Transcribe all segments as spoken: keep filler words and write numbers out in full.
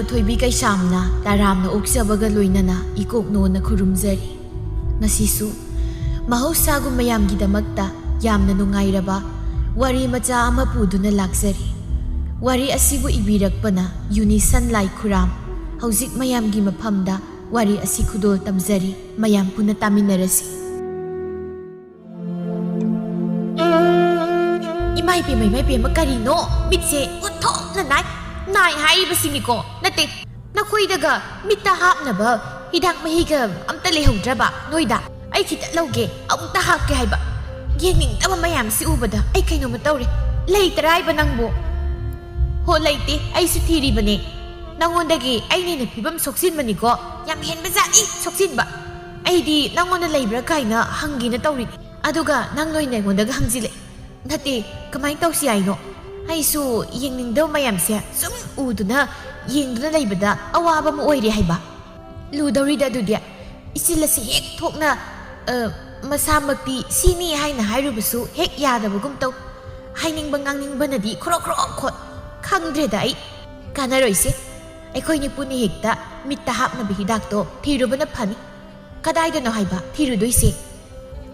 ꯊꯣꯏꯕꯤ ꯀꯩꯁꯥꯝꯅ ꯇꯔꯥꯝꯅ ꯑꯣꯛꯆꯕꯒ ꯂꯣꯏꯅꯅ ꯏꯀꯣꯛ ꯅꯣꯟꯅ ꯈꯨꯔꯨꯝꯖꯔꯤ꯫ ꯉꯁꯤꯁꯨ ꯃꯍꯧꯁꯥꯒꯨꯝ ꯃꯌꯥꯝꯒꯤꯗꯃꯛꯇ ꯌꯥꯝꯅ ꯅꯨꯡꯉꯥꯏꯔꯕ ꯋꯥꯔꯤ ꯃꯆꯥ ꯑꯃ ꯄꯨꯗꯨꯅ ꯂꯥꯛꯆꯔꯤ꯫ ꯋꯥꯔꯤ ꯑꯁꯤꯕꯨ ꯏꯕꯤꯔꯛꯄꯅ ꯌꯨꯅꯤꯁꯟ ꯂꯥꯏ ꯈꯨꯔꯥꯝ꯫ ꯍꯧꯖꯤꯛ ꯃꯌꯥꯝꯒꯤ ꯃꯐꯝꯗ ꯋꯥꯔꯤ ꯑꯁꯤ ꯈꯨꯗꯣꯜ ꯇꯝꯖꯔꯤ꯫ ꯃꯌꯥꯝ ꯄꯨꯟꯅ ꯇꯥꯃꯤꯟꯅꯔꯁꯤ꯫ ꯏꯃꯥ ꯏꯄꯦꯝꯃ, ꯏꯃꯥ ꯏꯄꯦꯝꯃ, ꯀꯔꯤꯅꯣ? ꯃꯤꯠꯁꯦ ꯎꯠꯊꯣꯛꯅ ꯅꯥꯏ꯫ ꯅꯥꯏ ꯍꯥꯏꯔꯤꯕꯁꯤꯅꯤꯀꯣ꯫ ꯅꯠꯇꯦ, ꯅꯈꯣꯏꯗꯒ ꯃꯤꯠꯇ ꯍꯥꯞꯅꯕ ꯍꯤꯗꯥꯛ ꯃꯍꯤꯒ ꯑꯝꯇ ꯂꯩꯍꯧꯗ꯭ꯔꯕ ꯅꯣꯏꯗ? ꯑꯩ ꯈꯤꯇ ꯂꯧꯒꯦ, ꯑꯃꯨꯛꯇ ꯍꯥꯞꯀꯦ ꯍꯥꯏꯕ꯫ ꯌꯦꯡꯅꯤꯡꯗꯕ ꯃꯌꯥꯝꯁꯤ ꯎꯕꯗ ꯑꯩ ꯀꯩꯅꯣꯝꯃ ꯇꯧꯔꯦ꯫ ꯂꯩꯇ꯭ꯔꯥ ꯍꯥꯏꯕ ꯅꯪꯕꯨ? ꯍꯣ, ꯂꯩꯇꯦ, ꯑꯩꯁꯨ ꯊꯤꯔꯤꯕꯅꯦ꯫ ꯅꯪꯉꯣꯟꯗꯒꯤ ꯑꯩꯅ ꯍꯦꯟꯅ ꯐꯤꯕꯝ ꯁꯣꯛꯆꯤꯟꯕꯅꯤꯀꯣ꯫ ꯌꯥꯝ ꯍꯦꯟꯕꯖꯥꯠꯅꯤ ꯁꯣꯛꯆꯤꯟꯕ꯫ ꯑꯩꯗꯤ ꯅꯪꯉꯣꯟꯗ ꯂꯩꯕ꯭ꯔꯥ ꯀꯥꯏꯅ ꯍꯪꯒꯦꯅ ꯇꯧꯔꯤꯅꯤ꯫ ꯑꯗꯨꯒ ꯅꯪ ꯅꯣꯏꯅ ꯑꯩꯉꯣꯟꯗꯒ ꯍꯪꯖꯤꯜꯂꯛꯑꯦ꯫ ꯅꯠꯇꯦ, ꯀꯃꯥꯏꯅ ꯇꯧꯁꯤ ꯍꯥꯏꯅꯣ? ꯑꯩꯁꯨ ꯌꯦꯡꯅꯤꯡꯗꯕ ꯃꯌꯥꯝꯁꯦ ꯁꯨꯝ ꯎꯗꯨꯅ, ꯌꯦꯡꯗꯨꯅ ꯂꯩꯕꯗ ꯑꯋꯥꯕ ꯑꯃ ꯑꯣꯏꯔꯦ ꯍꯥꯏꯕ꯫ ꯂꯨꯗꯧꯔꯤꯗ ꯑꯗꯨꯗꯤ꯫ ꯏꯆꯤꯜ ꯑꯁꯤ ꯍꯦꯛ ꯊꯣꯛꯅ, ꯑ, ꯃꯁꯥꯃꯛꯇꯤ ꯁꯤꯅꯤ ꯍꯥꯏꯅ ꯍꯥꯏꯔꯨꯕꯁꯨ ꯍꯦꯛ ꯌꯥꯗꯕꯒꯨꯝ ꯇꯧ꯫ ꯍꯥꯏꯅꯤꯡꯕ ꯉꯥꯡꯅꯤꯡꯕꯅꯗꯤ ꯈ꯭ꯔꯣꯛ ꯈ꯭ꯔꯣꯛ ꯈꯣꯠ꯫ ꯈꯪꯗ꯭ꯔꯦꯗ ꯑꯩ꯫ ꯀꯥꯟꯅꯔꯣꯏꯁꯦ꯫ ꯑꯩꯈꯣꯏꯅꯤ ꯄꯨꯟꯅ ꯍꯦꯛꯇ ꯃꯤꯠꯇ ꯍꯥꯞꯅꯕ ꯍꯤꯗꯥꯛꯇꯣ ꯊꯤꯔꯨꯕꯅ ꯐꯅꯤ꯫ ꯀꯗꯥꯏꯗꯅꯣ ꯍꯥꯏꯕ ꯊꯤꯔꯨꯗꯣꯏꯁꯦ?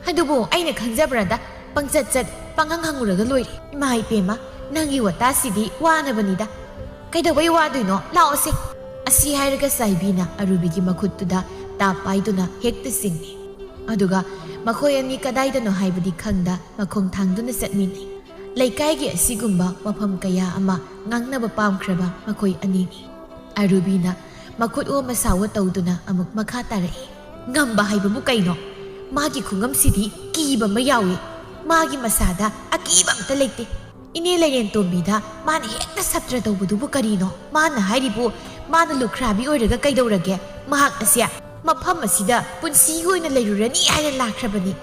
ꯑꯗꯨꯕꯨ ꯑꯩꯅ ꯈꯪꯖꯕ꯭ꯔꯥꯗ, ꯄꯪꯆꯠ ꯆꯠ, ꯄꯪꯍꯪ ꯍꯪꯉꯨꯔꯒ ꯂꯣꯏꯔꯦ꯫ ꯏꯃꯥ ꯏꯄꯦꯝꯃ, ꯅꯪꯒꯤ ꯋꯥꯇꯥꯁꯤꯗꯤ ꯋꯥꯅꯕꯅꯤꯗ꯫ ꯀꯩꯗꯧꯕꯩ ꯋꯥꯗꯣꯏꯅꯣ? ꯂꯥꯛꯑꯣꯁꯦ꯫ ꯑꯁꯤ ꯍꯥꯏꯔꯒ ꯆꯥꯏꯕꯤꯅ ꯑꯔꯨꯕꯤꯒꯤ ꯃꯈꯨꯠꯇꯨꯗ ꯇꯥꯞ ꯄꯥꯏꯗꯨꯅ ꯍꯦꯛꯇ ꯆꯤꯡꯉꯤ꯫ ꯑꯗꯨꯒ ꯃꯈꯣꯏ ꯑꯅꯤ ꯀꯗꯥꯏꯗꯅꯣ ꯍꯥꯏꯕꯗꯤ ꯈꯪꯗ ꯃꯈꯣꯡ ꯊꯥꯡꯗꯨꯅ ꯆꯠꯃꯤꯟꯅꯩ꯫ ꯂꯩꯀꯥꯏꯒꯤ ꯑꯁꯤꯒꯨꯝꯕ ꯋꯥꯐꯝ ꯀꯌꯥ ꯑꯃ ꯉꯥꯡꯅꯕ ꯄꯥꯝꯈ꯭ꯔꯕ ꯃꯈꯣꯏ ꯑꯅꯤꯅꯤ꯫ ꯑꯔꯨꯕꯤꯅ ꯃꯈꯨꯠ ꯑꯣ ꯃꯁꯥ ꯑꯣ ꯇꯧꯗꯨꯅ ꯑꯃꯨꯛ ꯃꯈꯥ ꯇꯥꯔꯛꯏ꯫ ꯉꯝꯕ ꯍꯥꯏꯕꯕꯨ ꯀꯩꯅꯣ? ꯃꯥꯒꯤ ꯈꯨꯉꯝꯁꯤꯗꯤ ꯀꯤꯕ ꯑꯃ ꯌꯥꯎꯏ꯫ ꯃꯥꯒꯤ ꯃꯁꯥꯗ ꯑꯀꯤꯕ ꯑꯝꯇ ꯂꯩꯇꯦ꯫ ꯏꯅꯦ ꯂꯩꯔꯦꯟ ꯇꯣꯝꯕꯤꯗ ꯃꯥꯅ ꯍꯦꯛꯇ ꯁꯞꯇ꯭ꯔ ꯇꯧꯕꯗꯨꯕꯨ ꯀꯔꯤꯅꯣ? ꯃꯥꯅ ꯍꯥꯏꯔꯤꯕꯨ ꯃꯥꯅ ꯂꯨꯈ꯭ꯔꯥꯕꯤ ꯑꯣꯏꯔꯒ ꯀꯩꯗꯧꯔꯒꯦ? ꯃꯍꯥꯛ ꯑꯁꯦ ꯃꯐꯝ ꯑꯁꯤꯗ ꯄꯨꯟꯁꯤꯒꯤ ꯑꯣꯏꯅ ꯂꯩꯔꯨꯔꯅꯤ ꯍꯥꯏꯅ ꯂꯥꯛꯈ꯭ꯔꯕꯅꯤ꯫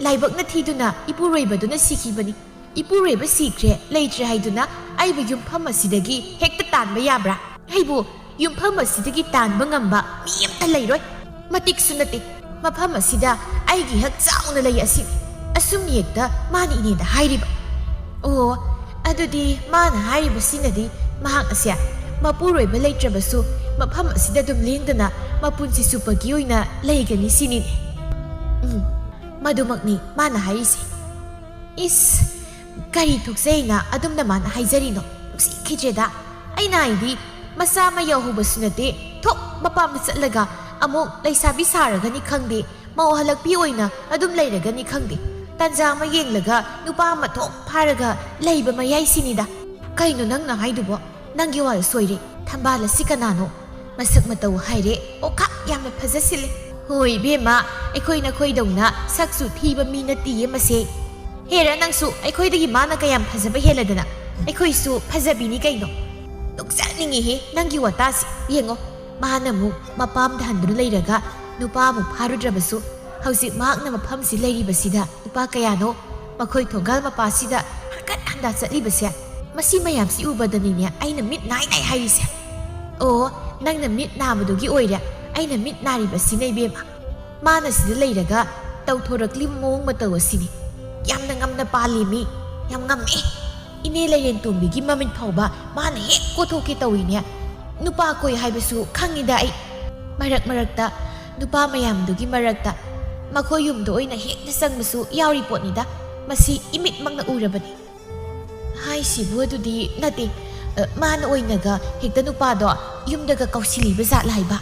ꯂꯥꯏꯕꯛꯅ ꯊꯤꯗꯨꯅ ꯏꯄꯨꯔꯣꯏꯕꯗꯨꯅ ꯁꯤꯈꯤꯕꯅꯤ꯫ ꯏꯄꯨꯔꯣꯏꯕ ꯁꯤꯈ꯭ꯔꯦ, ꯂꯩꯇ꯭ꯔꯦ ꯍꯥꯏꯗꯨꯅ ꯑꯩꯕꯨ ꯌꯨꯝꯐꯝ ꯑꯁꯤꯗꯒꯤ ꯍꯦꯛꯇ ꯇꯥꯟꯕ ꯌꯥꯕ꯭ꯔꯥ? ꯑꯩꯕꯨ ꯌꯨꯝꯐꯝ ꯑꯁꯤꯗꯒꯤ ꯇꯥꯟꯕ ꯉꯝꯕ ꯃꯤ ꯑꯃꯠꯇ ꯂꯩꯔꯣꯏ꯫ ꯃꯇꯤꯛꯁꯨ ꯅꯠꯇꯦ꯫ ꯃꯐꯝ ꯑꯁꯤꯗ ꯑꯩꯒꯤ ꯍꯛ ꯆꯥꯎꯅ ꯂꯩ ꯑꯁꯤꯅꯤ꯫ ꯑꯁꯨꯝ ꯍꯦꯛꯇ ꯃꯥꯅ ꯏꯅꯦꯗ ꯍꯥꯏꯔꯤꯕ꯫ ꯑꯣ, ꯑꯗꯨꯗꯤ ꯃꯥꯅ ꯍꯥꯏꯔꯤꯕꯁꯤꯅꯗꯤ ꯃꯍꯥꯛ ꯑꯁꯦ ꯃꯄꯨꯔꯣꯏꯕ ꯂꯩꯇ꯭ꯔꯕꯁꯨ ꯃꯐꯝ ꯑꯁꯤꯗ ꯑꯗꯨꯝ ꯂꯦꯡꯗꯅ ꯃꯄꯨꯟꯁꯤ ꯆꯨꯞꯄꯒꯤ ꯑꯣꯏꯅ ꯂꯩꯒꯅꯤ ꯁꯤꯅꯤꯅꯦ꯫ ꯎꯝ, ꯃꯗꯨꯃꯛꯅꯤ ꯃꯥꯅ ꯍꯥꯏꯔꯤꯁꯦ꯫ ꯏꯁ, ꯀꯔꯤ ꯊꯣꯛꯆꯩꯅ ꯑꯗꯨꯝꯅ ꯃꯥꯅ ꯍꯥꯏꯖꯔꯤꯅꯣ? ꯅꯨꯡꯁꯤꯈꯤꯗ꯭ꯔꯦꯗ꯫ ꯑꯩꯅ ꯍꯥꯏꯗꯤ, ꯃꯆꯥ ꯑꯃ ꯌꯥꯎꯍꯧꯕꯁꯨ ꯅꯠꯇꯦ, ꯊꯣꯛ ꯃꯄꯥꯝꯗ ꯆꯠꯂꯒ ꯑꯃꯨꯛ ꯂꯩꯁꯥꯕꯤ ꯁꯥꯔꯒꯅꯤ ꯈꯪꯗꯦ, ꯃꯧ ꯍꯜꯂꯛꯄꯤ ꯑꯣꯏꯅ ꯑꯗꯨꯝ ꯂꯩꯔꯒꯅꯤ ꯈꯪꯗꯦ, ꯇꯥꯟꯖꯥ ꯑꯃ ꯌꯦꯡꯂꯒ ꯅꯨꯄꯥ ꯑꯃ ꯊꯣꯛ ꯐꯥꯔꯒ ꯂꯩꯕ ꯃꯌꯥꯏꯁꯤꯅꯤꯗ꯫ ꯀꯩꯅꯣ ꯅꯪꯅ ꯍꯥꯏꯗꯨꯕꯣ? ꯅꯪꯒꯤ ꯋꯥꯗꯨ ꯁꯣꯏꯔꯦ꯫ ꯊꯝꯕꯥꯜ ꯑꯁꯤ ꯀꯅꯥꯅꯣ? ꯃꯁꯛ ꯃꯇꯧ ꯍꯥꯏꯔꯦ, ꯑꯣꯈꯥꯛ ꯌꯥꯝꯅ ꯐꯖꯁꯤꯜꯂꯦ꯫ ꯍꯣꯏ ꯏꯕꯦꯝꯃ, ꯑꯩꯈꯣꯏ ꯅꯈꯣꯏꯗꯧꯅ ꯁꯛꯁꯨ ꯊꯤꯕ ꯃꯤ ꯅꯠꯇꯤꯌꯦ ꯃꯁꯦ꯫ ꯍꯦꯔꯥ, ꯅꯪꯁꯨ ꯑꯩꯈꯣꯏꯗꯒꯤ ꯃꯥꯅ ꯀꯌꯥꯝ ꯐꯖꯕ ꯍꯦꯜꯂꯗꯅ? ꯑꯩꯈꯣꯏꯁꯨ ꯐꯖꯕꯤꯅꯤ ꯀꯩꯅꯣ꯫ ꯅꯣꯛꯆꯅꯤꯡꯉꯤꯍꯦ ꯅꯪꯒꯤ ꯋꯥꯇꯥꯁꯦ꯫ ꯌꯦꯡꯉꯣ, ꯃꯥꯅ ꯑꯃꯨꯛ ꯃꯄꯥꯝꯗ ꯍꯟꯗꯨꯅ ꯂꯩꯔꯒ ꯅꯨꯄꯥ ꯑꯃꯨꯛ ꯐꯥꯔꯨꯗ꯭ꯔꯕꯁꯨ, ꯍꯧꯖꯤꯛ ꯃꯍꯥꯛꯅ ꯃꯐꯝꯁꯤ ꯂꯩꯔꯤꯕꯁꯤꯗ ꯅꯨꯄꯥ ꯀꯌꯥꯅꯣ ꯃꯈꯣꯏ ꯊꯣꯡꯒꯥꯜ ꯃꯄꯥꯁꯤꯗ ꯍꯪꯒꯠ ꯍꯟꯗꯥ ꯆꯠꯂꯤꯕꯁꯦ? ꯃꯁꯤ ꯃꯌꯥꯝꯁꯤ ꯎꯕꯗꯅꯤꯅꯦ ꯑꯩꯅ ꯃꯤꯠ ꯅꯥꯏ ꯅꯥꯏ ꯍꯥꯏꯔꯤꯁꯦ꯫ ꯑꯣ, ꯅꯪꯅ ꯃꯤꯠ ꯅꯥꯕꯗꯨꯒꯤ ꯑꯣꯏꯔꯦ꯫ ꯑꯩꯅ ꯃꯤꯠ ꯅꯥꯔꯤꯕꯁꯤꯅ ꯏꯕꯦꯝꯃ꯫ ꯃꯥꯅ ꯁꯤꯗ ꯂꯩꯔꯒ ꯇꯧꯊꯣꯔꯛꯂꯤꯕ ꯃꯑꯣꯡ ꯃꯇꯧ ꯑꯁꯤꯅꯤ꯫ ꯌꯥꯝꯅ ꯉꯝꯅ ꯄꯥꯜꯂꯤ ꯃꯤ꯫ ꯌꯥꯝ ꯉꯝꯃꯦ꯫ ꯏꯅꯦ ꯂꯩꯔꯦꯟ ꯇꯣꯝꯕꯤꯒꯤ ꯃꯃꯤꯠ ꯐꯥꯎꯕ ꯃꯥꯅ ꯍꯦꯛ ꯀꯣꯠꯊꯣꯛꯀꯦ ꯇꯧꯏꯅꯦ꯫ ꯅꯨꯄꯥ ꯀꯣꯏ ꯍꯥꯏꯕꯁꯨ ꯈꯪꯉꯤꯗ ꯑꯩ꯫ ꯃꯔꯛ ꯃꯔꯛꯇ ꯅꯨꯄꯥ ꯃꯌꯥꯝꯗꯨꯒꯤ ꯃꯔꯛꯇ ꯃꯈꯣꯏ ꯌꯨꯝꯗ ꯑꯣꯏꯅ ꯍꯦꯛꯇ ꯆꯪꯕꯁꯨ ꯌꯥꯎꯔꯤ ꯄꯣꯠꯅꯤꯗ꯫ ꯃꯁꯤ ꯏꯃꯤꯠꯃꯛꯅ ꯎꯔꯕꯅꯤ꯫ ꯍꯥꯏꯁꯤꯕꯨ ꯑꯗꯨꯗꯤ ꯅꯠꯇꯦ, ꯑ, ꯃꯥꯅ ꯑꯣꯏꯅꯒ ꯍꯦꯛꯇ ꯅꯨꯄꯥꯗꯣ ꯌꯨꯝꯗꯒ ꯀꯧꯁꯤꯜꯂꯤꯕ ꯖꯥꯠꯂ ꯍꯥꯏꯕ?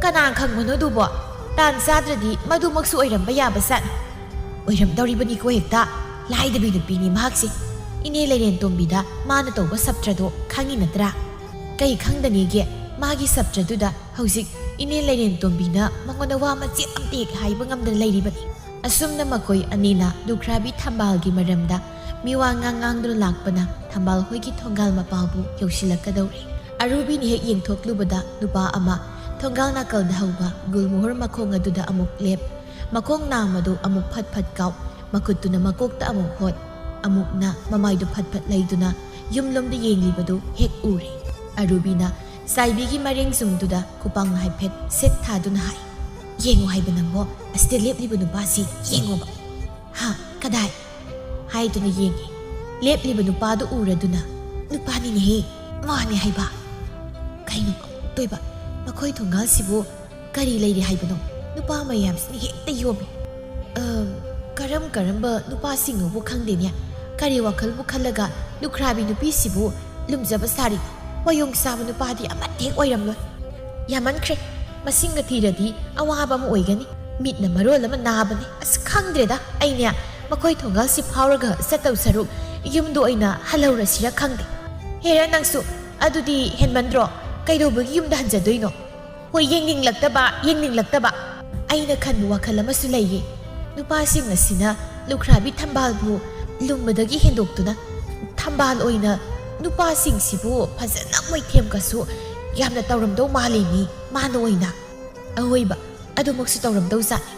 ꯀꯅꯥ ꯈꯪꯕꯅꯣ ꯑꯗꯨꯕꯣ? ꯇꯥꯟ ꯆꯥꯗ꯭ꯔꯗꯤ ꯃꯗꯨꯃꯛꯁꯨ ꯑꯣꯏꯔꯝꯕ ꯌꯥꯕ ꯖꯥꯠꯅꯤ꯫ ꯑꯣꯏꯔꯝꯗꯧꯔꯤꯕꯅꯤꯀꯣ ꯍꯦꯛꯇ꯫ ꯂꯥꯏꯗꯕꯤ ꯅꯨꯄꯤꯅꯤ ꯃꯍꯥꯛꯁꯦ꯫ ꯏꯅꯦ ꯂꯩꯔꯦꯟ ꯇꯣꯝꯕꯤꯗ ꯃꯥꯅ ꯇꯧꯕ ꯁꯞꯇ꯭ꯔꯗꯣ ꯈꯪꯉꯤ ꯅꯠꯇ꯭ꯔꯥ? ꯀꯩ ꯈꯪꯗꯅꯤꯒꯦ? ꯃꯥꯒꯤ ꯁꯞꯇ꯭ꯔꯗꯨꯗ ꯍꯧꯖꯤꯛ ꯏꯅꯦ ꯂꯩꯔꯦꯟ ꯇꯣꯝꯕꯤꯅ ꯃꯉꯣꯟꯗ ꯋꯥ ꯃꯆꯦꯠ ꯑꯝꯇ ꯍꯦꯛ ꯍꯥꯏꯕ ꯉꯝꯗꯅ ꯂꯩꯔꯤꯕꯅꯤ꯫ ꯑꯁꯨꯝꯅ ꯃꯈꯣꯏ ꯑꯅꯤꯅ ꯂꯨꯈ꯭ꯔꯥꯕꯤ ꯊꯝꯕꯥꯜꯒꯤ ꯃꯔꯝꯗ ꯃꯤꯋꯥ ꯉꯥꯡ ꯉꯥꯡꯗꯨꯅ ꯂꯥꯛꯄꯅ ꯊꯝꯕꯥꯜ ꯍꯣꯏꯒꯤ ꯊꯣꯡꯒꯥꯜ ꯃꯄꯥꯕꯨ ꯌꯧꯁꯤꯜꯂꯛꯀꯗꯧꯔꯦ꯫ ꯑꯔꯨꯕꯤꯅ ꯍꯦꯛ ꯌꯦꯡꯊꯣꯛꯂꯨꯕꯗ ꯅꯨꯄꯥ ꯑꯃ ꯊꯣꯡꯒꯥꯜ ꯅꯥꯀꯜꯗ ꯍꯧꯕ ꯒꯨꯜꯃꯣꯍꯣꯔ ꯃꯈꯣꯡ ꯑꯗꯨꯗ ꯑꯃꯨꯛ ꯂꯦꯞ, ꯃꯈꯣꯡ ꯅꯥꯝꯃꯗꯨ ꯑꯃꯨꯛ ꯐꯠ ꯐꯠ ꯀꯥꯎ, ꯃꯈꯨꯠꯇꯨꯅ ꯃꯀꯣꯛꯇ ꯑꯃꯨꯛ ꯍꯣꯠ, ꯑꯃꯨꯛꯅ ꯃꯃꯥꯏꯗꯨ ꯐꯠ ꯐꯠ ꯂꯩꯗꯨꯅ ꯌꯨꯝꯂꯣꯝꯗ ꯌꯦꯡꯂꯤꯕꯗꯨ ꯍꯦꯛ ꯎꯔꯦ꯫ ꯑꯔꯨꯕꯤꯅ ꯆꯥꯏꯕꯤꯒꯤ ꯃꯔꯦꯡ ꯆꯨꯝꯗꯨꯗ ꯈꯨꯄꯥꯡ ꯍꯥꯏꯐꯦꯠ ꯁꯦꯠ ꯊꯥꯗꯨꯅ ꯍꯥꯏ, "ꯌꯦꯡꯉꯨ ꯍꯥꯏꯕ ꯅꯪꯕꯣ, ꯑꯁꯤꯗ ꯂꯦꯞꯂꯤꯕ ꯅꯨꯄꯥꯁꯤ ꯌꯦꯡꯉꯣꯕ"꯫ "ꯍꯥ? ꯀꯗꯥꯏ?" ꯍꯥꯏꯗꯨꯅ ꯌꯦꯡꯉꯤ꯫ ꯂꯦꯞꯂꯤꯕ ꯅꯨꯄꯥꯗꯨ ꯎꯔꯗꯨꯅ, "ꯅꯨꯄꯥꯅꯤꯅꯦꯍꯦ, ꯃꯥꯅꯦ ꯍꯥꯏꯕ꯫ ꯀꯩꯅꯣ ꯇꯣꯏꯕ? ꯃꯈꯣꯏ ꯊꯣꯡꯒꯥꯜꯁꯤꯕꯨ ꯀꯔꯤ ꯂꯩꯔꯤ ꯍꯥꯏꯕꯅꯣ? ꯅꯨꯄꯥ ꯃꯌꯥꯝꯁꯤꯅ ꯍꯦꯛꯇ ꯌꯣꯝꯃꯤ꯫ ꯑꯝ, ꯀꯔꯝ ꯀꯔꯝꯕ ꯅꯨꯄꯥꯁꯤꯡꯅꯣꯕꯨ ꯈꯪꯗꯦꯅꯦ꯫ ꯀꯔꯤ ꯋꯥꯈꯜꯕꯨ ꯈꯜꯂꯒ ꯂꯨꯈ꯭ꯔꯥꯕꯤ ꯅꯨꯄꯤꯁꯤꯕꯨ ꯂꯨꯝꯖꯕ ꯁꯥꯔꯤ? ꯋꯥꯌꯣꯡ ꯆꯥꯕ ꯅꯨꯄꯥꯗꯤ ꯑꯃꯠꯇ ꯍꯦꯛ ꯑꯣꯏꯔꯝꯂꯣꯏ꯫ ꯌꯥꯝꯃꯟꯈ꯭ꯔꯦ꯫ ꯃꯁꯤꯡꯒ ꯊꯤꯔꯗꯤ ꯑꯋꯥꯕ ꯑꯃ ꯑꯣꯏꯒꯅꯤ꯫ ꯃꯤꯠꯅ ꯃꯔꯣꯜ ꯑꯃ ꯅꯥꯕꯅꯦ꯫ ꯑꯁ, ꯈꯪꯗ꯭ꯔꯦꯗ, ꯑꯩꯅꯦ ꯃꯈꯣꯏ ꯊꯣꯡꯒꯥꯜꯁꯤ ꯐꯥꯎꯔꯒ ꯆꯠꯇꯧ ꯁꯔꯨꯛ ꯌꯨꯝꯗ ꯑꯣꯏꯅ ꯍꯜꯍꯧꯔꯁꯤꯔ ꯈꯪꯗꯦ꯫ ꯍꯦꯔꯥ ꯅꯪꯁꯨ, ꯑꯗꯨꯗꯤ ꯍꯦꯟꯃꯟꯗ꯭ꯔꯣ? ꯀꯩꯗꯧꯕꯒꯤ ꯌꯨꯝꯗ ꯍꯟꯖꯗꯣꯏꯅꯣ? ꯍꯣꯏ, ꯌꯦꯡꯅꯤꯡꯂꯛꯇꯕ, ꯌꯦꯡꯅꯤꯡꯂꯛꯇꯕ꯫ ꯑꯩꯅ ꯈꯟꯕ ꯋꯥꯈꯜ ꯑꯃꯁꯨ ꯂꯩꯌꯦ꯫ ꯅꯨꯄꯥꯁꯤꯡ ꯑꯁꯤꯅ ꯂꯨꯈ꯭ꯔꯥꯕꯤ ꯊꯝꯕꯥꯜꯕꯨ ꯂꯨꯝꯕꯗꯒꯤ ꯍꯦꯟꯗꯣꯛꯇꯨꯅ ꯊꯝꯕꯥꯜ ꯑꯣꯏꯅ ꯅꯨꯄꯥꯁꯤꯡꯁꯤꯕꯨ ꯐꯖꯅ ꯃꯣꯏꯊꯦꯝꯒꯁꯨ ꯌꯥꯝꯅ ꯇꯧꯔꯝꯗꯧ ꯃꯥꯜꯂꯤ ꯃꯤ, ꯃꯥꯅ ꯑꯣꯏꯅ꯫ ꯑꯍꯣꯏꯕ, ꯑꯗꯨꯃꯛꯁꯨ ꯇꯧꯔꯝꯗꯧ ꯖꯥꯠꯅꯤ꯫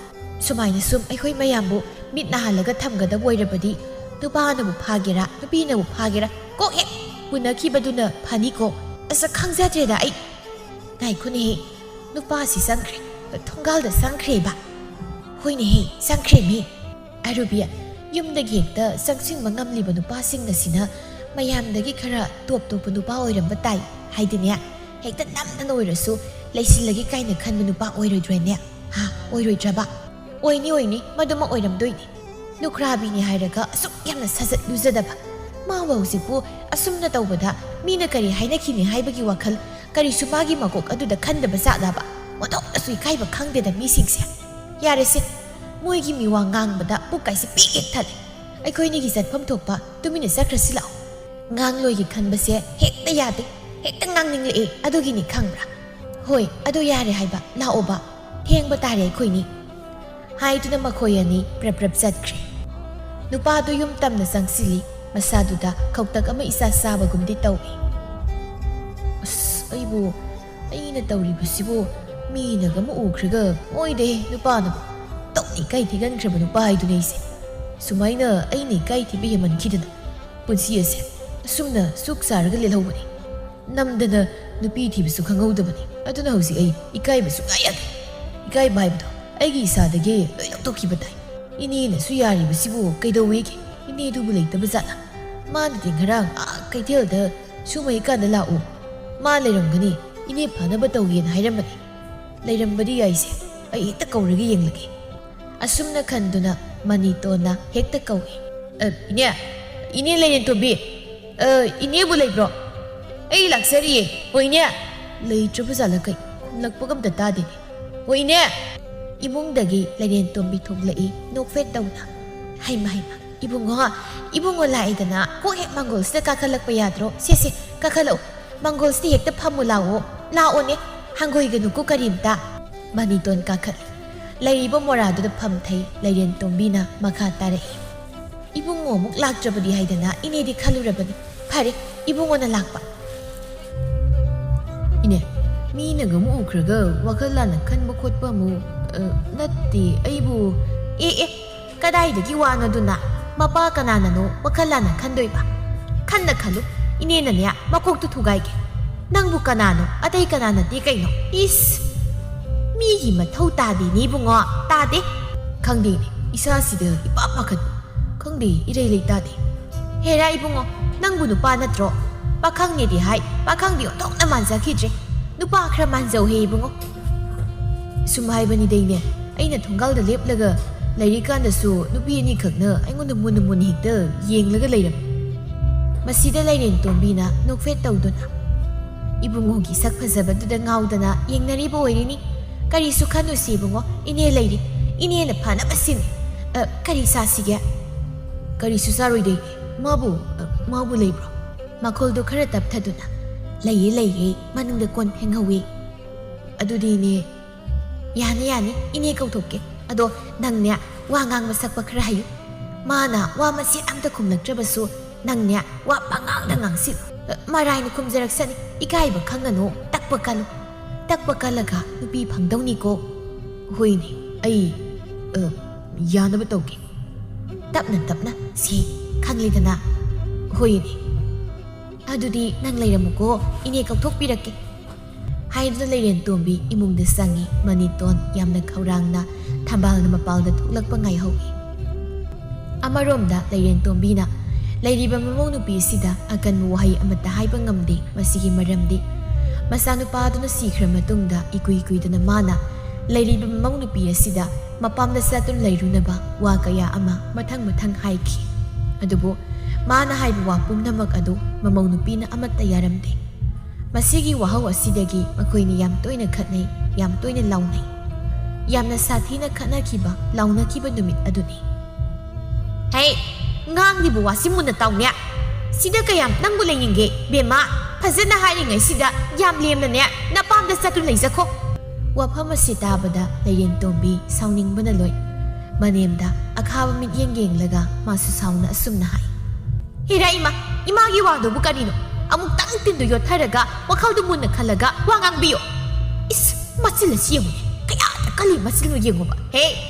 ꯁꯨꯃꯥꯏꯅ ꯁꯨꯝ ꯑꯩꯈꯣꯏ ꯃꯌꯥꯝꯕꯨ ꯃꯤꯠ ꯅꯥꯍꯜꯂꯒ ꯊꯝꯒꯗꯕ ꯑꯣꯏꯔꯕꯗꯤ ꯅꯨꯄꯥꯅꯕꯨ ꯐꯥꯒꯦꯔꯥ, ꯅꯨꯄꯤꯅꯕꯨ ꯐꯥꯒꯦꯔꯥ, ꯀꯣꯛ ꯍꯦꯛ ꯄꯨꯅꯈꯤꯕꯗꯨꯅ ꯐꯅꯤꯀꯣ꯫ ꯑꯁ, ꯈꯪꯖꯗ꯭ꯔꯦꯗ ꯑꯩ꯫ ꯉꯥꯏꯈꯣꯅꯦꯍꯦ, ꯅꯨꯄꯥꯁꯤ ꯆꯪꯈ꯭ꯔꯦ, ꯊꯣꯡꯒꯥꯜꯗ ꯆꯪꯈ꯭ꯔꯦꯕ꯫ ꯍꯣꯏꯅꯦꯍꯦ, ꯆꯪꯈ꯭ꯔꯦꯃꯤ꯫ ꯑꯔꯨꯕꯤ, ꯌꯨꯝꯗꯒꯤ ꯍꯦꯛꯇ ꯆꯪꯁꯤꯟꯕ ꯉꯝꯂꯤꯕ ꯅꯨꯄꯥꯁꯤꯡ ꯑꯁꯤꯅ ꯃꯌꯥꯝꯗꯒꯤ ꯈꯔ ꯇꯣꯞ ꯇꯣꯞꯄ ꯅꯨꯄꯥ ꯑꯣꯏꯔꯝꯕ ꯇꯥꯏ꯫ ꯍꯥꯏꯗꯤꯅꯦ, ꯍꯦꯛꯇ ꯅꯝꯗꯅ ꯑꯣꯏꯔꯁꯨ ꯂꯩꯁꯤꯜꯂꯒꯦ ꯀꯥꯏꯅ ꯈꯟꯕ ꯅꯨꯄꯥ ꯑꯣꯏꯔꯣꯏꯗ꯭ꯔꯣꯅꯦ? ꯍꯥ, ꯑꯣꯏꯔꯣꯏꯗ꯭ꯔꯕ? ꯑꯣꯏꯅꯤ, ꯑꯣꯏꯅꯤ, ꯃꯗꯨꯃ ꯑꯣꯏꯔꯝꯗꯣꯏꯅꯤ꯫ ꯂꯨꯈ꯭ꯔꯥꯕꯤꯅꯤ ꯍꯥꯏꯔꯒ ꯑꯁꯨꯛ ꯌꯥꯝꯅ ꯁꯥꯖꯠ ꯂꯨꯖꯗꯕ꯫ ꯃꯥꯕꯨ ꯍꯧꯖꯤꯛꯄꯨ ꯑꯁꯨꯝꯅ ꯇꯧꯕꯗ ꯃꯤꯅ ꯀꯔꯤ ꯍꯥꯏꯅꯈꯤꯅꯤ ꯍꯥꯏꯕꯒꯤ ꯋꯥꯈꯜ ꯀꯔꯤꯁꯨ ꯃꯥꯒꯤ ꯃꯀꯣꯛ ꯑꯗꯨꯗ ꯈꯟꯗꯕ ꯖꯥꯠꯂꯕ? ꯑꯣꯟꯊꯣꯛꯅꯁꯨ ꯏꯀꯥꯏꯕ ꯈꯪꯗꯦꯗ ꯃꯤꯁꯤꯡꯁꯦ꯫ ꯌꯥꯔꯦꯁꯦ, ꯃꯣꯏꯒꯤ ꯃꯤꯋꯥ ꯉꯥꯡꯕꯗ ꯄꯨꯛ ꯀꯥꯏꯁꯦ ꯄꯤꯛ ꯍꯦꯛ ꯊꯜꯂꯦ꯫ ꯑꯩꯈꯣꯏꯅꯤꯒꯤ ꯆꯠꯐꯝ ꯊꯣꯛꯄ ꯇꯨꯃꯤꯟꯅ ꯆꯠꯈ꯭ꯔꯁꯤ ꯂꯥꯛꯑꯣ꯫ ꯉꯥꯡꯂꯣꯏꯒꯦ ꯈꯟꯕꯁꯦ ꯍꯦꯛꯇ ꯌꯥꯗꯦ, ꯍꯦꯛꯇ ꯉꯥꯡꯅꯤꯡꯂꯛꯑꯦ, ꯑꯗꯨꯒꯤꯅꯤ ꯈꯪꯕ꯭ꯔꯥ? ꯍꯣꯏ, ꯑꯗꯨ ꯌꯥꯔꯦ ꯍꯥꯏꯕ, ꯂꯥꯛꯑꯣꯕ, ꯊꯦꯡꯕ ꯇꯥꯔꯦ ꯑꯩꯈꯣꯏꯅꯤ꯫ ꯍꯥꯏꯗꯨꯅ ꯃꯈꯣꯏ ꯑꯅꯤ ꯄ꯭ꯔꯞ ꯄ꯭ꯔꯞ ꯆꯠꯈ꯭ꯔꯦ꯫ ꯅꯨꯄꯥꯗꯨ ꯌꯨꯝ ꯇꯝꯅ ꯆꯪꯁꯤꯜꯂꯤ, ꯃꯁꯥꯗꯨꯗ ꯈꯧꯇꯛ ꯑꯃ ꯏꯆꯥ ꯆꯥꯕꯒꯨꯝꯗꯤ ꯇꯧꯏ꯫ ꯑꯁ, ꯑꯩꯕꯨ, ꯑꯩꯅ ꯇꯧꯔꯤꯕꯁꯤꯕꯨ ꯃꯤꯅꯒ ꯑꯃ ꯎꯈ꯭ꯔꯒ ꯑꯣꯏꯗꯦ, ꯅꯨꯄꯥꯅꯕꯨ ꯇꯧꯅꯤ ꯀꯥꯏ ꯊꯤꯒꯟꯈ꯭ꯔꯕ ꯅꯨꯄꯥ ꯍꯥꯏꯗꯨꯅꯤ ꯑꯩꯁꯦ꯫ ꯁꯨꯃꯥꯏꯅ ꯑꯩꯅ ꯏꯀꯥꯏ ꯊꯤꯕ ꯍꯦꯟꯃꯟꯈꯤꯗꯅ ꯄꯨꯟꯁꯤ ꯑꯁꯦ ꯑꯁꯨꯝꯅ ꯁꯨꯛ ꯆꯥꯔꯒ ꯂꯦꯜꯍꯧꯕꯅꯤ꯫ ꯅꯝꯗꯅ ꯅꯨꯄꯤ ꯊꯤꯕꯁꯨ ꯈꯪꯍꯧꯗꯕꯅꯤ꯫ ꯑꯗꯨꯅ ꯍꯧꯖꯤꯛ ꯑꯩ ꯏꯀꯥꯏꯕ ꯁꯨꯡꯌꯥ ꯌꯥꯗꯦ꯫ ꯏꯀꯥꯏꯕ ꯍꯥꯏꯕꯗꯣ ꯑꯩꯒꯤ ꯏꯁꯥꯗꯒꯤ ꯂꯣꯏ ꯂꯧꯊꯣꯛꯈꯤꯕ ꯇꯥꯏ꯫ ꯏꯅꯦꯅꯁꯨ ꯌꯥꯔꯤꯕꯁꯤꯕꯨ ꯀꯩꯗꯧꯋꯦꯒꯦ? ꯏꯅꯦꯗꯨꯕꯨ ꯂꯩꯇꯕ ꯖꯥꯠꯂꯥ? ꯃꯥꯅꯗꯤ ꯉꯔꯥꯡ ꯑꯥ ꯀꯩꯊꯦꯜꯗ ꯁꯨꯝꯃꯩꯀꯥꯟꯗ ꯂꯥꯛꯎ꯫ ꯃꯥ ꯂꯩꯔꯝꯒꯅꯤ꯫ ꯏꯅꯦ ꯐꯅꯕ ꯇꯧꯒꯦꯅ ꯍꯥꯏꯔꯝꯕꯅꯤ꯫ ꯂꯩꯔꯝꯕꯗꯤ ꯌꯥꯏꯁꯦ꯫ ꯑꯩ ꯍꯦꯛꯇ ꯀꯧꯔꯒ ꯌꯦꯡꯂꯒꯦ꯫ ꯑꯁꯨꯝꯅ ꯈꯟꯗꯨꯅ ꯃꯅꯤꯇꯣꯟꯅ ꯍꯦꯛꯇ ꯀꯧꯏ꯫ "ꯑ, ꯏꯅꯦ! ꯏꯅꯦ ꯂꯩꯔꯦꯟꯇꯣꯝꯕꯤ! ꯑ, ꯏꯅꯦꯕꯨ ꯂꯩꯕ꯭ꯔꯣ? ꯑꯩ ꯂꯥꯛꯆꯔꯤꯌꯦ꯫ ꯍꯣ, ꯏꯅꯦ!" ꯂꯩꯇ꯭ꯔꯕ ꯖꯥꯠꯂ ꯀꯩ? ꯈꯨꯝꯂꯛꯄꯒ ꯑꯝꯇ ꯇꯥꯗꯦꯅꯦ꯫ "ꯍꯣ, ꯏꯅꯦ!" ꯏꯃꯨꯡꯗꯒꯤ ꯂꯩꯔꯦꯟꯇꯣꯝꯕꯤ ꯊꯣꯛꯂꯛꯏ, ꯅꯣꯛꯐꯦꯠ ꯇꯧꯅ꯫ "ꯍꯩꯃ, ꯍꯩꯃ! ꯏꯕꯨꯡꯉꯣ, ꯏꯕꯨꯡꯉꯣ ꯂꯥꯛꯑꯦꯗꯅ ꯀꯣꯛ ꯍꯦꯛ ꯃꯥꯡꯒꯣꯜꯁꯤꯗ ꯀꯥꯈꯠꯂꯛꯄ ꯌꯥꯗ꯭ꯔꯣ? ꯁꯦ, ꯁꯦ, ꯀꯥꯈꯠꯂꯛꯎ꯫ ꯃꯥꯡꯒꯣꯜꯁꯤꯗ ꯍꯦꯛꯇ ꯐꯝꯃꯨ ꯂꯥꯛꯑꯣ꯫ ꯂꯥꯛꯑꯣꯅꯦ, ꯍꯪꯒꯣꯏꯒꯅꯨꯀꯣ ꯀꯔꯤꯝꯇ꯫" ꯃꯅꯤꯇꯣꯟ ꯀꯥꯈꯠꯂꯤ꯫ ꯂꯩꯔꯤꯕ ꯃꯣꯔꯥꯗꯨꯗ ꯐꯝꯊꯩ ꯂꯩꯔꯦꯟꯇꯣꯝꯕꯤꯅ ꯃꯈꯥ ꯇꯥꯔꯛꯏ꯫ "ꯏꯕꯨꯡꯉꯣ ꯑꯃꯨꯛ ꯂꯥꯛꯇ꯭ꯔꯕꯗꯤ ꯍꯥꯏꯗꯅ ꯏꯅꯦꯗꯤ ꯈꯜꯂꯨꯔꯕꯅꯤ꯫ ꯐꯔꯦ, ꯏꯕꯨꯡꯉꯣꯅ ꯂꯥꯛꯄ꯫" "ꯏꯅꯦ, ꯃꯤꯅꯒ ꯑꯃꯨꯛ ꯎꯈ꯭ꯔꯒ ꯋꯥꯈꯜ ꯂꯥꯟꯅ ꯈꯟꯕ ꯈꯣꯠꯄ ꯑꯃꯨꯛ, ꯑ, ꯅꯠꯇꯦ, ꯑꯩꯕꯨ..." "ꯑꯦ, ꯑꯦ, ꯀꯗꯥꯏꯗꯒꯤ ꯋꯥꯅꯣꯗꯨꯅ? ꯃꯄꯥ ꯀꯅꯥꯅꯅꯣ ꯋꯥꯈꯜ ꯂꯥꯟꯅ ꯈꯟꯗꯣꯏꯕ? ꯈꯟꯅ ꯈꯜꯂꯨ꯫ ꯏꯅꯦꯅꯅꯦ ꯃꯀꯣꯛꯇꯨ ꯊꯨꯒꯥꯏꯒꯦ꯫ ꯅꯪꯕꯨ ꯀꯅꯥꯅꯣ? ꯑꯇꯩ ꯀꯅꯥ ꯅꯠꯇꯦ ꯀꯩꯅꯣ? ꯏꯁ! ꯃꯤꯒꯤ ꯃꯊꯧ ꯇꯥꯗꯦꯅꯦ ꯏꯕꯨꯡꯉꯣ, ꯇꯥꯗꯦ꯫" "ꯈꯪꯗꯦꯅꯦ, ꯏꯁꯥꯁꯤꯗ ꯏꯄꯥ ꯄꯥꯈꯠ..." "ꯈꯪꯗꯦ, ꯏꯔꯩ ꯂꯩꯇꯥꯗꯦ꯫" "ꯍꯦꯔꯥ ꯏꯕꯨꯡꯉꯣ, ꯅꯪꯕꯨ ꯅꯨꯄꯥ ꯅꯠꯇ꯭ꯔꯣ? ꯄꯥꯈꯪꯅꯦꯗꯤ ꯍꯥꯏ, ꯄꯥꯈꯪꯗꯤ ꯑꯣꯟꯊꯣꯛꯅ ꯃꯥꯟꯖꯈꯤꯗ꯭ꯔꯦ꯫ ꯅꯨꯄꯥ ꯈꯔ ꯃꯥꯟꯖꯧꯍꯦ ꯏꯕꯨꯡꯉꯣ꯫" ꯁꯨꯝ ꯍꯥꯏꯕꯅꯤꯗ ꯏꯅꯦ, ꯑꯩꯅ ꯊꯣꯡꯒꯥꯜꯗ ꯂꯦꯞꯂꯒ ꯂꯩꯔꯤꯀꯥꯟꯗꯁꯨ ꯅꯨꯄꯤ ꯑꯅꯤꯈꯛꯅ ꯑꯩꯉꯣꯟꯗ ꯃꯨꯟꯅ ꯃꯨꯟꯅ ꯍꯦꯛꯇ ꯌꯦꯡꯂꯒ ꯂꯩꯔꯝꯃꯤ꯫ ꯃꯁꯤꯗ ꯂꯩꯔꯦꯟꯇꯣꯝꯕꯤꯅ ꯅꯣꯛꯐꯦꯠ ꯇꯧꯗꯨꯅ ꯏꯕꯨꯡꯉꯣꯒꯤ ꯁꯛ ꯐꯖꯕꯗꯨꯗ ꯉꯥꯎꯗꯅ ꯌꯦꯡꯅꯔꯤꯕ ꯑꯣꯏꯔꯤꯅꯤ꯫ "ꯀꯔꯤꯁꯨ ꯈꯟꯅꯨꯁꯤ ꯏꯕꯨꯡꯉꯣ, ꯏꯅꯦ ꯂꯩꯔꯤ꯫ ꯏꯅꯦꯅ ꯐꯅꯕ ꯁꯤꯟ..." "ꯑ, ꯀꯔꯤ ꯆꯥꯁꯤꯒꯦ?" "ꯀꯔꯤꯁꯨ ꯆꯥꯔꯣꯏꯗ ꯏꯅꯦ꯫ ꯃꯥꯕꯨ, ꯑ, ꯃꯥꯕꯨ ꯂꯩꯕ꯭ꯔꯣ?" ꯃꯈꯣꯜꯗꯨ ꯈꯔ ꯇꯞꯊꯗꯨꯅ, "ꯂꯩꯌꯦ, ꯂꯩꯌꯦ, ꯃꯅꯨꯡꯗ ꯀꯣꯟ ꯐꯦꯡꯍꯧꯋꯤ꯫" "ꯑꯗꯨꯗꯤ ꯏꯅꯦ, ꯌꯥꯅꯤ, ꯌꯥꯅꯤ, ꯏꯅꯦ ꯀꯧꯊꯣꯛꯀꯦ꯫ ꯑꯗꯣ ꯅꯪꯅꯦ, ꯋꯥ ꯉꯥꯡꯕ ꯁꯛꯄ ꯈꯔ ꯍꯩꯌꯨ꯫ ꯃꯥꯅ ꯋꯥ ꯃꯆꯦꯠ ꯑꯝꯇ ꯈꯨꯝꯂꯛꯇ꯭ꯔꯕꯁꯨ ꯅꯪꯅꯦ, ꯋꯥ ꯄꯉꯥꯡꯗ ꯉꯥꯡꯁꯤꯜꯂꯨ꯫ ꯑ, ꯃꯔꯥꯏꯅ ꯈꯨꯝꯖꯔꯛꯁꯅꯤ, ꯏꯀꯥꯏꯕ ꯈꯪꯒꯅꯨ, ꯇꯛꯄ ꯀꯜꯂꯨ꯫ ꯇꯛꯄ ꯀꯜꯂꯒ ꯅꯨꯄꯤ ꯐꯪꯗꯧꯅꯤꯀꯣ꯫" "ꯍꯣꯏꯅꯦ, ꯑꯩ, ꯑ, ꯌꯥꯅꯕ ꯇꯧꯒꯦ꯫ ꯇꯞꯅ ꯇꯞꯅ ꯁꯦ, ꯈꯪꯂꯦꯗꯅ꯫" "ꯍꯣꯏꯅꯦ꯫ ꯑꯗꯨꯗꯤ ꯅꯪ ꯂꯩꯔꯝꯃꯨꯀꯣ, ꯏꯅꯦ ꯀꯧꯊꯣꯛꯄꯤꯔꯛꯀꯦ꯫" ꯍꯥꯏꯗꯨꯅ ꯂꯩꯔꯦꯟꯇꯣꯝꯕꯤ ꯏꯃꯨꯡꯗ ꯆꯪꯉꯤ꯫ ꯃꯅꯤꯇꯣꯟ ꯌꯥꯝꯅ ꯈꯧꯔꯥꯡꯅ ꯊꯝꯕꯥꯜꯅ ꯃꯄꯥꯜꯗ ꯊꯣꯛꯂꯛꯄ ꯉꯥꯏꯍꯧꯏ꯫ ꯑꯃꯔꯣꯝꯗ ꯂꯩꯔꯦꯟꯇꯣꯝꯕꯤꯅ ꯂꯩꯔꯤꯕ ꯃꯃꯧ ꯅꯨꯄꯤ ꯑꯁꯤꯗ ꯑꯀꯟꯕ ꯋꯥꯍꯩ ꯑꯃꯠꯇ ꯍꯥꯏꯕ ꯉꯝꯗꯦ꯫ ꯃꯁꯤꯒꯤ ꯃꯔꯝꯗꯤ, ꯃꯆꯥꯅꯨꯄꯥ ꯑꯗꯨꯅ ꯁꯤꯈ꯭ꯔ ꯃꯇꯨꯡꯗ ꯏꯀꯨꯏ ꯀꯨꯏꯗꯅ ꯃꯥꯅ ꯂꯩꯔꯤꯕ ꯃꯃꯧ ꯅꯨꯄꯤ ꯑꯁꯤꯗ ꯃꯄꯥꯝꯗ ꯆꯠꯇꯨꯅ ꯂꯩꯔꯨꯅꯕ ꯋꯥ ꯀꯌꯥ ꯑꯃ ꯃꯊꯪ ꯃꯊꯪ ꯍꯥꯏꯈꯤ꯫ ꯑꯗꯨꯕꯨ ꯃꯥꯅ ꯍꯥꯏꯕ ꯋꯥ ꯄꯨꯝꯅꯃꯛ ꯑꯗꯨ ꯃꯃꯧ ꯅꯨꯄꯤꯅ ꯑꯃꯠꯇ ꯌꯥꯔꯝꯗꯦ꯫ ꯃꯁꯤꯒꯤ ꯋꯥꯍꯧ ꯑꯁꯤꯗꯒꯤ ꯃꯈꯣꯏꯅꯤ ꯌꯥꯝ ꯇꯣꯏꯅ ꯈꯠꯅꯩ, ꯌꯥꯝ ꯇꯣꯏꯅ ꯂꯥꯎꯅꯩ꯫ ꯌꯥꯝꯅ ꯁꯥꯊꯤꯅ ꯈꯠꯅꯈꯤꯕ, ꯂꯥꯎꯅꯈꯤꯕ ꯅꯨꯃꯤꯠ ꯑꯗꯨꯅꯤ꯫ ꯍꯦ, ꯉꯥꯡꯂꯤꯕ ꯋꯥꯁꯤ ꯃꯨꯟꯅ ꯇꯥꯎꯅꯦ꯫ ꯁꯤꯗ ꯀꯌꯥꯝ ꯅꯪꯕꯨ ꯂꯩꯅꯤꯡꯒꯦ, ꯕꯦꯝꯃ? ꯐꯖꯅ ꯍꯥꯏꯔꯤꯉꯩꯁꯤꯗ ꯌꯥꯝ ꯂꯦꯝꯅꯅꯦ ꯅꯄꯥꯝꯗ ꯆꯠꯇꯨ ꯂꯩꯖꯈꯣ꯫ ꯋꯥꯐꯝ ꯑꯁꯤ ꯇꯥꯕꯗ ꯂꯩꯔꯦꯟꯇꯣꯝꯕꯤ ꯁꯥꯎꯅꯤꯡꯕꯅ ꯂꯣꯏ꯫ ꯃꯅꯦꯝꯗ ꯑꯈꯥꯕ ꯃꯤꯠꯌꯦꯡ ꯌꯦꯡꯂꯒ ꯃꯥꯁꯨ ꯁꯥꯎꯅ ꯑꯁꯨꯝꯅ ꯍꯥꯏ꯫ ꯍꯦꯔꯥ ꯏꯃꯥ, ꯏꯃꯥꯒꯤ ꯋꯥꯗꯨꯕꯨ ꯀꯔꯤꯅꯣ? ꯑꯃꯨꯛꯇꯪ ꯇꯤꯟꯗꯨ ꯌꯣꯠꯊꯔꯒ, ꯋꯥꯈꯜꯗꯨ ꯃꯨꯟꯅ ꯈꯜꯂꯒ ꯋꯥ ꯉꯥꯡꯕꯤꯌꯨ꯫ ꯏꯁ, ꯃꯆꯤꯜ ꯑꯁꯤ ꯌꯦꯡꯉꯨꯅꯦ, ꯀꯌꯥꯗ ꯀꯜꯂꯤ ꯃꯆꯤꯜꯅꯣ ꯌꯦꯡꯉꯨꯕ꯫ ꯍꯦ,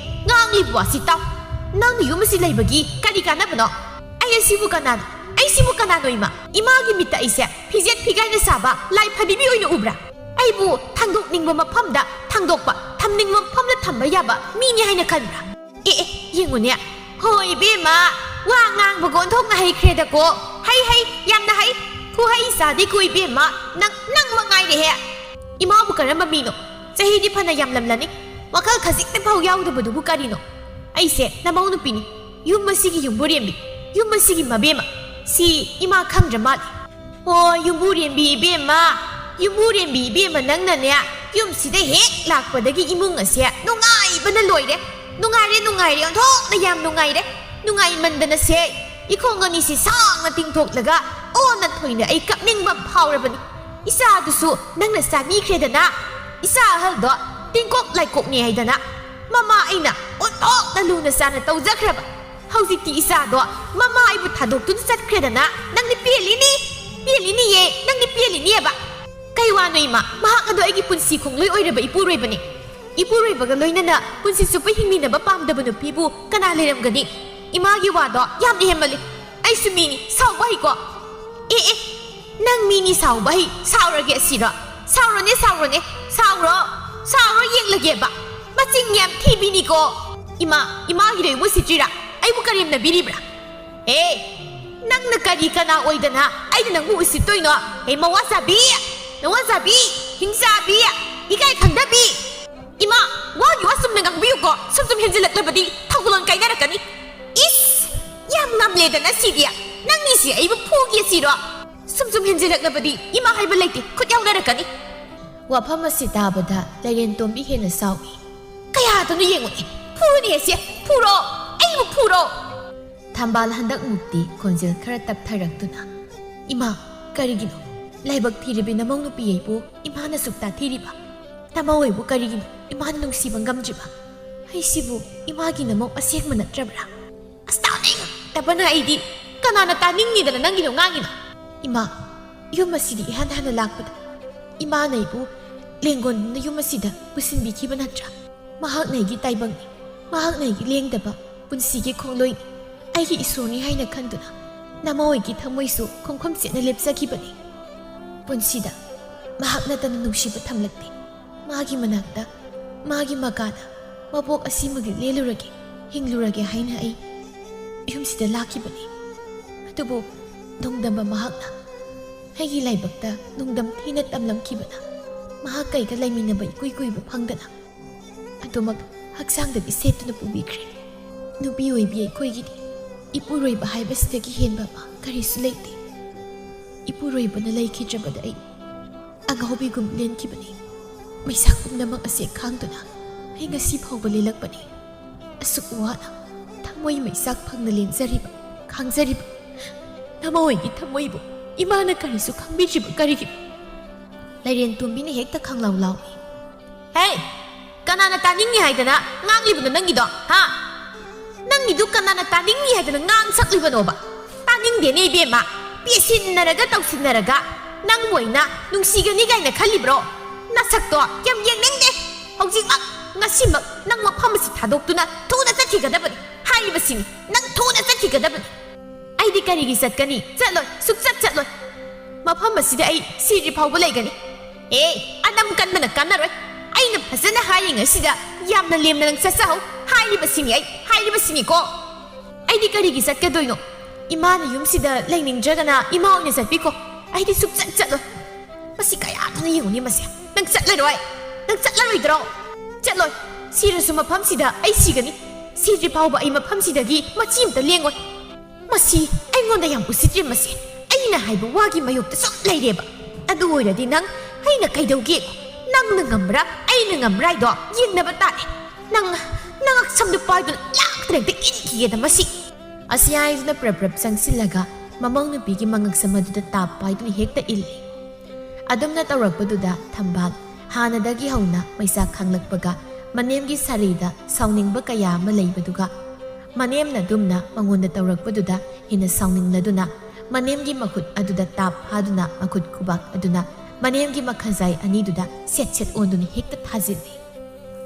ꯉꯥꯡꯂꯤꯕ ꯋꯥꯁꯤ ꯇꯥꯎ꯫ ꯅꯪꯅ ꯌꯨꯝ ꯑꯁꯤ ꯂꯩꯕꯒꯤ ꯀꯔꯤ ꯀꯥꯟꯅꯕꯅꯣ? ꯑꯩ ꯑꯁꯤꯕꯨ ꯀꯅꯥꯅꯣ? ꯑꯩꯁꯤꯕꯨ ꯀꯅꯥꯅꯣ ꯏꯃꯥ? ꯏꯃꯥꯒꯤ ꯃꯤꯠꯇ ꯑꯩꯁꯦ ꯐꯤꯖꯦꯠ ꯐꯤꯒꯥꯏꯅ ꯁꯥꯕ ꯂꯥꯏ ꯐꯗꯤꯕꯤ ꯑꯣꯏꯅ ꯎꯕ꯭ꯔꯥ? ꯑꯩꯕꯨ ꯊꯥꯡꯗꯣꯛꯅꯤꯡꯕ ꯃꯐꯝꯗ ꯊꯥꯡꯗꯣꯛꯄ, ꯊꯝꯅꯤꯡꯕ ꯃꯐꯝꯗ ꯊꯝꯕ ꯌꯥꯕ ꯃꯤꯅꯤ ꯍꯥꯏꯅ ꯈꯟꯕ꯭ꯔꯥ? ꯑꯦ, ꯑꯦ, ꯌꯦꯡꯉꯨꯅꯦ꯫ ꯍꯣꯏ, ꯏꯕꯦꯝꯃ, ꯋꯥ ꯉꯥꯡꯕꯒ ꯑꯣꯟꯊꯣꯛꯅ ꯍꯩꯈ꯭ꯔꯦꯗꯀꯣ꯫ ꯍꯩ, ꯍꯩ, ꯌꯥꯝꯅ ꯍꯩ꯫ ꯈꯨꯍꯩ ꯆꯥꯗꯦꯀꯣ, ꯏꯕꯦꯝꯃ꯫ ꯅꯪ, ꯅꯪ ꯃꯉꯥꯏꯔꯦꯍꯦ꯫ ꯏꯃꯥꯕꯨ ꯀꯔꯝꯕ ꯃꯤꯅꯣ? ꯆꯍꯤꯗꯤ ꯐꯅ ꯌꯥꯝꯂꯝꯂꯅꯤ꯫ ꯋꯥꯈꯜ ꯈꯖꯤꯛꯇ ꯐꯥꯎ ꯌꯥꯎꯗꯕꯗꯨꯕꯨ ꯀꯔꯤꯅꯣ? ꯑꯩꯁꯦ ꯅꯃꯧ ꯅꯨꯄꯤꯅꯤ꯫ ꯌꯨꯝ ꯑꯁꯤꯒꯤ ꯌꯨꯝꯕꯨꯔꯦꯝꯕꯤ꯫ ꯌꯨꯝ ꯑꯁꯤꯒꯤ ꯃꯕꯦꯝꯃ꯫ ꯁꯤ ꯏꯃꯥ ꯈꯪꯗ꯭ꯔ ꯃꯥꯜꯂꯦ꯫ ꯑꯣ, ꯌꯨꯝꯕꯨꯔꯦꯝꯕꯤ ꯏꯕꯦꯝꯃ, ꯌꯨꯝꯕꯨꯔꯦꯝꯕꯤ ꯏꯕꯦꯝꯃ, ꯅꯪꯅꯅꯦ, ꯌꯨꯝꯁꯤꯗ ꯍꯦꯛ ꯂꯥꯛꯄꯗꯒꯤ ꯏꯃꯨꯡ ꯑꯁꯦ ꯅꯨꯡꯉꯥꯏꯕꯅ ꯂꯣꯏꯔꯦ꯫ ꯅꯨꯡꯉꯥꯏꯔꯦ, ꯅꯨꯡꯉꯥꯏꯔꯦ, ꯑꯣꯟꯊꯣꯛꯅ ꯌꯥꯝ ꯅꯨꯡꯉꯥꯏꯔꯦ꯫ ꯅꯨꯡꯉꯥꯏꯃꯟꯗꯅꯁꯦ, ꯏꯈꯣꯡ ꯑꯅꯤꯁꯤ ꯁꯥꯡꯅ ꯇꯤꯡꯊꯣꯛꯂꯒ ꯑꯣꯟꯅ ꯊꯣꯏꯅ ꯑꯩ ꯀꯞꯅꯤꯡꯕ ꯑꯃ ꯐꯥꯎꯔꯕꯅꯤ꯫ ꯏꯆꯥꯗꯨꯁꯨ ꯅꯪꯅ ꯆꯥꯕꯤꯈ꯭ꯔꯦꯗꯅ꯫ ꯏꯆꯥ ꯑꯍꯜꯗꯣ ꯇꯤꯡꯀꯣꯛ ꯂꯥꯏꯀꯣꯛꯅꯤ ꯍꯥꯏꯗꯅ ꯃꯃꯥ ꯑꯩꯅ ꯑꯣꯟꯊꯣꯛꯅ ꯂꯨꯅ ꯆꯥꯅ ꯇꯧꯖꯈ꯭ꯔꯕ꯫ ꯍꯧꯖꯤꯛꯇꯤ ꯏꯆꯥꯗꯣ ꯃꯃꯥ ꯑꯩꯕꯨ ꯊꯥꯗꯣꯛꯇꯨꯅ ꯆꯠꯈ꯭ꯔꯦꯗꯅ꯫ ꯅꯪꯗꯤ ꯄꯦꯜꯂꯤꯅꯤ, ꯄꯦꯜꯂꯤꯅꯤꯌꯦ, ꯅꯪꯗꯤ ꯄꯦꯜꯂꯤꯅꯤꯌꯦꯕ꯫ ꯀꯩ ꯋꯥꯅꯣ ꯏꯃꯥ? ꯃꯍꯥꯛ ꯑꯗꯣ ꯑꯩꯒꯤ ꯄꯨꯟꯁꯤ ꯈꯣꯡꯂꯣꯏ ꯑꯣꯏꯔꯕ ꯏꯄꯨꯔꯣꯏꯕꯅꯤ꯫ ꯏꯄꯨꯔꯣꯏꯕꯒ ꯂꯣꯏꯅꯅ ꯄꯨꯟꯁꯤ ꯆꯨꯞꯄ ꯍꯤꯡꯃꯤꯟꯅꯕ ꯄꯥꯝꯗꯕ ꯅꯨꯄꯤꯕꯨ ꯀꯅꯥ ꯂꯩꯔꯝꯒꯅꯤ? ꯏꯃꯥꯒꯤ ꯋꯥꯗꯣ ꯌꯥꯝꯅ ꯍꯦꯟꯃꯜꯂꯤ꯫ ꯑꯩꯁꯨ ꯃꯤꯅꯤ, ꯁꯥꯎꯕ ꯍꯩꯀꯣ꯫ ꯑꯦ, ꯑꯦ, ꯅꯪ ꯃꯤꯅꯤ ꯁꯥꯎꯕ ꯍꯩ, ꯁꯥꯎꯔꯒꯦ ꯑꯁꯤꯔꯣ? ꯁꯥꯎꯔꯣꯅꯦ, ꯁꯥꯎꯔꯣꯅꯦ, ꯁꯥꯎꯔꯣ, ꯁꯥꯎꯔꯣ ꯌꯦꯡꯂꯒꯦꯕ꯫ ꯃꯆꯤꯡ ꯌꯥꯝ ꯊꯤꯕꯤꯅꯤꯀꯣ꯫ ꯏꯃꯥ, ꯏꯃꯥꯒꯤꯗ ꯏꯃꯨ ꯁꯤꯠꯇ꯭ꯔꯤꯔꯥ? ꯑꯩꯕꯨ ꯀꯔꯦꯝꯅꯕꯤꯔꯤꯕ꯭ꯔꯥ? ꯑꯦ, ꯅꯪꯅ ꯀꯔꯤ ꯀꯅꯥ ꯑꯣꯏꯗꯅ ꯑꯩꯅ ꯅꯪꯕꯨ ꯎꯁꯤꯠꯇꯣꯏꯅꯣ? ꯍꯦ, ꯃꯋꯥ ꯆꯥꯕꯤ! ꯃꯋꯥ ꯆꯥꯕꯤ! ꯍꯤꯡꯆꯥꯕꯤ! ꯏꯀꯥꯏ ꯈꯪꯗꯕꯤ! ꯏꯃꯥ, ꯋꯥꯒꯤ ꯋꯥ ꯆꯨꯝꯅ ꯉꯥꯡꯕꯤꯌꯨꯀꯣ꯫ ꯁꯨꯝ ꯁꯨꯝ ꯍꯦꯟꯖꯤꯜꯂꯛꯂꯕꯗꯤ ꯊꯧꯒꯜꯂꯣꯟ ꯀꯥꯏꯅꯔꯛꯀꯅꯤ꯫ ꯏꯁ! ꯌꯥꯝ ꯉꯝꯂꯦꯗꯅ ꯁꯤꯗꯤ꯫ ꯅꯪꯒꯤꯁꯤ ꯑꯩꯕꯨ ꯐꯨꯒꯦ ꯁꯤꯔꯣ? ꯁꯨꯝ ꯁꯨꯝ ꯍꯦꯟꯖꯤꯜꯂꯛꯂꯕꯗꯤ ꯏꯃꯥ ꯍꯥꯏꯕ ꯂꯩꯇꯦ, ꯈꯨꯠ ꯌꯥꯎꯅꯔꯛꯀꯅꯤ꯫ ꯋꯥꯐꯝ ꯑꯁꯤ ꯇꯥꯕꯗ ꯂꯩꯔꯦꯟ ꯇꯣꯝꯕꯤ ꯍꯦꯟꯅ ꯁꯥꯎꯏ꯫ ꯀꯌꯥꯗꯅꯣ ꯌꯦꯡꯉꯨꯅꯦ, ꯐꯨꯅꯤ ꯑꯁꯦ, ꯐꯨꯔꯣ, ꯑꯩꯕꯨ ꯐꯨꯔꯣ꯫ ꯊꯝꯕꯥꯜ ꯍꯟꯗꯛ ꯃꯨꯛꯇꯤ ꯈꯣꯟꯖꯦꯜ ꯈꯔ ꯇꯞꯊꯔꯛꯇꯨꯅ, "ꯏꯃꯥ, ꯀꯔꯤꯒꯤꯅꯣ? ꯂꯥꯏꯕꯛ ꯊꯤꯔꯕꯤ ꯅꯃꯧ ꯅꯨꯄꯤ ꯑꯩꯕꯨ ꯏꯃꯥꯅ ꯁꯨꯛꯇ ꯊꯤꯔꯤꯕ? ꯅꯃꯧ ꯑꯩꯕꯨ ꯀꯔꯤꯒꯤꯅꯣ ꯏꯃꯥꯅ ꯅꯨꯡꯁꯤꯕ ꯉꯝꯗ꯭ꯔꯤꯕ? ꯑꯩꯁꯤꯕꯨ ꯏꯃꯥꯒꯤ ꯅꯃꯧ ꯑꯁꯦꯡꯕ ꯅꯠꯇ꯭ꯔꯕ꯭ꯔꯥ?" ꯑꯁ, ꯇꯥꯅꯤꯡꯗꯕꯅ ꯑꯩꯗꯤ꯫ ꯀꯅꯥꯅ ꯇꯥꯅꯤꯡꯅꯤꯗꯅ ꯅꯪꯒꯤꯗꯣ ꯉꯥꯡꯉꯤꯅꯣ? ꯏꯃꯥ, ꯌꯨꯝ ꯑꯁꯤꯗꯤ ꯏꯍꯥꯟ ꯍꯥꯟꯅ ꯂꯥꯛꯄꯗ ꯏꯃꯥꯅ ꯑꯩꯕꯨ ꯂꯦꯡꯒꯣꯟꯗꯨꯅ ꯌꯨꯝ ꯑꯁꯤꯗ ꯄꯨꯁꯤꯟꯕꯤꯈꯤꯕ ꯅꯠꯇ꯭ꯔꯥ? ꯃꯍꯥꯛꯅ ꯑꯩꯒꯤ ꯇꯥꯏꯕꯪꯅꯤ, ꯃꯍꯥꯛꯅ ꯑꯩꯒꯤ ꯂꯦꯡꯗꯕ ꯄꯨꯟꯁꯤꯒꯤ ꯈꯣꯡꯂꯣꯏꯅꯤ, ꯑꯩꯒꯤ ꯏꯁꯣꯔꯅꯤ ꯍꯥꯏꯅ ꯈꯟꯗꯨꯅ ꯅꯃꯥ ꯍꯣꯏꯒꯤ ꯊꯃꯣꯏꯁꯨ ꯈꯣꯡꯐꯝ ꯆꯦꯠꯅ ꯂꯦꯞꯆꯈꯤꯕꯅꯤ꯫ ꯄꯨꯟꯁꯤꯗ ꯃꯍꯥꯛ ꯅꯠꯇꯅ ꯅꯨꯡꯁꯤꯕ ꯊꯝꯂꯛꯇꯦ꯫ ꯃꯥꯒꯤ ꯃꯅꯥꯛꯇ, ꯃꯥꯒꯤ ꯃꯀꯥꯗ ꯃꯄꯣꯛ ꯑꯁꯤꯃꯒꯤ ꯂꯦꯜꯂꯨꯔꯒꯦ, ꯍꯤꯡꯂꯨꯔꯒꯦ ꯍꯥꯏꯅ ꯑꯩ ꯌꯨꯝꯁꯤꯗ ꯂꯥꯛꯈꯤꯕꯅꯤ꯫ ꯑꯗꯨꯕꯨ ꯅꯣꯡꯗꯝꯕ ꯃꯍꯥꯛꯅ ꯑꯩꯒꯤ ꯂꯥꯏꯕꯛꯇ ꯅꯣꯡꯗꯝ ꯊꯤꯅ ꯇꯝꯂꯝꯈꯤꯕꯅ ꯃꯍꯥꯛ ꯀꯩꯒ ꯂꯩꯃꯤꯟꯅꯕ ꯏꯀꯨꯏ ꯀꯨꯏꯕ ꯐꯪꯗꯅ ꯑꯗꯨꯃꯛ ꯍꯛꯆꯥꯡꯗꯗꯤ ꯁꯦꯠꯇꯨꯅ ꯄꯨꯕꯤꯈ꯭ꯔꯦ꯫ ꯅꯨꯄꯤ ꯑꯣꯏꯕꯤ ꯑꯩꯈꯣꯏꯒꯤꯗꯤ ꯏꯄꯨꯔꯣꯏꯕ ꯍꯥꯏꯕꯁꯤꯗꯒꯤ ꯍꯦꯟꯕ ꯑꯃ ꯀꯔꯤꯁꯨ ꯂꯩꯇꯦ꯫ ꯏꯄꯨꯔꯣꯏꯕꯅ ꯂꯩꯈꯤꯗ꯭ꯔꯕꯗ ꯑꯩ ꯑꯉꯥꯎꯕꯤꯒꯨꯝ ꯂꯦꯟꯈꯤꯕꯅꯤ꯫ ꯃꯩꯁꯥ ꯄꯨꯝꯅꯃꯛ ꯑꯁꯦ ꯈꯥꯡꯗꯨꯅ ꯑꯩ ꯉꯁꯤ ꯐꯥꯎꯕ ꯂꯦꯜꯂꯛꯄꯅꯤ꯫ ꯑꯁꯨꯛ ꯋꯥꯅ ꯊꯃꯣꯏ ꯃꯩꯆꯥꯛ ꯐꯪꯅ ꯂꯦꯟꯖꯔꯤꯕ, ꯈꯥꯡꯖꯔꯤꯕ ꯅꯃꯥ ꯍꯣꯏꯒꯤ ꯊꯃꯣꯏꯕꯨ ꯏꯃꯥꯅ ꯀꯔꯤꯁꯨ ꯈꯪꯕꯤꯗ꯭ꯔꯤꯕ ꯀꯔꯤꯒꯤꯅꯣ? ꯂꯩꯔꯦꯟ ꯇꯣꯝꯕꯤꯅ ꯍꯦꯛꯇ ꯈꯪꯂꯥꯎ ꯂꯥꯎꯏ꯫ "ꯍꯦ! ꯀꯅꯥꯅ ꯇꯥꯅꯤꯡꯉꯤ ꯍꯥꯏꯗꯅ ꯉꯥꯡꯂꯤꯕꯅꯣ ꯅꯪꯒꯤꯗꯣ, ꯍꯥ? ꯅꯪꯒꯤꯗꯨ ꯀꯅꯥꯅ ꯇꯥꯅꯤꯡꯉꯤ ꯍꯥꯏꯗꯅ ꯉꯥꯡ ꯁꯛꯂꯤꯕꯅꯣꯕ? ꯇꯥꯅꯤꯡꯗꯦꯅꯦ ꯏꯕꯦꯝꯃ꯫ ꯄꯦꯁꯤꯟꯅꯔꯒ ꯇꯧꯁꯤꯟꯅꯔꯒ ꯅꯪꯕꯨ ꯑꯩꯅ ꯅꯨꯡꯁꯤꯒꯅꯤ ꯀꯥꯏꯅ ꯈꯜꯂꯤꯕ꯭ꯔꯣ? ꯅꯁꯛꯇꯣ ꯌꯥꯝ ꯌꯦꯡꯅꯤꯡꯗꯦ꯫ ꯍꯧꯖꯤꯛꯃꯛ, ꯉꯁꯤꯃꯛ ꯅꯪ ꯃꯐꯝ ꯑꯁꯤ ꯊꯥꯗꯣꯛꯇꯨꯅ ꯊꯨꯅ ꯆꯠꯈꯤꯒꯗꯕꯅꯤ ꯍꯥꯏꯔꯤꯕꯁꯤꯅꯤ꯫ ꯅꯪ ꯊꯨꯅ ꯆꯠꯈꯤꯒꯗꯕꯅꯤ꯫" "ꯑꯩꯗꯤ ꯀꯔꯤꯒꯤ ꯆꯠꯀꯅꯤ? ꯆꯠꯂꯣꯏ, ꯁꯨꯛꯆꯠ ꯆꯠꯂꯣꯏ꯫ ꯃꯐꯝ ꯑꯁꯤꯗ ꯑꯩ ꯁꯤꯗ꯭ꯔꯤ ꯐꯥꯎꯕ ꯂꯩꯒꯅꯤ꯫ ꯑꯦ, ꯑꯅꯝ ꯀꯟꯕꯅ ꯀꯥꯟꯅꯔꯣꯏ꯫ ꯑꯩꯅ ꯐꯖꯅ ꯍꯥꯏꯔꯤꯉꯩꯁꯤꯗ ꯌꯥꯝꯅ ꯂꯦꯝꯅ ꯅꯪ ꯆꯠꯆꯍꯧ ꯍꯥꯏꯔꯤꯕꯁꯤꯅꯤ ꯑꯩ, ꯍꯥꯏꯔꯤꯕꯁꯤꯅꯤꯀꯣ꯫ ꯑꯩꯗꯤ ꯀꯔꯤꯒꯤ ꯆꯠꯀꯗꯣꯏꯅꯣ? "ꯏꯃꯥꯅ ꯌꯨꯝꯁꯤꯗ ꯂꯩꯅꯤꯡꯗ꯭ꯔꯒꯅ ꯏꯃꯥ ꯑꯣꯏꯅ ꯆꯠꯄꯤꯈꯣ, ꯑꯩꯗꯤ ꯁꯨꯛꯆꯠ ꯆꯠꯂꯣꯏ꯫ ꯃꯁꯤ ꯀꯌꯥꯗꯅ ꯌꯦꯡꯉꯨꯅꯤ ꯃꯁꯦ꯫ ꯅꯪ ꯆꯠꯂꯔꯣꯏ? ꯅꯪ ꯆꯠꯂꯔꯣꯏꯗ꯭ꯔꯣ? ꯆꯠꯂꯣꯏ꯫ ꯁꯤꯔꯁꯨ ꯃꯐꯝꯁꯤꯗ ꯑꯩ ꯁꯤꯒꯅꯤ꯫ ꯁꯤꯗ꯭ꯔꯤ ꯐꯥꯎꯕ ꯑꯩ ꯃꯐꯝꯁꯤꯗꯒꯤ ꯃꯆꯤ ꯑꯃꯇ ꯂꯦꯡꯉꯣꯏ꯫ ꯃꯁꯤ ꯑꯩꯉꯣꯟꯗ ꯌꯥꯝ ꯎꯁꯤꯠꯇ꯭ꯔꯤ ꯃꯁꯦ꯫ ꯑꯩꯅ ꯍꯥꯏꯕ ꯋꯥꯒꯤ ꯃꯥꯌꯣꯛꯇ ꯁꯨꯝ ꯂꯩꯔꯦꯕ꯫ ꯑꯗꯨ ꯑꯣꯏꯔꯗꯤ ꯅꯪ ꯑꯩꯅ ꯀꯩꯗꯧꯒꯦ? ꯅꯪꯅ ꯉꯝꯕ꯭ꯔꯥ, ꯑꯩꯅ ꯉꯝꯕ꯭ꯔꯥ ꯍꯥꯏꯗꯣ ꯌꯦꯡꯅꯕ ꯇꯥꯔꯦ꯫ ꯅꯪ, ꯅꯪ ꯁꯝꯗꯨ ꯄꯥꯏꯗꯨꯅ ꯂꯥꯛꯇ꯭ꯔꯦ, ꯑꯝꯇ ꯏꯟꯈꯤꯒꯦꯗ ꯃꯁꯤ"꯫ ꯑꯁꯤ ꯍꯥꯏꯗꯨꯅ ꯄ꯭ꯔꯞ ꯄ꯭ꯔꯞ ꯆꯪꯁꯤꯜꯂꯒ ꯃꯃꯧ ꯅꯨꯄꯤꯒꯤ ꯃꯉꯛꯁꯝ ꯑꯗꯨꯗ ꯇꯥꯞ ꯄꯥꯏꯗꯨꯅ ꯍꯦꯛꯇ ꯏꯜꯂꯤ꯫ ꯑꯗꯨꯝꯅ ꯇꯧꯔꯛꯄꯗꯨꯗ ꯊꯝꯕꯥꯜ ꯍꯥꯟꯅꯗꯒꯤ ꯍꯧꯅ ꯃꯩꯁꯥ ꯈꯥꯡꯂꯛꯄꯒ ꯃꯅꯦꯝꯒꯤ ꯁꯥꯔꯤꯗ ꯁꯥꯎꯅꯤꯡꯕ ꯀꯌꯥ ꯑꯃ ꯂꯩꯕꯗꯨꯒ ꯃꯅꯦꯝꯅ ꯑꯗꯨꯝꯅ ꯃꯉꯣꯟꯗ ꯇꯧꯔꯛꯄꯗꯨꯗ ꯍꯦꯟꯅ ꯁꯥꯎꯅꯤꯡꯂꯗꯨꯅ ꯃꯅꯦꯝꯒꯤ ꯃꯈꯨꯠ ꯑꯗꯨꯗ ꯇꯥꯞ ꯐꯥꯗꯨꯅ ꯃꯈꯨꯠ ꯈꯨꯕꯥꯛ ꯑꯗꯨꯅ ꯃꯅꯦꯝꯒꯤ ꯃꯈꯥꯖꯥꯏ ꯑꯅꯤꯗꯨꯗ ꯁꯦꯠ ꯁꯦꯠ ꯑꯣꯟꯗꯨꯅ ꯍꯦꯛꯇ ꯊꯥꯖꯤꯜꯂꯤ꯫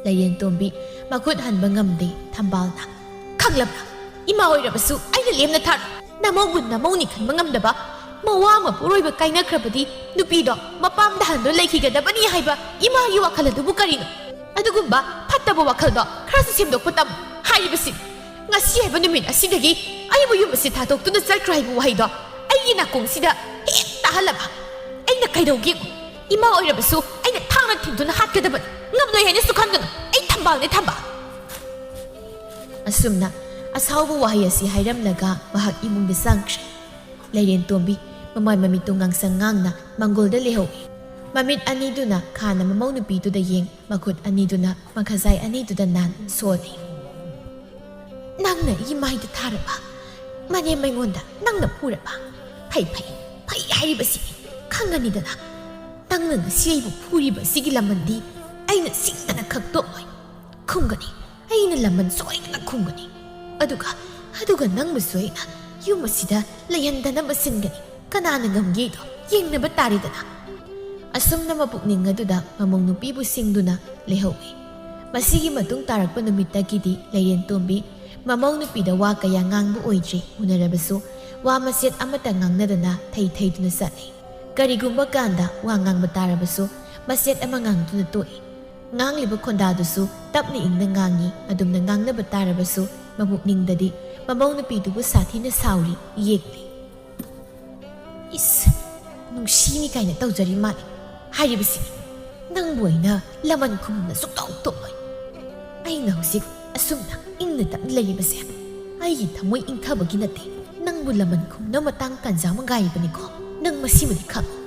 ꯂꯩꯔꯦꯟꯇꯣꯝꯕꯤ ꯃꯈꯨꯠ ꯍꯟꯕ ꯉꯝꯗꯦ꯫ ꯊꯝꯕꯥꯜꯅ, "ꯈꯪꯂꯕ꯭ꯔꯥ? ꯏꯃꯥ ꯑꯣꯏꯔꯕꯁꯨ ꯑꯩꯅ ꯂꯦꯝꯅ ꯊꯥꯔꯣꯏ꯫ ꯅꯃꯧꯕꯨ ꯅꯃꯧꯅꯤ ꯈꯟꯕ ꯉꯝꯗꯕ, ꯃꯋꯥ ꯃꯄꯨꯔꯣꯏꯕ ꯀꯥꯏꯅꯈ꯭ꯔꯕꯗꯤ ꯅꯨꯄꯤꯗꯣ ꯃꯄꯥꯝꯗ ꯍꯟꯗꯨꯅ ꯂꯩꯈꯤꯒꯗꯕꯅꯤ ꯍꯥꯏꯕ ꯏꯃꯥꯒꯤ ꯋꯥꯈꯜ ꯑꯗꯨꯕꯨ ꯀꯔꯤꯅꯣ? ꯑꯗꯨꯒꯨꯝꯕ ꯐꯠꯇꯕ ꯋꯥꯈꯜꯗꯣ ꯈꯔꯁꯨ ꯁꯦꯝꯗꯣꯛꯄ ꯇꯝꯃꯨ ꯍꯥꯏꯔꯤꯕꯁꯤ꯫ ꯉꯁꯤ ꯍꯥꯏꯕ ꯅꯨꯃꯤꯠ ꯑꯁꯤꯗꯒꯤ ꯑꯩꯕꯨ ꯌꯨꯝ ꯑꯁꯤ ꯊꯥꯗꯣꯛꯇꯨꯅ ꯆꯠꯈ꯭ꯔꯣ ꯍꯥꯏꯕ ꯋꯥꯍꯩꯗꯣ ꯑꯩꯒꯤ ꯅꯥꯀꯣꯡꯁꯤꯗ ꯍꯦꯛ ꯇꯥꯍꯜꯂꯕ ꯑꯩꯅ ꯀꯩꯗꯧꯒꯦ? ꯏꯃꯥ ꯑꯣꯏꯔꯕꯁꯨ ꯑꯩꯅ ꯊꯥꯡꯅ ꯊꯤꯟꯗꯨꯅ ꯍꯥꯠꯀꯗꯕꯅꯤ꯫ ꯉꯝꯂꯣꯏ ꯍꯥꯏꯅꯁꯨ ꯈꯟꯒꯅꯨ꯫ ꯑꯩ ꯊꯝꯕꯥꯜꯅꯦ, ꯊꯝꯕꯥꯜ"꯫ ꯑꯁꯨꯝꯅ ꯑꯁꯥꯎꯕ ꯋꯥꯍꯩ ꯑꯁꯤ ꯍꯥꯏꯔꯝꯂꯒ ꯃꯍꯥꯛ ꯏꯃꯨꯡꯗ ꯆꯪꯈ꯭ꯔꯦ꯫ ꯂꯩꯔꯦꯟꯇꯣꯝꯕꯤ ꯃꯃꯥꯏ ꯃꯃꯤꯠꯇꯨ ꯉꯥꯡꯁꯪ ꯉꯥꯡꯅ ꯃꯪꯒꯣꯜꯗ ꯂꯩꯍꯧꯏ꯫ ꯃꯃꯤꯠ ꯑꯅꯤꯗꯨꯅ ꯈꯥꯅ ꯃꯃꯧ ꯅꯨꯄꯤꯗꯨꯗ ꯌꯦꯡ, ꯃꯈꯨꯠ ꯑꯅꯤꯗꯨꯅ ꯃꯈꯥꯖꯥꯏ ꯑꯅꯤꯗꯨꯗ ꯅꯥꯟ ꯁꯣꯜꯂꯤ꯫ "ꯅꯪꯅ ꯑꯩꯒꯤ ꯃꯥꯏꯗ ꯊꯥꯔꯕ? ꯃꯅꯦꯝ ꯑꯩꯉꯣꯟꯗ ꯅꯪꯅ ꯐꯨꯔꯕ? ꯐꯩ, ꯐꯩ, ꯐꯩ ꯍꯥꯏꯔꯤꯕꯁꯤ ꯈꯪꯒꯅꯤꯗꯅ꯫ ꯅꯪꯅ ꯉꯁꯤ ꯑꯩꯕꯨ ꯐꯨꯔꯤꯕ ꯑꯁꯤꯒꯤ ꯂꯃꯟꯗꯤ ꯑꯩꯅ ꯁꯤꯡꯗꯅ ꯈꯪꯗꯣꯛꯂꯣꯏ꯫ ꯈꯨꯝꯒꯅꯤ, ꯑꯩꯅ ꯂꯃꯟ ꯁꯣꯏꯗꯅ ꯈꯨꯝꯒꯅꯤ꯫ ꯑꯗꯨꯒ, ꯑꯗꯨꯒ ꯅꯪꯕꯨꯁꯨ ꯑꯩꯅ ꯌꯨꯝ ꯑꯁꯤꯗ ꯂꯩꯍꯟꯗꯅꯕ ꯁꯤꯟꯒꯅꯤ꯫ ꯀꯅꯥꯅ ꯉꯝꯒꯦꯗꯣ ꯌꯦꯡꯅꯕ ꯇꯥꯔꯦꯗꯅ"꯫ ꯑꯁꯨꯝꯅ ꯃꯄꯨꯛꯅꯤꯡ ꯑꯗꯨꯗ ꯃꯃꯧ ꯅꯨꯄꯤꯕꯨ ꯁꯤꯡꯗꯨꯅ ꯂꯩꯍꯧꯏ꯫ ꯃꯁꯤꯒꯤ ꯃꯇꯨꯡ ꯇꯥꯔꯛꯄ ꯅꯨꯃꯤꯠꯇꯒꯤꯗꯤ ꯂꯩꯔꯦꯟꯇꯣꯝꯕꯤ ꯃꯃꯧ ꯅꯨꯄꯤꯗ ꯋꯥ ꯀꯌꯥ ꯉꯥꯡꯕ ꯑꯣꯏꯗ꯭ꯔꯤ꯫ ꯎꯅꯔꯕꯁꯨ ꯋꯥ ꯃꯆꯦꯠ ꯑꯃꯠꯇ ꯉꯥꯡꯅꯗꯅ ꯊꯩ ꯊꯩꯗꯨꯅ ꯆꯠꯂꯤ꯫ ꯀꯔꯤꯒꯨꯝꯕ ꯀꯥꯟꯗ ꯋꯥ ꯉꯥꯡꯕ ꯇꯥꯔꯕꯁꯨ ꯃꯆꯦꯠ ꯑꯃ ꯉꯥꯡꯗꯨꯅ ꯇꯣꯛꯏ꯫ ꯉꯥꯡꯂꯤꯕ ꯈꯣꯟꯗꯥꯗꯨꯁꯨ ꯇꯞꯅ ꯏꯪꯅ ꯉꯥꯡꯉꯤ꯫ ꯑꯗꯨꯝꯅ ꯉꯥꯡꯅꯕ ꯇꯥꯔꯕꯁꯨ ꯃꯄꯨꯛꯅꯤꯡꯗꯗꯤ ꯃꯃꯧ ꯅꯨꯄꯤꯗꯨꯕꯨ ꯁꯥꯊꯤꯅ ꯁꯥꯎꯔꯤ, ꯌꯦꯡꯂꯤ꯫ "ꯏꯁ, ꯅꯨꯡꯁꯤꯅꯤ ꯀꯥꯏꯅ ꯇꯧꯖꯔꯤ ꯃꯥꯜꯂꯦ꯫ ꯍꯥꯏꯔꯤꯕꯁꯤ ꯅꯪꯕꯨ ꯑꯩꯅ ꯂꯃꯟ ꯈꯨꯝꯅ ꯁꯨꯛꯇꯧ ꯇꯧꯔꯣꯏ꯫ ꯑꯩꯅ ꯍꯧꯖꯤꯛ ꯑꯁꯨꯝꯅ ꯏꯪꯅ ꯇꯞꯅ ꯂꯩꯔꯤꯕꯁꯦ ꯑꯩꯒꯤ ꯊꯃꯣꯏ ꯏꯪꯊꯕꯒꯤ ꯅꯠꯇꯦ, ꯅꯪꯕꯨ ꯂꯃꯟ ꯈꯨꯝꯅ ꯃꯇꯥꯡ ꯇꯥꯟꯖꯥ ꯑꯃ ꯉꯥꯏꯔꯤꯕꯅꯤꯀꯣ꯫ ꯅꯪ ꯃꯁꯤꯃꯗꯤ ꯈꯪꯉꯨ꯫"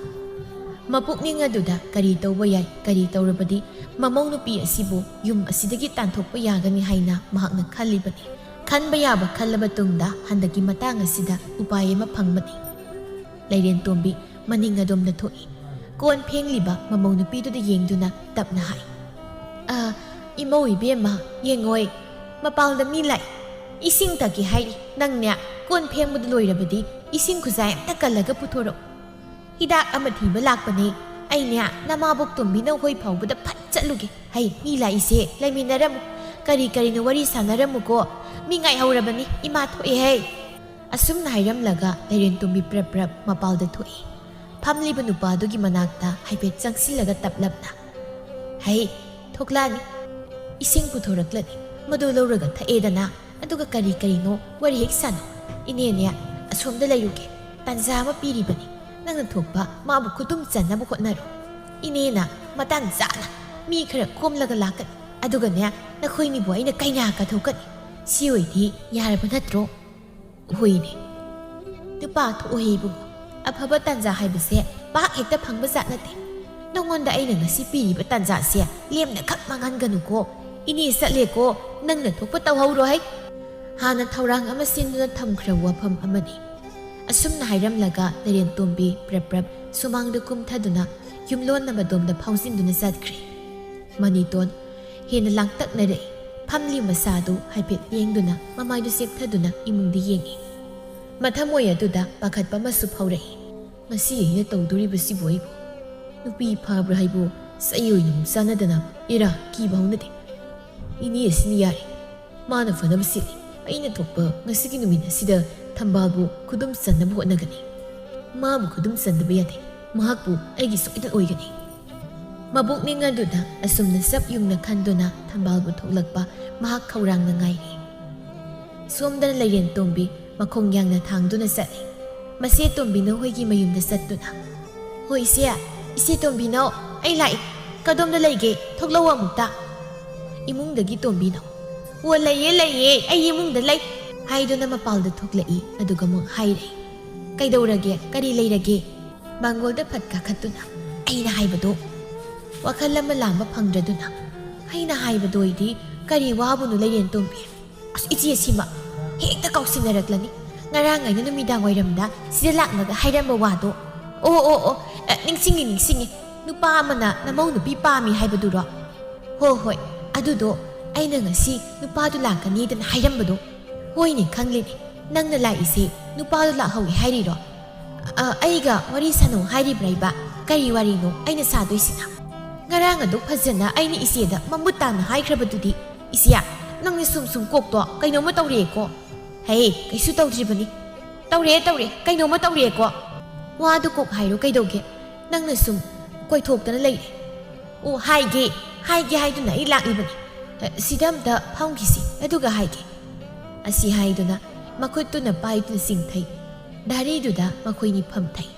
ꯃꯄꯨꯛꯅꯤꯡ ꯑꯗꯨꯗ ꯀꯔꯤ ꯇꯧꯕ ꯌꯥꯏ, ꯀꯔꯤ ꯇꯧꯔꯕꯗꯤ ꯃꯃꯧ ꯅꯨꯄꯤ ꯑꯁꯤꯕꯨ ꯌꯨꯝ ꯑꯁꯤꯗꯒꯤ ꯇꯥꯟꯊꯣꯛꯄ ꯌꯥꯒꯅꯤ ꯍꯥꯏꯅ ꯃꯍꯥꯛꯅ ꯈꯜꯂꯤꯕꯅꯤ꯫ ꯈꯟꯕ ꯌꯥꯕ ꯈꯜꯂꯕ ꯇꯨꯡꯗ ꯍꯟꯗꯛꯀꯤ ꯃꯇꯥꯡ ꯑꯁꯤꯗ ꯎꯄꯥꯏ ꯑꯃ ꯐꯪꯕꯅꯤ꯫ ꯂꯩꯔꯦꯟ ꯇꯣꯝꯕꯤ ꯃꯅꯤꯡ ꯑꯗꯣꯝꯗ ꯊꯣꯛꯏ꯫ ꯀꯣꯟ ꯐꯦꯡꯂꯤꯕ ꯃꯃꯧ ꯅꯨꯄꯤꯗꯨꯗ ꯌꯦꯡꯗꯨꯅ ꯇꯞꯅ ꯍꯥꯏ, "ꯑ, ꯏꯃꯧ ꯏꯕꯦꯝꯃ, ꯌꯦꯡꯉꯣꯏ, ꯃꯄꯥꯜꯗ ꯃꯤ ꯂꯥꯛꯏ꯫ ꯏꯁꯤꯡ ꯊꯛꯀꯦ ꯍꯥꯏꯔꯤ꯫ ꯅꯪꯅꯦ, ꯀꯣꯟ ꯐꯦꯡꯕꯗꯨ ꯂꯣꯏꯔꯕꯗꯤ ꯏꯁꯤꯡ ꯈꯨꯖꯥꯏ ꯑꯝꯇ ꯀꯜꯂꯒ ꯄꯨꯊꯣꯔꯛꯎ꯫ ꯍꯤꯗꯥꯛ ꯑꯃ ꯊꯤꯕ ꯂꯥꯛꯄꯅꯦ꯫ ꯑꯩꯅꯦ, ꯅꯃꯥꯕꯣꯛ ꯇꯣꯝꯕꯤꯅ ꯍꯣꯏ ꯐꯥꯎꯕꯗ ꯐꯠ ꯆꯠꯂꯨꯒꯦ꯫ ꯍꯩ, ꯃꯤ ꯂꯥꯛꯏꯁꯦ, ꯂꯩꯃꯤꯟꯅꯔꯝꯃꯨ꯫ ꯀꯔꯤ ꯀꯔꯤꯅꯣ ꯋꯥꯔꯤ ꯁꯥꯟꯅꯔꯝꯃꯨꯀꯣ꯫ ꯃꯤ ꯉꯥꯏꯍꯧꯔꯕꯅꯤ, ꯏꯃꯥ ꯊꯣꯛꯑꯦ ꯍꯩ꯫" ꯑꯁꯨꯝꯅ ꯍꯥꯏꯔꯝꯂꯒ ꯂꯩꯔꯦꯟ ꯇꯣꯝꯕꯤ ꯄ꯭ꯔꯞ ꯄ꯭ꯔꯞ ꯃꯄꯥꯜꯗ ꯊꯣꯛꯏ꯫ ꯐꯝꯂꯤꯕ ꯅꯨꯄꯥꯗꯨꯒꯤ ꯃꯅꯥꯛꯇ ꯍꯥꯏꯐꯦꯠ ꯆꯪꯁꯤꯜꯂꯒ ꯇꯞꯂꯞꯅ, "ꯍꯩ, ꯊꯣꯛꯂꯛꯑꯅꯤ꯫ ꯏꯁꯤꯡ ꯄꯨꯊꯣꯔꯛꯂꯅꯤ꯫ ꯃꯗꯨ ꯂꯧꯔꯒ ꯊꯛꯑꯦꯗꯅ, ꯑꯗꯨꯒ ꯀꯔꯤ ꯀꯔꯤꯅꯣ ꯋꯥꯔꯤ ꯍꯦꯛ ꯁꯥꯟꯅꯧ꯫ ꯏꯅꯦꯅꯦ, ꯑꯁꯣꯝꯗ ꯂꯩꯔꯨꯒꯦ꯫ ꯇꯥꯟꯖꯥ ꯑꯃ ꯄꯤꯔꯤꯕꯅꯤ꯫ ꯅꯪꯅ ꯊꯣꯛꯄ ꯃꯥꯕꯨ ꯈꯨꯗꯨꯝ ꯆꯟꯅꯕ ꯍꯣꯠꯅꯔꯣ꯫ ꯏꯅꯦꯅ ꯃꯇꯥꯡ ꯆꯥꯅ ꯃꯤ ꯈꯔ ꯈꯣꯝꯂꯒ ꯂꯥꯛꯀꯅꯤ꯫ ꯑꯗꯨꯒꯅꯦ, ꯅꯈꯣꯏꯅꯤꯕꯨ ꯑꯩꯅ ꯀꯩꯅꯥ ꯀꯠꯊꯣꯛꯀꯅꯤ꯫ ꯁꯤ ꯑꯣꯏꯗꯤ ꯌꯥꯔꯕ ꯅꯠꯇ꯭ꯔꯣ?" "ꯍꯣꯏꯅꯦ꯫ ꯅꯨꯄꯥ ꯊꯣꯛꯑꯣꯍꯦ ꯏꯕꯨꯡꯉꯣ꯫ ꯑꯐꯕ ꯇꯥꯟꯖꯥ ꯍꯥꯏꯕꯁꯦ ꯄꯥꯛ ꯍꯦꯛꯇ ꯐꯪꯕ ꯖꯥꯠ ꯅꯠꯇꯦ꯫ ꯅꯉꯣꯟꯗ ꯑꯩꯅ ꯉꯁꯤ ꯄꯤꯔꯤꯕ ꯇꯥꯟꯖꯥꯁꯦ ꯂꯦꯝꯅ ꯈꯛ ꯃꯥꯡꯍꯟꯒꯅꯨꯀꯣ꯫ ꯏꯅꯦ ꯆꯠꯂꯦꯀꯣ, ꯅꯪꯅ ꯊꯣꯛꯄ ꯇꯧꯍꯧꯔꯣ ꯍꯩ꯫" ꯍꯥꯟꯅ ꯊꯧꯔꯥꯡ ꯑꯃ ꯁꯤꯟꯗꯨꯅ ꯊꯝꯈ꯭ꯔꯕ ꯋꯥꯐꯝ ꯑꯃꯅꯤ꯫ ꯑꯁꯨꯝꯅ ꯍꯥꯏꯔꯝꯂꯒ ꯂꯩꯔꯦꯟ ꯇꯣꯝꯕꯤ ꯄ꯭ꯔꯞ ꯄ꯭ꯔꯞ ꯁꯨꯃꯥꯡꯗ ꯀꯨꯝꯊꯗꯨꯅ ꯌꯨꯝꯂꯣꯟꯅꯕꯗꯣꯝꯗ ꯐꯥꯎꯖꯤꯟꯗꯨꯅ ꯆꯠꯈ꯭ꯔꯦ꯫ ꯃꯅꯤꯇꯣꯟ ꯍꯦꯟꯅ ꯂꯥꯡꯇꯛꯅꯔꯛꯏ꯫ ꯐꯝꯂꯤ ꯃꯁꯥꯗꯨ ꯍꯥꯏꯐꯦꯠ ꯂꯦꯡꯗꯨꯅ ꯃꯃꯥꯏꯗꯨ ꯆꯦꯞꯊꯗꯨꯅ ꯏꯃꯨꯡꯗ ꯌꯦꯡꯉꯤ꯫ ꯃꯊꯃꯣꯏ ꯑꯗꯨꯗ ꯄꯥꯈꯠꯄ ꯑꯃꯁꯨ ꯐꯥꯎꯔꯛꯏ꯫ "ꯉꯁꯤ ꯑꯩꯅ ꯇꯧꯗꯣꯔꯤꯕꯁꯤꯕꯨ ꯑꯩꯕꯨ ꯅꯨꯄꯤ ꯐꯥꯕ꯭ꯔꯥ ꯍꯥꯏꯕꯨ ꯆꯩ ꯑꯣꯏꯅ ꯑꯃꯨꯛ ꯆꯥꯟꯅꯗꯅ ꯏꯔꯥ ꯀꯤꯕ ꯍꯧꯅꯗꯦ꯫ ꯏꯅꯦ ꯑꯁꯤꯅ ꯌꯥꯔꯦ꯫ ꯃꯥꯅ ꯐꯅꯕ ꯁꯤꯜꯂꯤ꯫ ꯑꯩꯅ ꯊꯣꯛꯄ ꯉꯁꯤꯒꯤ ꯅꯨꯃꯤꯠ ꯑꯁꯤꯗ ꯊꯝꯕꯥꯜꯕꯨ ꯈꯨꯗꯨꯝ ꯆꯟꯅꯕ ꯍꯣꯠꯅꯒꯅꯤ꯫ ꯃꯥꯕꯨ ꯈꯨꯗꯨꯝ ꯆꯟꯗꯕ ꯌꯥꯗꯦ꯫ ꯃꯍꯥꯛꯄꯨ ꯑꯩꯒꯤ ꯁꯣꯏꯗꯅ ꯑꯣꯏꯒꯅꯤ꯫" ꯃꯕꯨꯛꯅꯤꯡ ꯑꯗꯨꯗ ꯑꯁꯨꯝꯅ ꯆꯞ ꯌꯨꯡꯅ ꯈꯟꯗꯨꯅ ꯊꯝꯕꯥꯜꯕꯨ ꯊꯣꯛꯂꯛꯄ ꯃꯍꯥꯛ ꯈꯧꯔꯥꯡꯅ ꯉꯥꯏꯔꯤ꯫ ꯁꯣꯝꯗꯅ ꯂꯩꯔꯦꯟ ꯇꯣꯝꯕꯤ ꯃꯈꯣꯡ ꯌꯥꯡꯅ ꯊꯥꯡꯗꯨꯅ ꯆꯠꯂꯤ꯫ ꯃꯆꯦ ꯇꯣꯝꯕꯤꯅꯧ ꯍꯣꯏꯒꯤ ꯃꯌꯨꯝꯗ ꯆꯠꯇꯨꯅ, "ꯍꯣ ꯏꯆꯦ, ꯏꯆꯦ ꯇꯣꯝꯕꯤꯅꯧ, ꯑꯩ ꯂꯥꯛꯏ꯫ ꯀꯗꯣꯝꯗ ꯂꯩꯒꯦ? ꯊꯣꯛꯂꯛꯑꯣ ꯑꯃꯨꯛꯇ꯫" ꯏꯃꯨꯡꯗꯒꯤ ꯇꯣꯝꯕꯤꯅꯧ, "ꯑꯣ ꯂꯩꯌꯦ ꯂꯩꯌꯦ, ꯑꯩ ꯏꯃꯨꯡꯗ ꯂꯩ" ꯍꯥꯏꯗꯨꯅ ꯃꯄꯥꯜꯗ ꯊꯣꯛꯂꯛꯏ꯫ ꯑꯗꯨꯒ ꯑꯃꯨꯛ ꯍꯥꯏꯔꯛꯏ, "ꯀꯩꯗꯧꯔꯒꯦ? ꯀꯔꯤ ꯂꯩꯔꯒꯦ?" ꯃꯥꯡꯒꯣꯜꯗ ꯐꯠ ꯀꯥꯈꯠꯇꯨꯅ, "ꯑꯩꯅ ꯍꯥꯏꯕꯗꯣ ꯋꯥꯈꯜ ꯑꯃ ꯂꯥꯝꯕ ꯐꯪꯗ꯭ꯔꯗꯨꯅ, ꯑꯩꯅ ꯍꯥꯏꯕꯗꯣ ꯑꯩꯗꯤ ꯀꯔꯤ ꯋꯥꯕꯨꯅꯣ ꯂꯩꯔꯦꯟ ꯇꯣꯝꯕꯤ?" "ꯑꯁ ꯏꯆꯦ, ꯁꯤꯃ ꯍꯦꯛꯇ ꯀꯥꯎꯁꯤꯟꯅꯔꯛꯂꯅꯤ꯫ ꯉꯔꯥꯡ ꯑꯩꯅ ꯅꯨꯃꯤꯗꯥꯡ ꯋꯥꯏꯔꯝꯗ ꯁꯤꯗ ꯂꯥꯛꯂꯒ ꯍꯥꯏꯔꯝꯕ ꯋꯥꯗꯣ꯫ ꯑꯣ ꯑꯣ ꯑꯣ, ꯑ, ꯅꯤꯡꯁꯤꯡꯉꯤ ꯅꯤꯡꯁꯤꯡꯉꯤ꯫ ꯅꯨꯄꯥ ꯑꯃꯅ ꯅꯃꯧ ꯅꯨꯄꯤ ꯄꯥꯝꯃꯤ ꯍꯥꯏꯕꯗꯨꯔꯣ?" "ꯍꯣ ꯍꯣꯏ, ꯑꯗꯨꯗꯣ ꯑꯩꯅ ꯉꯁꯤ ꯅꯨꯄꯥꯗꯨ ꯂꯥꯛꯀꯅꯤꯗꯅ ꯍꯥꯏꯔꯝꯕꯗꯣ꯫" "ꯍꯣꯏꯅꯦ, ꯈꯪꯂꯤꯅꯦ꯫ ꯅꯪꯅ ꯂꯥꯛꯏꯁꯦ ꯅꯨꯄꯥꯗꯨ ꯂꯥꯛꯍꯧꯏ ꯍꯥꯏꯔꯤꯔꯣ?" "ꯑ, ꯑꯩꯒ ꯋꯥꯔꯤ ꯁꯥꯟꯅꯧ ꯍꯥꯏꯔꯤꯕ꯭ꯔꯥ ꯏꯕ? ꯀꯔꯤ ꯋꯥꯔꯤꯅꯣ ꯑꯩꯅ ꯁꯥꯗꯣꯏꯁꯤꯅ? ꯉꯔꯥꯡ ꯑꯗꯨꯛ ꯐꯖꯅ ꯑꯩꯅ ꯏꯆꯦꯗ ꯃꯃꯨꯠ ꯇꯥꯅ ꯍꯥꯏꯈ꯭ꯔꯕꯗꯨꯗꯤ꯫ ꯏꯆꯦ, ꯅꯪꯅ ꯁꯨꯝ ꯁꯨꯝ ꯀꯣꯛꯇꯣ ꯀꯩꯅꯣꯝꯃ ꯇꯧꯔꯦꯀꯣ꯫" "ꯍꯦ, ꯀꯩꯁꯨ ꯇꯧꯗ꯭ꯔꯤꯕꯅꯤ꯫" "ꯇꯧꯔꯦ, ꯇꯧꯔꯦ, ꯀꯩꯅꯣꯝꯃ ꯇꯧꯔꯦꯀꯣ꯫" "ꯋꯥꯗꯨ ꯀꯣꯛ ꯍꯥꯏꯔꯣ, ꯀꯩꯗꯧꯒꯦ? ꯅꯪꯅ ꯁꯨꯝ ꯀꯣꯏꯊꯣꯛꯇꯅ ꯂꯩꯔꯦ꯫" "ꯑꯣ, ꯍꯥꯏꯒꯦ, ꯍꯥꯏꯒꯦ ꯍꯥꯏꯗꯨꯅ ꯑꯩ ꯂꯥꯛꯂꯤꯕꯅꯤ꯫ ꯑ, ꯁꯤꯗ ꯑꯝꯇ ꯐꯝꯈꯤꯁꯤ, ꯑꯗꯨꯒ ꯍꯥꯏꯒꯦ꯫" ꯑꯁꯤ ꯍꯥꯏꯗꯨꯅ ꯃꯈꯨꯠꯇꯨꯅ ꯄꯥꯏꯗꯨꯅ ꯆꯤꯡꯊꯩ꯫ ꯙꯥꯔꯤꯗꯨꯗ ꯃꯈꯣꯏꯅꯤ ꯐꯝꯊꯩ꯫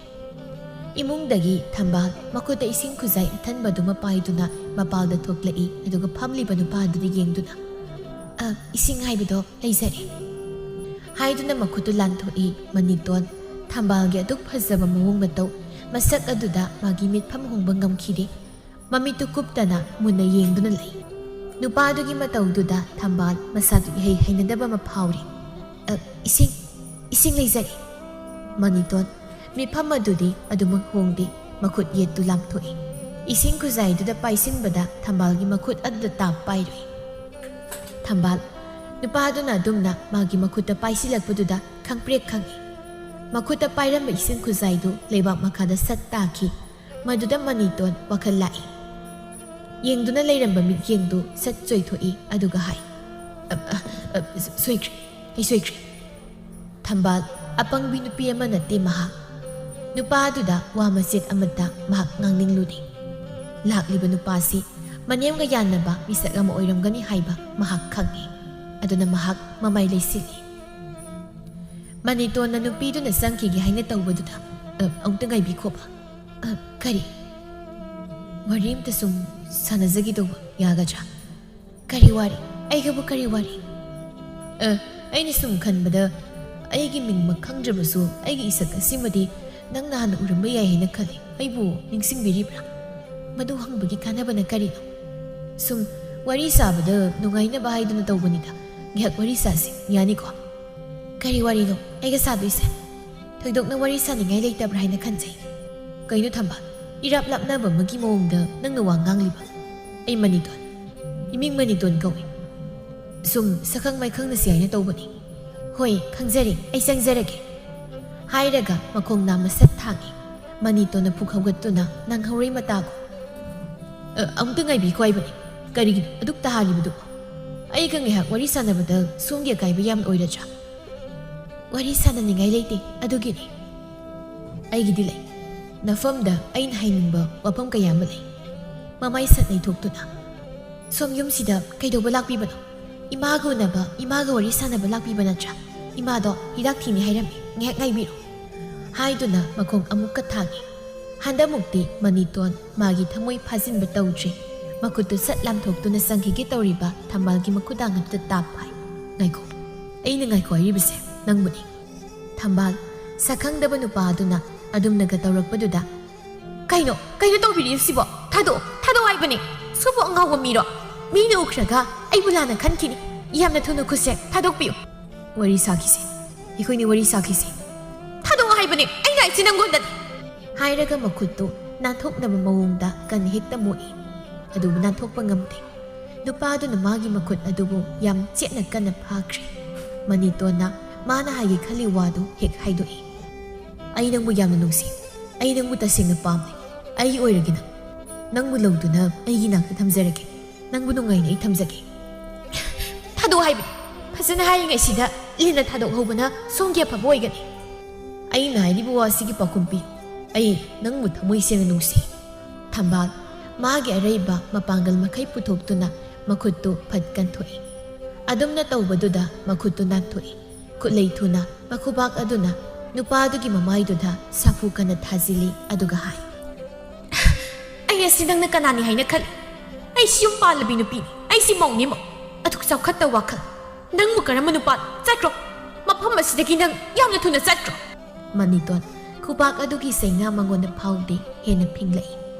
ꯏꯃꯨꯡꯗꯒꯤ ꯊꯝꯕꯥꯜ ꯃꯈꯨꯠꯇ ꯏꯁꯤꯡ ꯈꯨꯖꯥꯏ ꯑꯊꯟꯕꯗꯨꯃ ꯄꯥꯏꯗꯨꯅ ꯃꯄꯥꯜꯗ ꯊꯣꯛꯂꯛꯏ, ꯑꯗꯨꯒ ꯐꯝꯂꯤꯕ ꯅꯨꯄꯥꯗꯨꯗ ꯌꯦꯡꯗꯨꯅ, "ꯑ, ꯏꯁꯤꯡ ꯍꯥꯏꯕꯗꯣ ꯂꯩꯖꯔꯦ" ꯍꯥꯏꯗꯨꯅ ꯃꯈꯨꯠꯇꯨ ꯂꯥꯟꯊꯣꯛꯏ꯫ ꯃꯅꯤꯇꯣꯟ ꯊꯝꯕꯥꯜꯒꯤ ꯑꯗꯨꯛ ꯐꯖꯕ ꯃꯑꯣꯡ ꯃꯇꯧ, ꯃꯁꯛ ꯑꯗꯨꯗ ꯃꯥꯒꯤ ꯃꯤꯠꯐꯝ ꯍꯣꯡꯕ ꯉꯝꯈꯤꯗꯦ꯫ ꯃꯃꯤꯠꯇꯨ ꯀꯨꯞꯇꯅ ꯃꯨꯟꯅ ꯌꯦꯡꯗꯨꯅ ꯂꯩ꯫ ꯅꯨꯄꯥꯗꯨꯒꯤ ꯃꯇꯧꯗꯨꯗ ꯊꯝꯕꯥꯜ ꯃꯁꯥꯗꯨ ꯏꯍꯩ ꯍꯩꯅꯗꯕ ꯑꯃ ꯐꯥꯎꯔꯤ꯫ "ꯑ, ꯏꯁꯤꯡ, ꯏꯁꯤꯡ ꯂꯩꯖꯔꯦ꯫" ꯃꯅꯤꯇꯣꯟ ꯃꯤꯐꯝ ꯑꯗꯨꯗꯤ ꯑꯗꯨꯃꯛ ꯍꯣꯡꯗꯦ, ꯃꯈꯨꯠ ꯌꯦꯠꯇꯨ ꯂꯥꯝꯊꯣꯛꯏ꯫ ꯏꯁꯤꯡ ꯈꯨꯖꯥꯏꯗꯨꯗ ꯄꯥꯏꯁꯤꯟꯕꯗ ꯊꯝꯕꯥꯜꯒꯤ ꯃꯈꯨꯠ ꯑꯗꯨꯗ ꯇꯥꯞ ꯄꯥꯏꯔꯨꯏ꯫ ꯊꯝꯕꯥꯜ ꯅꯨꯄꯥꯗꯨꯅ ꯑꯗꯨꯝꯅ ꯃꯥꯒꯤ ꯃꯈꯨꯠꯇ ꯄꯥꯏꯁꯤꯜꯂꯛꯄꯗꯨꯗ ꯈꯪꯄ꯭ꯔꯦꯛ ꯈꯪꯏ꯫ ꯃꯈꯨꯠꯇ ꯄꯥꯏꯔꯝꯕ ꯏꯁꯤꯡ ꯈꯨꯖꯥꯏꯗꯨ ꯂꯩꯕꯥꯛ ꯃꯈꯥꯗ ꯁꯠ ꯇꯥꯈꯤ꯫ ꯃꯗꯨꯗ ꯃꯅꯤꯇꯣꯟ ꯋꯥꯈꯜ ꯂꯥꯛꯏ꯫ ꯌꯦꯡꯗꯨꯅ ꯂꯩꯔꯝꯕ ꯃꯤꯠꯌꯦꯡꯗꯨ ꯁꯠ ꯆꯣꯏꯊꯣꯛꯏ, ꯑꯗꯨꯒ ꯍꯥꯏ, "ꯑ, ꯑ, ꯑ, ꯁꯣꯏꯈ꯭ꯔꯦ, ꯑꯩ ꯁꯣꯏꯈ꯭ꯔꯦ꯫" ꯊꯝꯕꯥꯜ ꯑꯄꯪꯕꯤ ꯅꯨꯄꯤ ꯑꯃ ꯅꯠꯇꯦ ꯃꯍꯥꯛ꯫ ꯅꯨꯄꯥꯗꯨꯗ ꯋꯥ ꯃꯆꯦꯠ ꯑꯃꯠꯇ ꯃꯍꯥꯛ ꯉꯥꯡꯅꯤꯡꯂꯨꯗꯦ꯫ ꯂꯥꯛꯂꯤꯕ ꯅꯨꯄꯥꯁꯤ ꯃꯅꯦꯝꯒ ꯌꯥꯟꯅꯕ ꯃꯤꯁꯛ ꯑꯃ ꯑꯣꯏꯔꯝꯒꯅꯤ ꯍꯥꯏꯕ ꯃꯍꯥꯛ ꯈꯪꯏ꯫ ꯑꯗꯨꯅ ꯃꯍꯥꯛ ꯃꯃꯥꯏ ꯂꯩꯁꯤꯜꯂꯤ꯫ ꯃꯅꯤꯇꯣꯟꯅ ꯅꯨꯄꯤꯗꯨꯅ ꯆꯪꯈꯤꯒꯦ ꯍꯥꯏꯅ ꯇꯧꯕꯗꯨꯗ, "ꯑ, ꯑꯃꯨꯛꯇ ꯉꯥꯏꯕꯤꯈꯣꯕ꯫ ꯑ, ꯀꯔꯤ? ꯋꯥꯔꯤ ꯑꯃꯇ ꯁꯨꯝ ꯁꯥꯟꯅꯖꯒꯦ ꯇꯧꯕ, ꯌꯥꯒꯗ꯭ꯔꯥ?" "ꯀꯔꯤ ꯋꯥꯔꯤ? ꯑꯩꯒꯕꯨ ꯀꯔꯤ ꯋꯥꯔꯤ?" "ꯑ, ꯑꯩꯅ ꯁꯨꯝ ꯈꯟꯕꯗ, ꯑꯩꯒꯤ ꯃꯤꯡꯃꯛ ꯈꯪꯗ꯭ꯔꯕꯁꯨ ꯑꯩꯒꯤ ꯏꯁꯛ ꯑꯁꯤꯃꯗꯤ ꯅꯪꯅ ꯍꯥꯟꯅ ꯎꯔꯝꯕ ꯌꯥꯏ ꯍꯥꯏꯅ ꯈꯜꯂꯤ꯫ ꯑꯩꯕꯨ ꯅꯤꯡꯁꯤꯡꯕꯤꯔꯤꯕ꯭ꯔꯥ?" "ꯃꯗꯨ ꯍꯪꯕꯒꯤ ꯀꯥꯟꯅꯕꯅ ꯀꯔꯤꯅꯣ? ꯁꯨꯝ ꯋꯥꯔꯤ ꯁꯥꯕꯗ ꯅꯨꯡꯉꯥꯏꯅꯕ ꯍꯥꯏꯗꯨꯅ ꯇꯧꯕꯅꯤꯗ꯫ ꯉꯥꯏꯍꯥꯛ ꯋꯥꯔꯤ ꯁꯥꯁꯤ, ꯌꯥꯅꯤꯀꯣ?" "ꯀꯔꯤ ꯋꯥꯔꯤꯅꯣ ꯑꯩꯒ ꯁꯥꯗꯣꯏꯁꯦ? ꯊꯣꯏꯗꯣꯛꯅ ꯋꯥꯔꯤ ꯁꯥꯅꯤꯡꯉꯥꯏ ꯂꯩꯇꯕ꯭ꯔꯥ ꯍꯥꯏꯅ ꯈꯟꯖꯩ꯫ ꯀꯩꯅꯣ ꯊꯝꯕꯥꯜ, ꯏꯔꯥꯞ ꯂꯥꯞꯅꯕ ꯑꯃꯒꯤ ꯃꯑꯣꯡꯗ ꯅꯪꯅ ꯋꯥ ꯉꯥꯡꯂꯤꯕ?" "ꯑꯩ ꯃꯅꯤꯇꯣꯟ, ꯏꯃꯤꯡ ꯃꯅꯤꯇꯣꯟ ꯀꯧꯏ꯫ ꯁꯨꯝ ꯁꯛꯈꯪ ꯃꯥꯏꯈꯪꯅꯁꯤ ꯍꯥꯏꯅ ꯇꯧꯕꯅꯤ꯫" "ꯍꯣꯏ, ꯈꯪꯖꯔꯦ, ꯑꯩ ꯆꯪꯖꯔꯒꯦ꯫" ꯍꯥꯏꯔꯒ ꯃꯈꯣꯡ ꯅꯥꯝꯃ ꯁꯠ ꯊꯥꯡꯉꯤ꯫ ꯃꯅꯤꯇꯣꯟꯅ ꯐꯨꯛ ꯍꯧꯒꯠꯇꯨꯅ ꯅꯪꯍꯧꯔꯣꯏ ꯃꯇꯥꯒꯨꯝ, "ꯑ, ꯑꯃꯨꯛꯇ ꯉꯥꯏꯕꯤꯈꯣ ꯍꯥꯏꯕꯅꯤ꯫ ꯀꯔꯤꯒꯤꯅꯣ ꯑꯗꯨꯛꯇ ꯍꯥꯜꯂꯤꯕꯗꯨꯕꯨ? ꯑꯩꯒ ꯉꯥꯏꯍꯥꯛ ꯋꯥꯔꯤ ꯁꯥꯟꯅꯕꯗ ꯁꯣꯝꯒꯤ ꯑꯀꯥꯏꯕ ꯌꯥꯝꯅ ꯑꯣꯏꯔꯗ꯭ꯔꯥ?" "ꯋꯥꯔꯤ ꯁꯥꯟꯅꯅꯤꯡꯉꯥꯏ ꯂꯩꯇꯦ, ꯑꯗꯨꯒꯤꯅꯤ꯫" "ꯑꯩꯒꯤꯗꯤ ꯂꯩ꯫ ꯅꯐꯝꯗ ꯑꯩꯅ ꯍꯥꯏꯅꯤꯡꯕ ꯋꯥꯐꯝ ꯀꯌꯥ ꯑꯃ ꯂꯩ꯫" ꯃꯃꯥꯏ ꯁꯠ ꯂꯩꯊꯣꯛꯇꯨꯅ, "ꯁꯣꯝ ꯌꯨꯝꯁꯤꯗ ꯀꯩꯗꯧꯕ ꯂꯥꯛꯄꯤꯕꯅꯣ? ꯏꯃꯥꯒ ꯎꯅꯕ, ꯏꯃꯥꯒ ꯋꯥꯔꯤ ꯁꯥꯟꯅꯕ ꯂꯥꯛꯄꯤꯕ ꯅꯠꯇ꯭ꯔꯥ? ꯏꯃꯥꯗꯣ ꯍꯤꯗꯥꯛ ꯊꯤꯅꯤ ꯍꯥꯏꯔꯝꯃꯤ, ꯉꯥꯏꯍꯥꯛ ꯉꯥꯏꯕꯤꯔꯣ꯫" ꯍꯥꯏꯗꯨꯅ ꯃꯈꯣꯡ ꯑꯃꯨꯛꯀ ꯊꯥꯡꯉꯤ꯫ ꯍꯟꯗꯛꯃꯨꯛꯇꯤ ꯃꯅꯤꯇꯣꯟ ꯃꯥꯒꯤ ꯊꯃꯣꯏ ꯐꯥꯖꯤꯟꯕ ꯇꯧꯗ꯭ꯔꯦ꯫ ꯃꯈꯨꯠꯇꯨ ꯁꯠ ꯂꯥꯝꯊꯣꯛꯇꯨꯅ ꯆꯪꯈꯤꯒꯦ ꯇꯧꯔꯤꯕ ꯊꯝꯕꯥꯜꯒꯤ ꯃꯈꯨꯗꯥꯡ ꯑꯗꯨꯗ ꯇꯥꯞ ꯐꯥꯏ꯫ "ꯉꯥꯏꯈꯣ, ꯑꯩꯅ ꯉꯥꯏꯈꯣ ꯍꯥꯏꯔꯤꯕꯁꯦ ꯅꯪꯕꯨꯅꯤ꯫" ꯊꯝꯕꯥꯜ, ꯁꯛꯈꯪꯗꯕ ꯅꯨꯄꯥ ꯑꯗꯨꯅ ꯑꯗꯨꯝꯅꯒ ꯇꯧꯔꯛꯄꯗꯨꯗ, "ꯀꯩꯅꯣ, ꯀꯩꯅꯣ ꯇꯧꯕꯤꯔꯤꯁꯤꯕꯣ? ꯊꯥꯗꯣꯛꯑꯣ, ꯊꯥꯗꯣꯛꯑꯣ ꯍꯥꯏꯕꯅꯦ꯫ ꯁꯣꯝꯕꯨ ꯑꯉꯥꯎꯕ ꯃꯤꯔꯣ? ꯃꯤꯅ ꯎꯈ꯭ꯔꯒ ꯑꯩꯕꯨ ꯂꯥꯟꯅ ꯈꯟꯈꯤꯅꯤ꯫ ꯌꯥꯝꯅ ꯊꯨꯅ ꯈꯨꯠꯁꯦ ꯊꯥꯗꯣꯛꯄꯤꯌꯨ꯫" "ꯋꯥꯔꯤ ꯁꯥꯈꯤꯁꯤ, ꯑꯩꯈꯣꯏꯅꯤ ꯋꯥꯔꯤ ꯁꯥꯈꯤꯁꯤ꯫" "ꯊꯥꯗꯣꯛꯑꯣ ꯍꯥꯏꯕꯅꯦ, ꯑꯩꯅ ꯍꯥꯏꯁꯤ ꯅꯪꯉꯣꯟꯗꯅꯤ꯫" ꯍꯥꯏꯔꯒ ꯃꯈꯨꯠꯇꯨ ꯅꯥꯟꯊꯣꯛꯅꯕ ꯃꯑꯣꯡꯗ ꯀꯟꯅ ꯍꯦꯛꯇ ꯃꯣꯛꯏ꯫ ꯑꯗꯨꯕꯨ ꯅꯥꯟꯊꯣꯛꯄ ꯉꯝꯗꯦ꯫ ꯅꯨꯄꯥꯗꯨꯅ ꯃꯥꯒꯤ ꯃꯈꯨꯠ ꯑꯗꯨꯕꯨ ꯌꯥꯝ ꯆꯦꯠꯅ ꯀꯟꯅ ꯐꯥꯈ꯭ꯔꯦ꯫ ꯃꯅꯤꯇꯣꯟꯅ ꯃꯥꯅ ꯍꯥꯏꯒꯦ ꯈꯜꯂꯤ ꯋꯥꯗꯨ ꯍꯦꯛ ꯍꯥꯏꯗꯣꯛꯏ꯫ "ꯑꯩ ꯅꯪꯕꯨ ꯌꯥꯝꯅ ꯅꯨꯡꯁꯤ꯫ ꯑꯩ ꯅꯪꯕꯨ ꯇꯁꯦꯡꯅ ꯄꯥꯝꯃꯤ꯫ ꯑꯩꯒꯤ ꯑꯣꯏꯔꯒꯦ ꯅꯪ꯫ ꯅꯪꯕꯨ ꯂꯧꯗꯨꯅ ꯑꯩꯒꯤ ꯅꯥꯛꯇ ꯊꯝꯖꯔꯒꯦ꯫ ꯅꯪꯕꯨ ꯅꯨꯡꯉꯥꯏꯅ ꯑꯩ ꯊꯝꯖꯒꯦ꯫" "ꯊꯥꯗꯣꯛ ꯍꯥꯏꯕꯅꯤ꯫ ꯐꯖꯅ ꯍꯥꯏꯔꯤꯉꯩꯁꯤꯗ ꯂꯤꯟꯅ ꯊꯥꯗꯣꯛꯍꯧꯕꯅ ꯁꯣꯝꯒꯤ ꯑꯐꯕ ꯑꯣꯏꯒꯅꯤ꯫" "ꯑꯩꯅ ꯍꯥꯏꯔꯤꯕ ꯋꯥꯁꯤꯒꯤ ꯄꯥꯎꯈꯨꯝ ꯄꯤ꯫ ꯑꯩ ꯅꯪꯕꯨ ꯊꯃꯣꯏ ꯁꯦꯡꯅ ꯅꯨꯡꯁꯤ꯫" ꯊꯝꯕꯥꯜ ꯃꯥꯒꯤ ꯑꯔꯩꯕ ꯃꯄꯥꯡꯒꯜ ꯃꯈꯩ ꯄꯨꯊꯣꯛꯇꯨꯅ ꯃꯈꯨꯠꯇꯨ ꯐꯠ ꯀꯟꯊꯣꯛꯏ꯫ ꯑꯗꯨꯝꯅ ꯇꯧꯕꯗꯨꯗ ꯃꯈꯨꯠꯇꯨ ꯅꯥꯟꯊꯣꯛꯏ꯫ ꯈꯨꯠꯂꯩ ꯊꯨꯅ ꯃꯈꯨꯕꯥꯛ ꯑꯗꯨꯅ ꯅꯨꯄꯥꯗꯨꯒꯤ ꯃꯃꯥꯏꯗꯨꯗ ꯁꯥꯐꯨ ꯀꯟꯅ ꯊꯥꯖꯤꯜꯂꯤ, ꯑꯗꯨꯒ ꯍꯥꯏ, "ꯑꯩ ꯑꯁꯤ ꯅꯪꯅ ꯀꯅꯥꯅꯤ ꯍꯥꯏꯅ ꯈꯜꯂꯤ? ꯑꯩꯁꯤ ꯌꯨꯝ ꯄꯥꯜꯂꯕꯤ ꯅꯨꯄꯤꯅꯤ, ꯑꯩꯁꯤ ꯃꯧꯅꯤ ꯃꯧ꯫ ꯑꯗꯨꯛ ꯆꯥꯎꯈꯠꯇ ꯋꯥꯈꯜ꯫ ꯅꯪꯕꯨ ꯀꯔꯝꯕ ꯅꯨꯄꯥ? ꯆꯠꯈ꯭ꯔꯣ꯫ ꯃꯐꯝ ꯑꯁꯤꯗꯒꯤ ꯅꯪ ꯌꯥꯝꯅ ꯊꯨꯅ ꯆꯠꯈ꯭ꯔꯣ"꯫ ꯃꯅꯤꯇꯣꯟ ꯈꯨꯕꯥꯛ ꯑꯗꯨꯒꯤ ꯆꯩꯅꯥ ꯃꯉꯣꯟꯗ ꯐꯥꯎꯗꯦ, ꯍꯦꯟꯅ ꯐꯤꯡꯂꯛꯏ꯫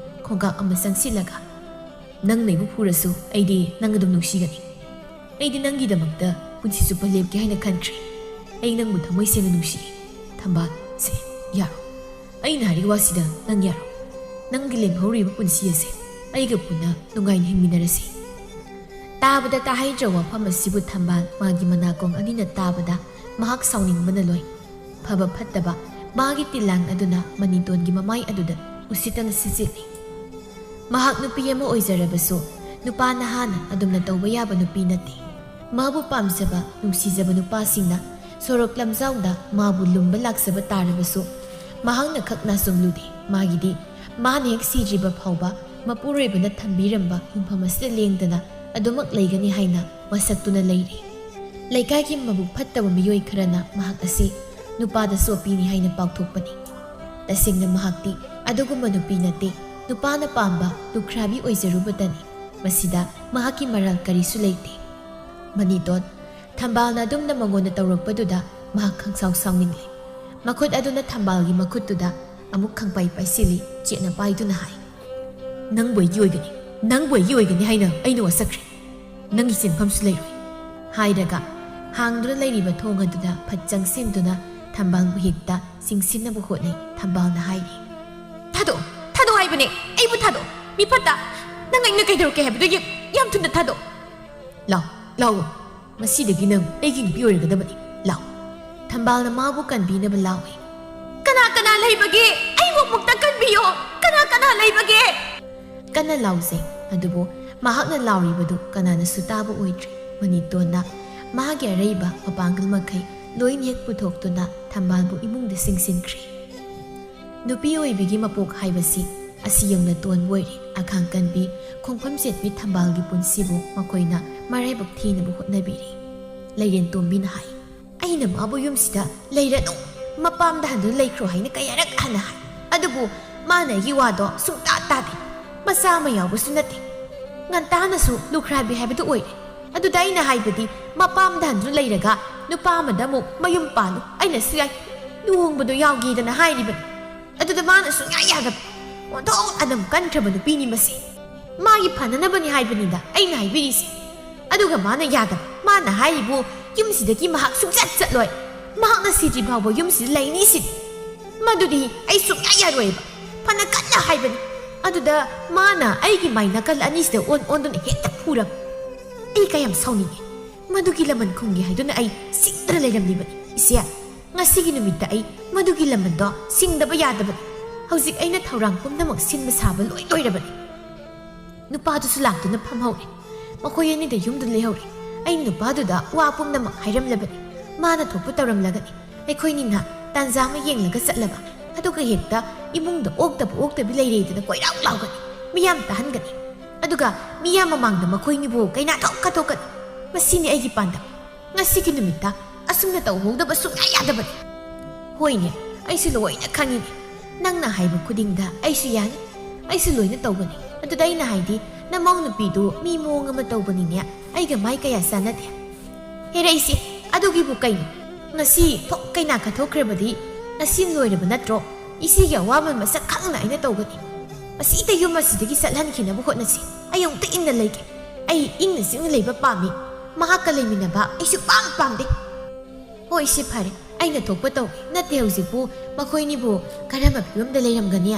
ꯈꯣꯡꯒꯥꯛ ꯑꯃ ꯆꯪꯁꯤꯜꯂꯒ, "ꯅꯪꯅ ꯑꯩꯕꯨ ꯐꯨꯔꯁꯨ ꯑꯩꯗꯤ ꯅꯪ ꯑꯗꯨꯝ ꯅꯨꯡꯁꯤꯒꯅꯤ꯫ ꯑꯩꯗꯤ ꯅꯪꯒꯤꯗꯃꯛꯇ ꯄꯨꯟꯁꯤ ꯆꯨꯞꯄ ꯂꯦꯞꯀꯦ ꯍꯥꯏꯅ ꯈꯟꯈ꯭ꯔꯦ꯫ ꯑꯩ ꯅꯪꯕꯨ ꯊꯃꯣꯏ ꯁꯦꯡꯅ ꯅꯨꯡꯁꯤ꯫ ꯊꯝꯕꯥꯜ, ꯁꯦ, ꯌꯥꯔꯣ꯫ ꯑꯩꯅ ꯍꯥꯏꯔꯤꯕ ꯋꯥꯁꯤꯗ ꯅꯪ ꯌꯥꯔꯣ꯫ ꯅꯪꯒꯤ ꯂꯦꯝꯍꯧꯔꯤꯕ ꯄꯨꯟꯁꯤ ꯑꯁꯦ ꯑꯩꯒ ꯄꯨꯟꯅ ꯅꯨꯡꯉꯥꯏꯅ ꯍꯤꯡꯃꯤꯟꯅꯔꯁꯤ"꯫ ꯇꯥꯕꯗ ꯇꯥꯍꯩꯗ꯭ꯔ ꯋꯥꯐꯝ ꯑꯁꯤꯕꯨ ꯊꯝꯕꯥꯜ ꯃꯥꯒꯤ ꯃꯅꯥꯀꯣꯡ ꯑꯅꯤꯅ ꯇꯥꯕꯗ ꯃꯍꯥꯛ ꯁꯥꯎꯅꯤꯡꯕꯅ ꯂꯣꯏ꯫ ꯐꯕ ꯐꯠꯇꯕ ꯃꯥꯒꯤ ꯇꯤꯜꯂꯥꯡ ꯑꯗꯨꯅ ꯃꯅꯤꯇꯣꯟꯒꯤ ꯃꯃꯥꯏ ꯑꯗꯨꯗ ꯎꯁꯤꯠꯇꯅ ꯁꯤꯠꯆꯤꯠꯂꯤ꯫ ꯃꯍꯥꯛ ꯅꯨꯄꯤ ꯑꯃ ꯑꯣꯏꯖꯔꯕꯁꯨ ꯅꯨꯄꯥ ꯅꯍꯥꯅ ꯑꯗꯨꯝꯅ ꯇꯧꯕ ꯌꯥꯕ ꯅꯨꯄꯤ ꯅꯠꯇꯦ꯫ ꯃꯥꯕꯨ ꯄꯥꯝꯖꯕ, ꯅꯨꯡꯁꯤꯖꯕ ꯅꯨꯄꯥꯁꯤꯡꯅ ꯁꯣꯔꯣꯛ ꯂꯝꯖꯥꯎꯗ ꯃꯥꯕꯨ ꯂꯨꯝꯕ ꯂꯥꯛꯆꯕ ꯇꯥꯔꯕꯁꯨ ꯃꯍꯥꯛꯅ ꯈꯛꯅ ꯆꯨꯝꯂꯨꯗꯦ꯫ ꯃꯥꯒꯤꯗꯤ ꯃꯥꯅ ꯍꯦꯛ ꯁꯤꯗ꯭ꯔꯤꯕ ꯐꯥꯎꯕ ꯃꯄꯨꯔꯣꯏꯕꯅ ꯊꯝꯕꯤꯔꯝꯕ ꯌꯨꯝꯐꯝ ꯑꯁꯤꯗ ꯂꯦꯡꯗꯅ ꯑꯗꯨꯃꯛ ꯂꯩꯒꯅꯤ ꯍꯥꯏꯅ ꯋꯥꯁꯛꯇꯨꯅ ꯂꯩꯔꯤ꯫ ꯂꯩꯀꯥꯏꯒꯤ ꯃꯕꯨꯛ ꯐꯠꯇꯕ ꯃꯤꯑꯣꯏ ꯈꯔꯅ ꯃꯍꯥꯛ ꯑꯁꯤ ꯅꯨꯄꯥꯗ ꯆꯣꯞꯄꯤꯅꯤ ꯍꯥꯏꯅ ꯄꯥꯎꯊꯣꯛꯄꯅꯤ꯫ ꯇꯁꯦꯡꯅ ꯃꯍꯥꯛꯇꯤ ꯑꯗꯨꯒꯨꯝꯕ ꯅꯨꯄꯤ ꯅꯠꯇꯦ꯫ ꯅꯨꯄꯥꯅ ꯄꯥꯝꯕ ꯂꯨꯈ꯭ꯔꯥꯕꯤ ꯑꯣꯏꯖꯔꯨꯕꯇꯅꯤ꯫ ꯃꯁꯤꯗ ꯃꯍꯥꯛꯀꯤ ꯃꯔꯥꯜ ꯀꯔꯤꯁꯨ ꯂꯩꯇꯦ꯫ ꯃꯅꯤꯇꯣꯟ ꯊꯝꯕꯥꯜꯅ ꯑꯗꯨꯝꯅ ꯃꯉꯣꯟꯗ ꯇꯧꯔꯛꯄꯗꯨꯗ ꯃꯍꯥꯛ ꯈꯪꯁꯥꯎ ꯁꯥꯎꯅꯤꯡꯂꯦ꯫ ꯃꯈꯨꯠ ꯑꯗꯨꯅ ꯊꯝꯕꯥꯜꯒꯤ ꯃꯈꯨꯠꯇꯨꯗ ꯑꯃꯨꯛ ꯈꯪꯄꯥꯏ ꯄꯥꯏꯁꯤꯜꯂꯤ, ꯆꯦꯠꯅ ꯄꯥꯏꯗꯨꯅ ꯍꯥꯏ, "ꯅꯪꯕꯨ ꯑꯩꯒꯤ ꯑꯣꯏꯒꯅꯤ, ꯅꯪꯕꯨ ꯑꯩꯒꯤ ꯑꯣꯏꯒꯅꯤ ꯍꯥꯏꯅ ꯑꯩꯅ ꯋꯥꯁꯛꯈ꯭ꯔꯦ꯫ ꯅꯪꯒꯤ ꯆꯦꯟꯐꯝꯁꯨ ꯂꯩꯔꯣꯏ"꯫ ꯍꯥꯏꯔꯒ ꯍꯥꯡꯗꯨꯅ ꯂꯩꯔꯤꯕ ꯊꯣꯡ ꯑꯗꯨꯗ ꯐꯠ ꯆꯪꯁꯤꯟꯗꯨꯅ ꯊꯝꯕꯥꯜꯕꯨ ꯍꯦꯛꯇ ꯆꯤꯡꯁꯤꯟꯅꯕ ꯍꯣꯠꯅꯩ꯫ ꯊꯝꯕꯥꯜꯅ ꯍꯥꯏꯔꯤ, "ꯊꯥꯗꯣꯛꯑꯣ, ꯊꯥꯗꯣꯛꯑꯣ ꯍꯥꯏꯕꯅꯦ, ꯑꯩꯕꯨ ꯊꯥꯗꯣꯛꯑꯣ꯫ ꯃꯤ ꯐꯠꯇ, ꯅꯪ ꯑꯩꯅ ꯀꯩꯗꯧꯔꯛꯀꯦ ꯍꯥꯏꯕꯗꯨ ꯌꯦꯡ-, ꯌꯥꯝ ꯊꯨꯅ ꯊꯥꯗꯣꯛꯑꯣ꯫ ꯂꯥꯎ, ꯂꯥꯎꯑꯣ꯫ ꯉꯁꯤꯗꯒꯤ ꯅꯪ ꯑꯩꯒꯤ ꯅꯨꯄꯤ ꯑꯣꯏꯔꯒꯗꯕꯅꯤ꯫ ꯂꯥꯎ"꯫ ꯊꯝꯕꯥꯜꯅ ꯃꯥꯕꯨ ꯀꯟꯕꯤꯅꯕ ꯂꯥꯎꯏ꯫ "ꯀꯅꯥ ꯀꯅꯥ ꯂꯩꯕꯒꯦ? ꯑꯩꯕꯨ ꯑꯃꯨꯛꯇ ꯀꯟꯕꯤꯌꯣ꯫ ꯀꯅꯥ ꯀꯅꯥ ꯂꯩꯕꯒꯦ?" ꯀꯟꯅ ꯂꯥꯎꯖꯩ꯫ ꯑꯗꯨꯕꯨ ꯃꯍꯥꯛꯅ ꯂꯥꯎꯔꯤꯕꯗꯨ ꯀꯅꯥꯅꯁꯨ ꯇꯥꯕ ꯑꯣꯏꯗ꯭ꯔꯦ꯫ ꯃꯅꯤꯇꯣꯟꯅ ꯃꯥꯒꯤ ꯑꯔꯩꯕ ꯃꯄꯥꯡꯒꯜ ꯃꯈꯩ ꯂꯣꯏꯅ ꯍꯦꯛ ꯄꯨꯊꯣꯛꯇꯨꯅ ꯊꯝꯕꯥꯜꯕꯨ ꯏꯃꯨꯡꯗ ꯆꯤꯡꯁꯤꯟꯈ꯭ꯔꯦ꯫ ꯅꯨꯄꯤ ꯑꯣꯏꯕꯤꯒꯤ ꯃꯄꯣꯛ ꯍꯥꯏꯕꯁꯤ ꯑꯁꯤ ꯌꯧꯅ ꯇꯣꯟꯕ ꯑꯣꯏꯔꯦ꯫ ꯑꯈꯥꯡ ꯀꯟꯕꯤ, ꯈꯣꯡꯐꯝ ꯆꯦꯠꯄꯤ ꯊꯝꯕꯥꯜꯒꯤ ꯄꯨꯟꯁꯤꯕꯨ ꯃꯈꯣꯏꯅ ꯃꯔꯥꯏꯕꯛ ꯊꯤꯅꯕ ꯍꯣꯠꯅꯕꯤꯔꯤ꯫ ꯂꯩꯔꯦꯟ ꯇꯣꯝꯕꯤꯅ ꯍꯥꯏ, "ꯑꯩꯅ ꯃꯥꯕꯨ ꯌꯨꯝꯁꯤꯗ ꯂꯩꯔꯅꯨ, ꯃꯄꯥꯝꯗ ꯍꯟꯗꯨꯅ ꯂꯩꯈ꯭ꯔꯣ ꯍꯥꯏꯅ ꯀꯌꯥꯔꯛ ꯍꯟꯅ ꯍꯥꯏ꯫ ꯑꯗꯨꯕꯨ ꯃꯥꯅ ꯑꯩꯒꯤ ꯋꯥꯗꯣ ꯁꯨꯡꯇꯥ ꯇꯥꯗꯦ꯫ ꯃꯆꯥ ꯑꯃ ꯌꯥꯎꯕꯁꯨ ꯅꯠꯇꯦ꯫ ꯉꯟꯇꯥꯅꯁꯨ ꯂꯨꯈ꯭ꯔꯥꯕꯤ ꯍꯥꯏꯕꯗꯨ ꯑꯣꯏꯔꯦ꯫ ꯑꯗꯨꯗ ꯑꯩꯅ ꯍꯥꯏꯕꯗꯤ, ꯃꯄꯥꯝꯗ ꯍꯟꯗꯨꯅ ꯂꯩꯔꯒ ꯅꯨꯄꯥ ꯑꯃꯗ ꯑꯃꯨꯛ ꯃꯌꯨꯝ ꯄꯥꯜꯂꯨ, ꯑꯩꯅꯁꯨ ꯌꯥꯏ, ꯂꯨꯍꯣꯡꯕꯗꯣ ꯌꯥꯎꯒꯦꯗꯅ ꯍꯥꯏꯔꯤꯕꯅꯤ꯫ ꯑꯗꯨꯗ ꯃꯥꯅ ꯁꯨꯡꯌꯥ ꯌꯥꯗꯕ꯫ ꯑꯣꯟꯊꯣꯛ ꯑꯅꯝ ꯀꯟꯈ꯭ꯔꯕ ꯅꯨꯄꯤꯅꯤ ꯃꯁꯤ꯫ ꯃꯥꯒꯤ ꯐꯅꯅꯕꯅꯤ ꯍꯥꯏꯕꯅꯤꯗ ꯑꯩꯅ ꯍꯥꯏꯕꯤꯔꯤꯁꯦ꯫ ꯑꯗꯨꯒ ꯃꯥꯅ ꯌꯥꯗꯕ꯫ ꯃꯥꯅ ꯍꯥꯏꯔꯤꯕꯨ, ꯌꯨꯝꯁꯤꯗꯒꯤ ꯃꯍꯥꯛ ꯁꯨꯡꯆꯠ ꯆꯠꯂꯣꯏ꯫ ꯃꯍꯥꯛꯅ ꯁꯤꯗ꯭ꯔꯤ ꯐꯥꯎꯕ ꯌꯨꯝꯁꯤꯗ ꯂꯩꯅꯤ ꯁꯤꯅꯤ꯫ ꯃꯗꯨꯗꯤ ꯑꯩ ꯁꯨꯡꯌꯥ ꯌꯥꯔꯣꯏꯕ꯫ ꯐꯅ ꯀꯟꯅ ꯍꯥꯏꯕꯅꯤ꯫ ꯑꯗꯨꯗ ꯃꯥꯅ ꯑꯩꯒꯤ ꯃꯥꯏ ꯅꯥꯀꯜ ꯑꯅꯤꯁꯤꯗ ꯑꯣꯟ ꯑꯣꯟꯗꯨꯅ ꯍꯦꯛꯇ ꯐꯨꯔꯕ꯫ ꯑꯩ ꯀꯌꯥꯝ ꯁꯥꯎꯅꯤꯡꯉꯤ꯫ ꯃꯗꯨꯒꯤ ꯂꯃꯟ ꯈꯨꯝꯒꯦ ꯍꯥꯏꯗꯨꯅ ꯑꯩ ꯁꯤꯡꯗꯅ ꯂꯩꯔꯝꯂꯤꯕꯅꯤ꯫ ꯏꯆꯦ, ꯉꯁꯤꯒꯤ ꯅꯨꯃꯤꯠꯇ ꯑꯩ ꯃꯗꯨꯒꯤ ꯂꯃꯟꯗꯣ ꯁꯤꯡꯗꯕ ꯌꯥꯗꯕꯅꯤ꯫ ꯍꯧꯖꯤꯛ ꯑꯩꯅ ꯊꯧꯔꯥꯡ ꯄꯨꯝꯅꯃꯛ ꯁꯤꯟꯕ ꯁꯥꯕ ꯂꯣꯏ ꯂꯣꯏꯔꯕꯅꯤ꯫ ꯅꯨꯄꯥꯗꯨꯁꯨ ꯂꯥꯛꯇꯨꯅ ꯐꯝꯍꯧꯔꯦ꯫ ꯃꯈꯣꯏ ꯑꯅꯤꯗ ꯌꯨꯝꯗ ꯂꯩꯍꯧꯔꯦ꯫ ꯑꯩ ꯅꯨꯄꯥꯗꯨꯗ ꯋꯥ ꯄꯨꯝꯅꯃꯛ ꯍꯥꯏꯔꯝꯂꯕꯅꯤ꯫ ꯃꯥꯅ ꯊꯣꯛꯄ ꯇꯧꯔꯝꯂꯒꯅꯤ꯫ ꯑꯩꯈꯣꯏꯅꯤꯅ ꯇꯥꯟꯖꯥ ꯑꯃ ꯌꯦꯡꯂꯒ ꯆꯠꯂꯕ꯫ ꯑꯗꯨꯒ ꯍꯦꯛꯇ ꯏꯃꯨꯡꯗ ꯑꯣꯛꯇꯕ ꯑꯣꯛꯇꯕꯤ ꯂꯩꯔꯦꯗꯅ ꯀꯣꯏꯔꯥꯎ ꯂꯥꯎꯒꯅꯤ꯫ ꯃꯤꯌꯥꯝ ꯇꯥꯍꯟꯒꯅꯤ꯫ ꯑꯗꯨꯒ ꯃꯤꯌꯥꯝ ꯃꯃꯥꯡꯗ ꯃꯈꯣꯏꯅꯤꯕꯨ ꯀꯩꯅꯥ ꯊꯣꯛ ꯀꯠꯊꯣꯛꯀꯅꯤ꯫ ꯃꯁꯤꯅꯤ ꯑꯩꯒꯤ ꯄꯥꯟꯗꯝ꯫ ꯉꯁꯤꯒꯤ ꯅꯨꯃꯤꯠꯇ ꯑꯁꯨꯝꯅ ꯇꯧꯍꯧꯗꯕ ꯁꯨꯡꯌꯥ ꯌꯥꯗꯕꯅꯤ꯫ ꯍꯣꯏꯅꯦ, ꯑꯩꯁꯨ ꯂꯣꯏꯅ ꯈꯪꯉꯤꯅꯦ꯫ ꯅꯪꯅ ꯍꯥꯏꯕ ꯈꯨꯗꯤꯡꯗ ꯑꯩꯁꯨ ꯌꯥꯅꯤ꯫ ꯑꯩꯁꯨ ꯂꯣꯏꯅ ꯇꯧꯒꯅꯤ꯫ ꯑꯗꯨꯗ ꯑꯩꯅ ꯍꯥꯏꯗꯤ, ꯅꯃꯧ ꯅꯨꯄꯤꯗꯨ ꯃꯤ ꯃꯑꯣꯡ ꯑꯃ ꯇꯧꯕꯅꯤꯅꯦ, ꯑꯩꯒ ꯃꯥꯏ ꯀꯌꯥ ꯆꯥꯟꯅꯗꯦ꯫ ꯍꯦꯔꯩꯁꯦ, ꯑꯗꯨꯒꯤꯕꯨ ꯀꯩꯅꯣ? ꯉꯁꯤ ꯊꯣꯛ ꯀꯩꯅꯥ ꯀꯠꯊꯣꯛꯈ꯭ꯔꯕꯗꯤ ꯉꯁꯤ ꯂꯣꯏꯔꯕ ꯅꯠꯇ꯭ꯔꯣ? ꯏꯆꯦꯒꯤ ꯑꯋꯥꯃꯟ ꯃꯁꯛ ꯈꯪꯅ ꯑꯩꯅ ꯇꯧꯒꯅꯤ꯫ ꯃꯁꯤꯗ ꯌꯨꯝ ꯑꯁꯤꯗꯒꯤ ꯆꯠꯍꯟꯈꯤꯅꯕ ꯍꯣꯠꯅꯁꯤ꯫ ꯑꯩ ꯑꯃꯨꯛꯇ ꯏꯪꯅ ꯂꯩꯒꯦ꯫ ꯑꯩ ꯏꯪꯅ ꯆꯤꯛꯅ ꯂꯩꯕ ꯄꯥꯝꯃꯤ꯫ ꯃꯍꯥꯛꯀ ꯂꯩꯃꯤꯟꯅꯕ ꯑꯩꯁꯨ ꯄꯥꯝ ꯄꯥꯝꯗꯦ꯫ ꯍꯣꯏ, ꯁꯤ ꯐꯔꯦ꯫ ꯑꯩꯅ ꯊꯣꯛꯄ ꯇꯧꯒꯦ꯫ ꯅꯠꯇꯦ, ꯍꯧꯖꯤꯛꯄꯨ ꯃꯈꯣꯏꯅꯤꯕꯨ ꯀꯔꯝꯕ ꯐꯤꯕꯝꯗ ꯂꯩꯔꯝꯒꯅꯤ?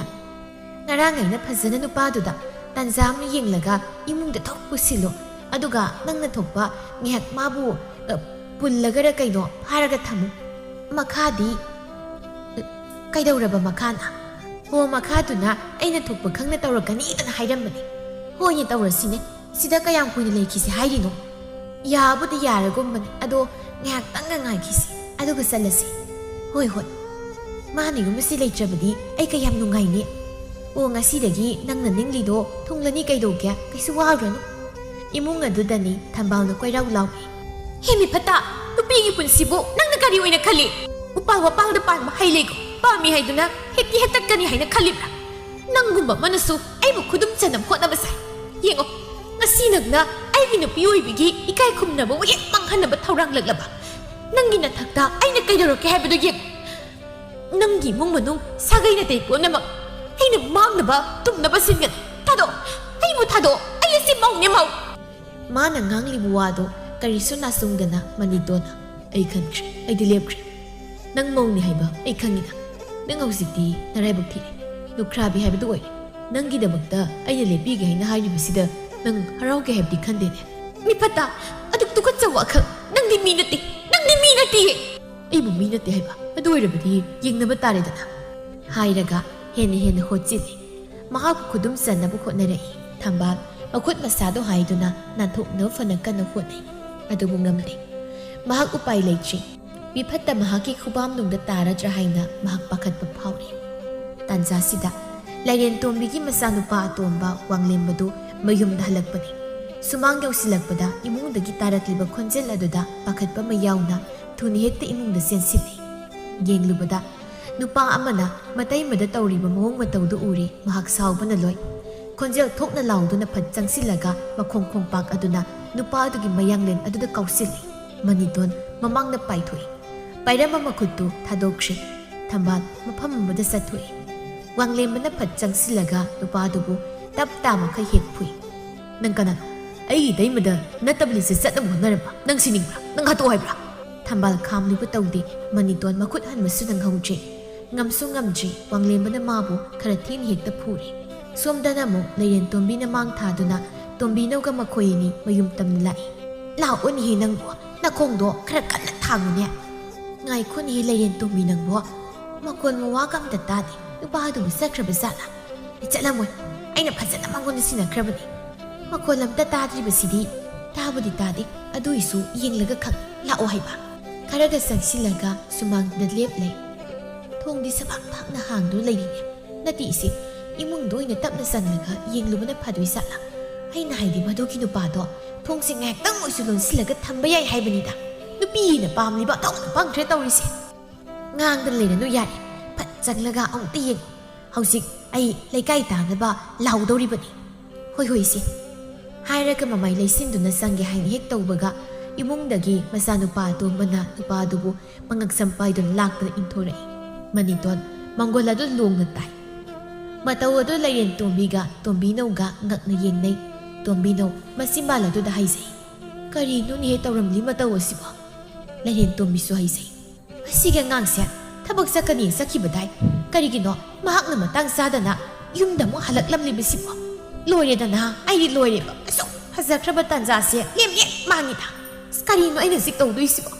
ꯉꯔꯥꯡ ꯑꯩꯅ ꯐꯖꯅ ꯅꯨꯄꯥꯗꯨꯗ ꯇꯥꯟꯖꯥ ꯑꯃ ꯌꯦꯡꯂꯒ ꯏꯃꯨꯡꯗ ꯊꯣꯛ ꯄꯨꯁꯤꯜꯂꯨ꯫ ꯑꯗꯨꯒ ꯅꯪꯅ ꯊꯣꯛꯄ ꯉꯥꯏꯍꯥꯛ ꯃꯥꯕꯨ, ꯑ, ꯄꯨꯜꯂꯒꯔ ꯀꯩꯅꯣ ꯐꯥꯔꯒ ꯊꯝꯃꯨ꯫ ꯃꯈꯥꯗꯤ, ꯑ, ꯀꯩꯗꯧꯔꯕ ꯃꯈꯥꯅ? ꯍꯣ, ꯃꯈꯥꯗꯨꯅ ꯑꯩꯅ ꯊꯣꯛꯄ ꯈꯪꯅ ꯇꯧꯔꯛꯀꯅꯤꯗꯅ ꯍꯥꯏꯔꯝꯕꯅꯤ꯫ ꯍꯣꯏꯅꯦ, ꯇꯧꯔꯁꯤꯅꯦ꯫ ꯁꯤꯗ ꯀꯌꯥꯝ ꯀꯨꯏꯅ ꯂꯩꯈꯤꯁꯦ ꯍꯥꯏꯔꯤꯅꯣ? ꯌꯥꯕꯨꯗꯤ ꯌꯥꯔꯒꯨꯝꯕꯅꯤ, ꯑꯗꯣ ꯉꯥꯏꯍꯥꯛꯇꯪꯒ ꯉꯥꯏꯈꯤꯁꯤ, ꯑꯗꯨꯒ ꯆꯠꯂꯁꯤ꯫ ꯍꯣꯏ, ꯍꯣꯏ꯫ ꯃꯥꯅ ꯌꯨꯝ ꯑꯁꯤ ꯂꯩꯇ꯭ꯔꯕꯗꯤ ꯑꯩ ꯀꯌꯥꯝ ꯅꯨꯡꯉꯥꯏꯅꯤ꯫ ꯑꯣ, ꯉꯁꯤꯗꯒꯤ ꯅꯪꯅ ꯅꯤꯡꯂꯤꯗꯣ ꯊꯨꯡꯂꯅꯤ, ꯀꯩꯗꯧꯒꯦ? ꯀꯩꯁꯨ ꯋꯥꯔꯨꯔꯅꯨ꯫ ꯏꯃꯨꯡ ꯑꯗꯨꯗꯅꯤ ꯊꯝꯕꯥꯜꯅ ꯀꯣꯏꯔꯥꯎ ꯂꯥꯎꯏ꯫ ꯍꯦ ꯃꯤꯐꯠꯇ, ꯅꯨꯄꯤꯒꯤ ꯄꯨꯟꯁꯤꯕꯨ ꯅꯪꯅ ꯀꯔꯤ ꯑꯣꯏꯅ ꯈꯜꯂꯤ? ꯎꯄꯥꯜ ꯋꯥꯄꯥꯜꯗ ꯄꯥꯟꯕ ꯍꯩ ꯂꯩꯒꯨꯝ ꯄꯥꯝꯃꯤ ꯍꯥꯏꯗꯨꯅ ꯍꯦꯛꯇꯤ ꯍꯦꯛꯇꯠꯀꯅꯤ ꯍꯥꯏꯅ ꯈꯜꯂꯤꯕ꯭ꯔꯥ? ꯅꯪꯒꯨꯝꯕ ꯑꯃꯅꯁꯨ ꯑꯩꯕꯨ ꯈꯨꯗꯨꯝ ꯆꯟꯅꯕ ꯍꯣꯠꯅꯕ ꯁꯥꯏ꯫ ꯌꯦꯡꯉꯣ, ꯉꯁꯤ ꯅꯪꯅ ꯑꯩꯒꯤ ꯅꯨꯄꯤ ꯑꯣꯏꯕꯒꯤ ꯏꯀꯥꯏ ꯈꯨꯝꯅꯕꯕꯨ ꯍꯦꯛ ꯃꯥꯡꯍꯟꯅꯕ ꯊꯧꯔꯥꯡꯂꯛꯂꯕ꯫ ꯅꯪꯒꯤ ꯅꯊꯛꯇ ꯑꯩꯅ ꯀꯩꯗꯧꯔꯛꯀꯦ ꯍꯥꯏꯕꯗꯨ ꯌꯦꯡꯉꯨ꯫ ꯅꯪꯒꯤ ꯏꯃꯨꯡ ꯃꯅꯨꯡ, ꯁꯥꯒꯩ ꯅꯥꯇꯩ ꯄꯨꯝꯅꯃꯛ ꯑꯩꯅ ꯃꯥꯡꯅꯕ ꯇꯨꯝꯅꯕ ꯁꯤꯟꯒꯅꯤ꯫ ꯊꯥꯗꯣꯛ, ꯑꯩꯕꯨ ꯊꯥꯗꯣꯛ, ꯑꯩ ꯑꯁꯤ ꯃꯧꯅꯦ, ꯃꯧ꯫ ꯃꯥꯅ ꯉꯥꯡꯂꯤꯕ ꯋꯥꯗꯣ ꯀꯔꯤꯁꯨ ꯅꯥꯁꯨꯝꯗꯅ ꯃꯅꯤꯇꯣꯟꯅ, "ꯑꯩ ꯈꯟꯈ꯭ꯔꯦ, ꯑꯩꯗꯤ ꯂꯦꯞꯈ꯭ꯔꯦ꯫ ꯅꯪ ꯃꯧꯅꯤ ꯍꯥꯏꯕ ꯑꯩ ꯈꯪꯉꯤꯗ꯫ ꯅꯪ ꯍꯧꯖꯤꯛꯇꯤ ꯅꯔꯥꯏꯕꯛ ꯊꯤꯔꯦ, ꯂꯨꯈ꯭ꯔꯥꯕꯤ ꯍꯥꯏꯕꯗꯨ ꯑꯣꯏꯔꯦ꯫ ꯅꯪꯒꯤꯗꯃꯛꯇ ꯑꯩꯅ ꯂꯦꯞꯄꯤꯒꯦ ꯍꯥꯏꯅ ꯍꯥꯏꯔꯤꯕꯁꯤꯗ ꯅꯪ ꯍꯔꯥꯎꯒꯦ ꯍꯥꯏꯕꯗꯤ ꯈꯟꯗꯦꯅꯦ꯫ ꯃꯤꯐꯠꯇ, ꯑꯗꯨꯛ ꯇꯨꯀꯠꯆꯕ ꯋꯥꯈꯜ, ꯅꯪꯗꯤ ꯃꯤ ꯅꯠꯇꯦ, ꯅꯪꯗꯤ ꯃꯤ ꯅꯠꯇꯦ꯫ ꯑꯩꯕꯨ ꯃꯤ ꯅꯠꯇꯦ ꯍꯥꯏꯕ? ꯑꯗꯨ ꯑꯣꯏꯔꯕꯗꯤ ꯌꯦꯡꯅꯕ ꯇꯥꯔꯦꯗꯅ," ꯍꯥꯏꯔꯒ ꯍꯦꯟꯅ ꯍꯦꯟꯅ ꯍꯣꯠꯆꯤꯜꯂꯤ꯫ ꯃꯍꯥꯛꯄꯨ ꯈꯨꯗꯨꯝ ꯆꯟꯅꯕ ꯍꯣꯠꯅꯔꯛꯏ꯫ ꯊꯝꯕꯥꯜ ꯃꯈꯨꯠ ꯃꯁꯥꯗꯣ ꯍꯥꯏꯗꯨꯅ ꯅꯥꯟꯊꯣꯛꯅꯕ ꯐꯅ ꯀꯟꯅ ꯍꯣꯠꯅꯩ꯫ ꯑꯗꯨꯕꯨ ꯉꯝꯗꯦ꯫ ꯃꯍꯥꯛ ꯎꯄꯥꯏ ꯂꯩꯇ꯭ꯔꯤ꯫ ꯃꯤꯐꯠꯇ ꯃꯍꯥꯛꯀꯤ ꯈꯨꯕꯥꯝꯅꯨꯡꯗ ꯇꯥꯔꯗ꯭ꯔꯥ ꯍꯥꯏꯅ ꯃꯍꯥꯛ ꯄꯥꯈꯠꯄ ꯐꯥꯎꯔꯤ꯫ ꯇꯥꯟꯖꯥꯁꯤꯗ ꯂꯥꯏꯔꯦꯟꯇꯣꯝꯕꯤꯒꯤ ꯃꯆꯥꯅꯨꯄꯥ ꯑꯇꯣꯝꯕ ꯋꯥꯡꯂꯦꯝꯕꯗꯨ ꯃꯌꯨꯝꯗ ꯍꯜꯂꯛꯄꯅꯤ꯫ ꯁꯨꯃꯥꯡ ꯌꯧꯁꯤꯜꯂꯛꯄꯗ ꯏꯃꯨꯡꯗꯒꯤ ꯇꯥꯔꯛꯂꯤꯕ ꯈꯣꯟꯖꯦꯜ ꯑꯗꯨꯗ ꯄꯥꯈꯠꯄ ꯑꯃ ꯌꯥꯎꯅ ꯊꯨꯅ ꯍꯦꯛꯇ ꯏꯃꯨꯡꯗ ꯆꯦꯟꯁꯤꯜꯂꯤ꯫ ꯌꯦꯡꯂꯨꯕꯗ ꯅꯨꯄꯥ ꯑꯃꯅ ꯃꯇꯩꯃꯗ ꯇꯧꯔꯤꯕ ꯃꯑꯣꯡ ꯃꯇꯧꯗꯨ ꯎꯔꯦ꯫ ꯃꯍꯥꯛ ꯁꯥꯎꯕꯅ ꯂꯣꯏ꯫ ꯈꯣꯟꯖꯦꯜ ꯊꯣꯛꯅ ꯂꯥꯎꯗꯨꯅ ꯐꯠ ꯆꯪꯁꯤꯜꯂꯒ ꯃꯈꯣꯡ ꯈꯣꯡꯄꯥꯛ ꯑꯗꯨꯅ ꯅꯨꯄꯥ ꯑꯗꯨꯒꯤ ꯃꯌꯥꯡꯂꯦꯟ ꯑꯗꯨꯗ ꯀꯥꯎꯁꯤꯜꯂꯤ꯫ ꯃꯅꯤꯇꯣꯟ ꯃꯃꯥꯡꯗ ꯄꯥꯏꯊꯣꯛꯏ꯫ ꯄꯥꯏꯔꯝꯕ ꯃꯈꯨꯠꯇꯨ ꯊꯥꯗꯣꯛꯈ꯭ꯔꯦ꯫ ꯊꯝꯕꯥꯜ ꯃꯐꯝ ꯑꯃꯗ ꯆꯠꯊꯣꯛꯏ꯫ ꯋꯥꯡꯂꯦꯝꯕꯅ ꯐꯠ ꯆꯪꯁꯤꯜꯂꯒ ꯅꯨꯄꯥꯗꯨꯕꯨ ꯇꯞ ꯇꯥꯃꯈꯩ ꯍꯦꯛ ꯐꯨꯏ꯫ "ꯅꯪ ꯀꯅꯥꯅꯣ? ꯑꯩꯒꯤ ꯏꯇꯩꯃꯗ ꯅꯠꯇꯕ ꯂꯤꯆꯠ ꯆꯠꯅꯕ ꯍꯣꯠꯅꯔꯕ? ꯅꯪ ꯁꯤꯅꯤꯡꯕ꯭ꯔꯥ? ꯅꯪ ꯍꯥꯠꯇꯣꯛꯑꯣ ꯍꯥꯏꯕ꯭ꯔꯥ?" ꯊꯝꯕꯥꯜ ꯈꯥꯝꯂꯨꯕ ꯇꯧꯗꯦ꯫ ꯃꯅꯤꯇꯣꯟ ꯃꯈꯨꯠ ꯍꯟꯕꯁꯨ ꯅꯪꯍꯧꯗ꯭ꯔꯦ꯫ ꯉꯝꯁꯨ ꯉꯝꯗ꯭ꯔꯤ, ꯋꯥꯡꯂꯦꯝꯕꯅ ꯃꯥꯕꯨ ꯈꯔ ꯊꯤꯅ ꯍꯦꯛꯇ ꯐꯨꯔꯦ꯫ ꯁꯣꯝꯗꯅ ꯑꯃꯨꯛ ꯂꯩꯔꯦꯟ ꯇꯣꯝꯕꯤꯅ ꯃꯥꯡ ꯊꯥꯗꯨꯅ ꯇꯣꯝꯕꯤꯅꯧꯒ ꯃꯈꯣꯏ ꯑꯅꯤ ꯃꯌꯨꯝ ꯇꯝꯅ ꯂꯥꯛꯏ꯫ "ꯂꯥꯛꯑꯣꯅꯦꯍꯦ ꯅꯪꯕꯨ, ꯅꯈꯣꯡꯗꯣ ꯈꯔ ꯀꯟꯅ ꯊꯥꯡꯉꯨꯅꯦ꯫ ꯉꯥꯏꯈꯣꯅꯦꯍꯦ ꯂꯩꯔꯦꯟ ꯇꯣꯝꯕꯤ ꯅꯪꯕꯨ, ꯃꯈꯣꯜ ꯃꯋꯥꯒ ꯑꯝꯇ ꯇꯥꯗꯦ, ꯅꯨꯄꯥꯗꯨꯕꯨ ꯆꯠꯈ꯭ꯔꯕ ꯖꯥꯠꯂꯥ?" "ꯑꯦ, ꯆꯠꯂꯝꯃꯣꯏ, ꯑꯩꯅ ꯐꯖꯅ ꯃꯉꯣꯟꯗ ꯁꯤꯟꯅꯈ꯭ꯔꯕꯅꯤ꯫ ꯃꯈꯣꯜ ꯑꯝꯇ ꯇꯥꯗ꯭ꯔꯤꯕꯁꯤꯗꯤ?" "ꯇꯥꯕꯨꯗꯤ ꯇꯥꯗꯦ, ꯑꯗꯨꯏꯁꯨ ꯌꯦꯡꯂꯒ ꯈꯪ ꯂꯥꯛꯑꯣ ꯍꯥꯏꯕ꯫" ꯈꯔꯒ ꯆꯪꯁꯤꯜꯂꯒ ꯁꯨꯃꯥꯡꯗ ꯂꯦꯞꯂꯦ꯫ ꯊꯣꯡꯗꯤ ꯁꯕꯥꯛ ꯐꯥꯛꯅ ꯍꯥꯡꯗꯨꯅ ꯂꯩꯔꯤꯅꯦ꯫ ꯅꯠꯇꯦ ꯏꯆꯦ, ꯏꯃꯨꯡꯗ ꯑꯣꯏꯅ ꯇꯞꯅ ꯆꯪꯂꯒ ꯌꯦꯡꯂꯨꯕꯅ ꯐꯗꯣꯏ ꯖꯥꯠꯂꯥ? ꯑꯩꯅ ꯍꯥꯏꯗꯤ, ꯃꯗꯨꯒꯤ ꯅꯨꯄꯥꯗꯣ ꯊꯣꯡꯁꯦ ꯉꯥꯏꯍꯥꯛꯇꯪ ꯑꯣꯏꯁꯨ ꯂꯣꯟꯁꯤꯜꯂꯒ ꯊꯝꯕ ꯌꯥꯏ ꯍꯥꯏꯕꯅꯤꯗ꯫ ꯅꯨꯄꯤꯅ ꯄꯥꯝꯂꯤꯕ ꯑꯣꯟꯊꯣꯛꯅ ꯄꯪꯈ꯭ꯔꯦ ꯇꯧꯔꯤꯁꯦ꯫ ꯉꯥꯡꯗꯅ ꯂꯩꯔꯅꯨ, ꯌꯥꯔꯦ꯫ ꯐꯠ ꯆꯪꯂꯒ ꯑꯃꯨꯛꯇ ꯌꯦꯡꯉꯨ꯫ ꯍꯧꯖꯤꯛ ꯑꯩ ꯂꯩꯀꯥꯏ ꯇꯥꯅꯕ ꯂꯥꯎꯗꯧꯔꯤꯕꯅꯤ꯫ "ꯍꯣꯏ, ꯍꯣꯏ, ꯏꯆꯦ," ꯍꯥꯏꯔꯒ ꯃꯃꯥꯏ ꯂꯩꯁꯤꯟꯗꯨꯅ ꯆꯪꯒꯦ ꯍꯥꯏꯅ ꯍꯦꯛ ꯇꯧꯕꯒ, ꯏꯃꯨꯡꯗꯒꯤ ꯃꯆꯥꯅꯨꯄꯥ ꯑꯇꯣꯝꯕꯅ ꯅꯨꯄꯥꯗꯨꯕꯨ ꯃꯉꯛꯁꯝ ꯄꯥꯏꯗꯨꯅ ꯂꯥꯛꯇꯨꯅ ꯏꯟꯊꯣꯔꯛꯏ꯫ ꯃꯅꯤꯇꯣꯟ ꯃꯪꯒꯣꯜ ꯑꯗꯨ ꯂꯣꯡꯅ ꯇꯥꯏ꯫ ꯃꯇꯧ ꯑꯗꯨ ꯂꯩꯔꯦꯟ ꯇꯣꯝꯕꯤꯒ ꯇꯣꯝꯕꯤꯅꯧꯒ ꯉꯛꯅ ꯌꯦꯡꯅꯩ꯫ ꯇꯣꯝꯕꯤꯅꯧ ꯃꯆꯤꯟꯕꯥꯜ ꯑꯗꯨꯗ ꯍꯥꯏꯖꯩ, "ꯀꯔꯤꯅꯣꯅꯦꯍꯦ ꯇꯧꯔꯝꯂꯤ ꯃꯇꯧ ꯑꯁꯤꯕꯣ?" ꯂꯩꯔꯦꯟ ꯇꯣꯝꯕꯤꯁꯨ ꯍꯥꯏꯖꯩ, "ꯃꯁꯤꯒꯤ ꯑꯉꯥꯡꯁꯦ ꯊꯕꯛ ꯆꯠꯀꯅꯤ ꯆꯠꯈꯤꯕꯗꯥꯏ, ꯀꯔꯤꯒꯤꯅꯣ ꯃꯍꯥꯛꯅ ꯃꯇꯥꯡ ꯆꯥꯗꯅ ꯌꯨꯝꯗ ꯑꯃꯨꯛ ꯍꯜꯂꯛꯂꯝꯂꯤꯕꯁꯤꯕꯣ? ꯂꯣꯏꯔꯦꯗꯅ, ꯑꯩꯗꯤ ꯂꯣꯏꯔꯦꯕ꯫ ꯑꯁꯨꯛ ꯐꯖꯈ꯭ꯔꯕ ꯇꯥꯟꯖꯥꯁꯦ ꯂꯦꯝ ꯂꯦꯝ ꯃꯥꯡꯉꯤꯗ꯫ ꯑꯁ, ꯀꯔꯤꯅꯣ ꯑꯩꯅ ꯍꯧꯖꯤꯛ ꯇꯧꯗꯣꯏꯁꯤꯕꯣ?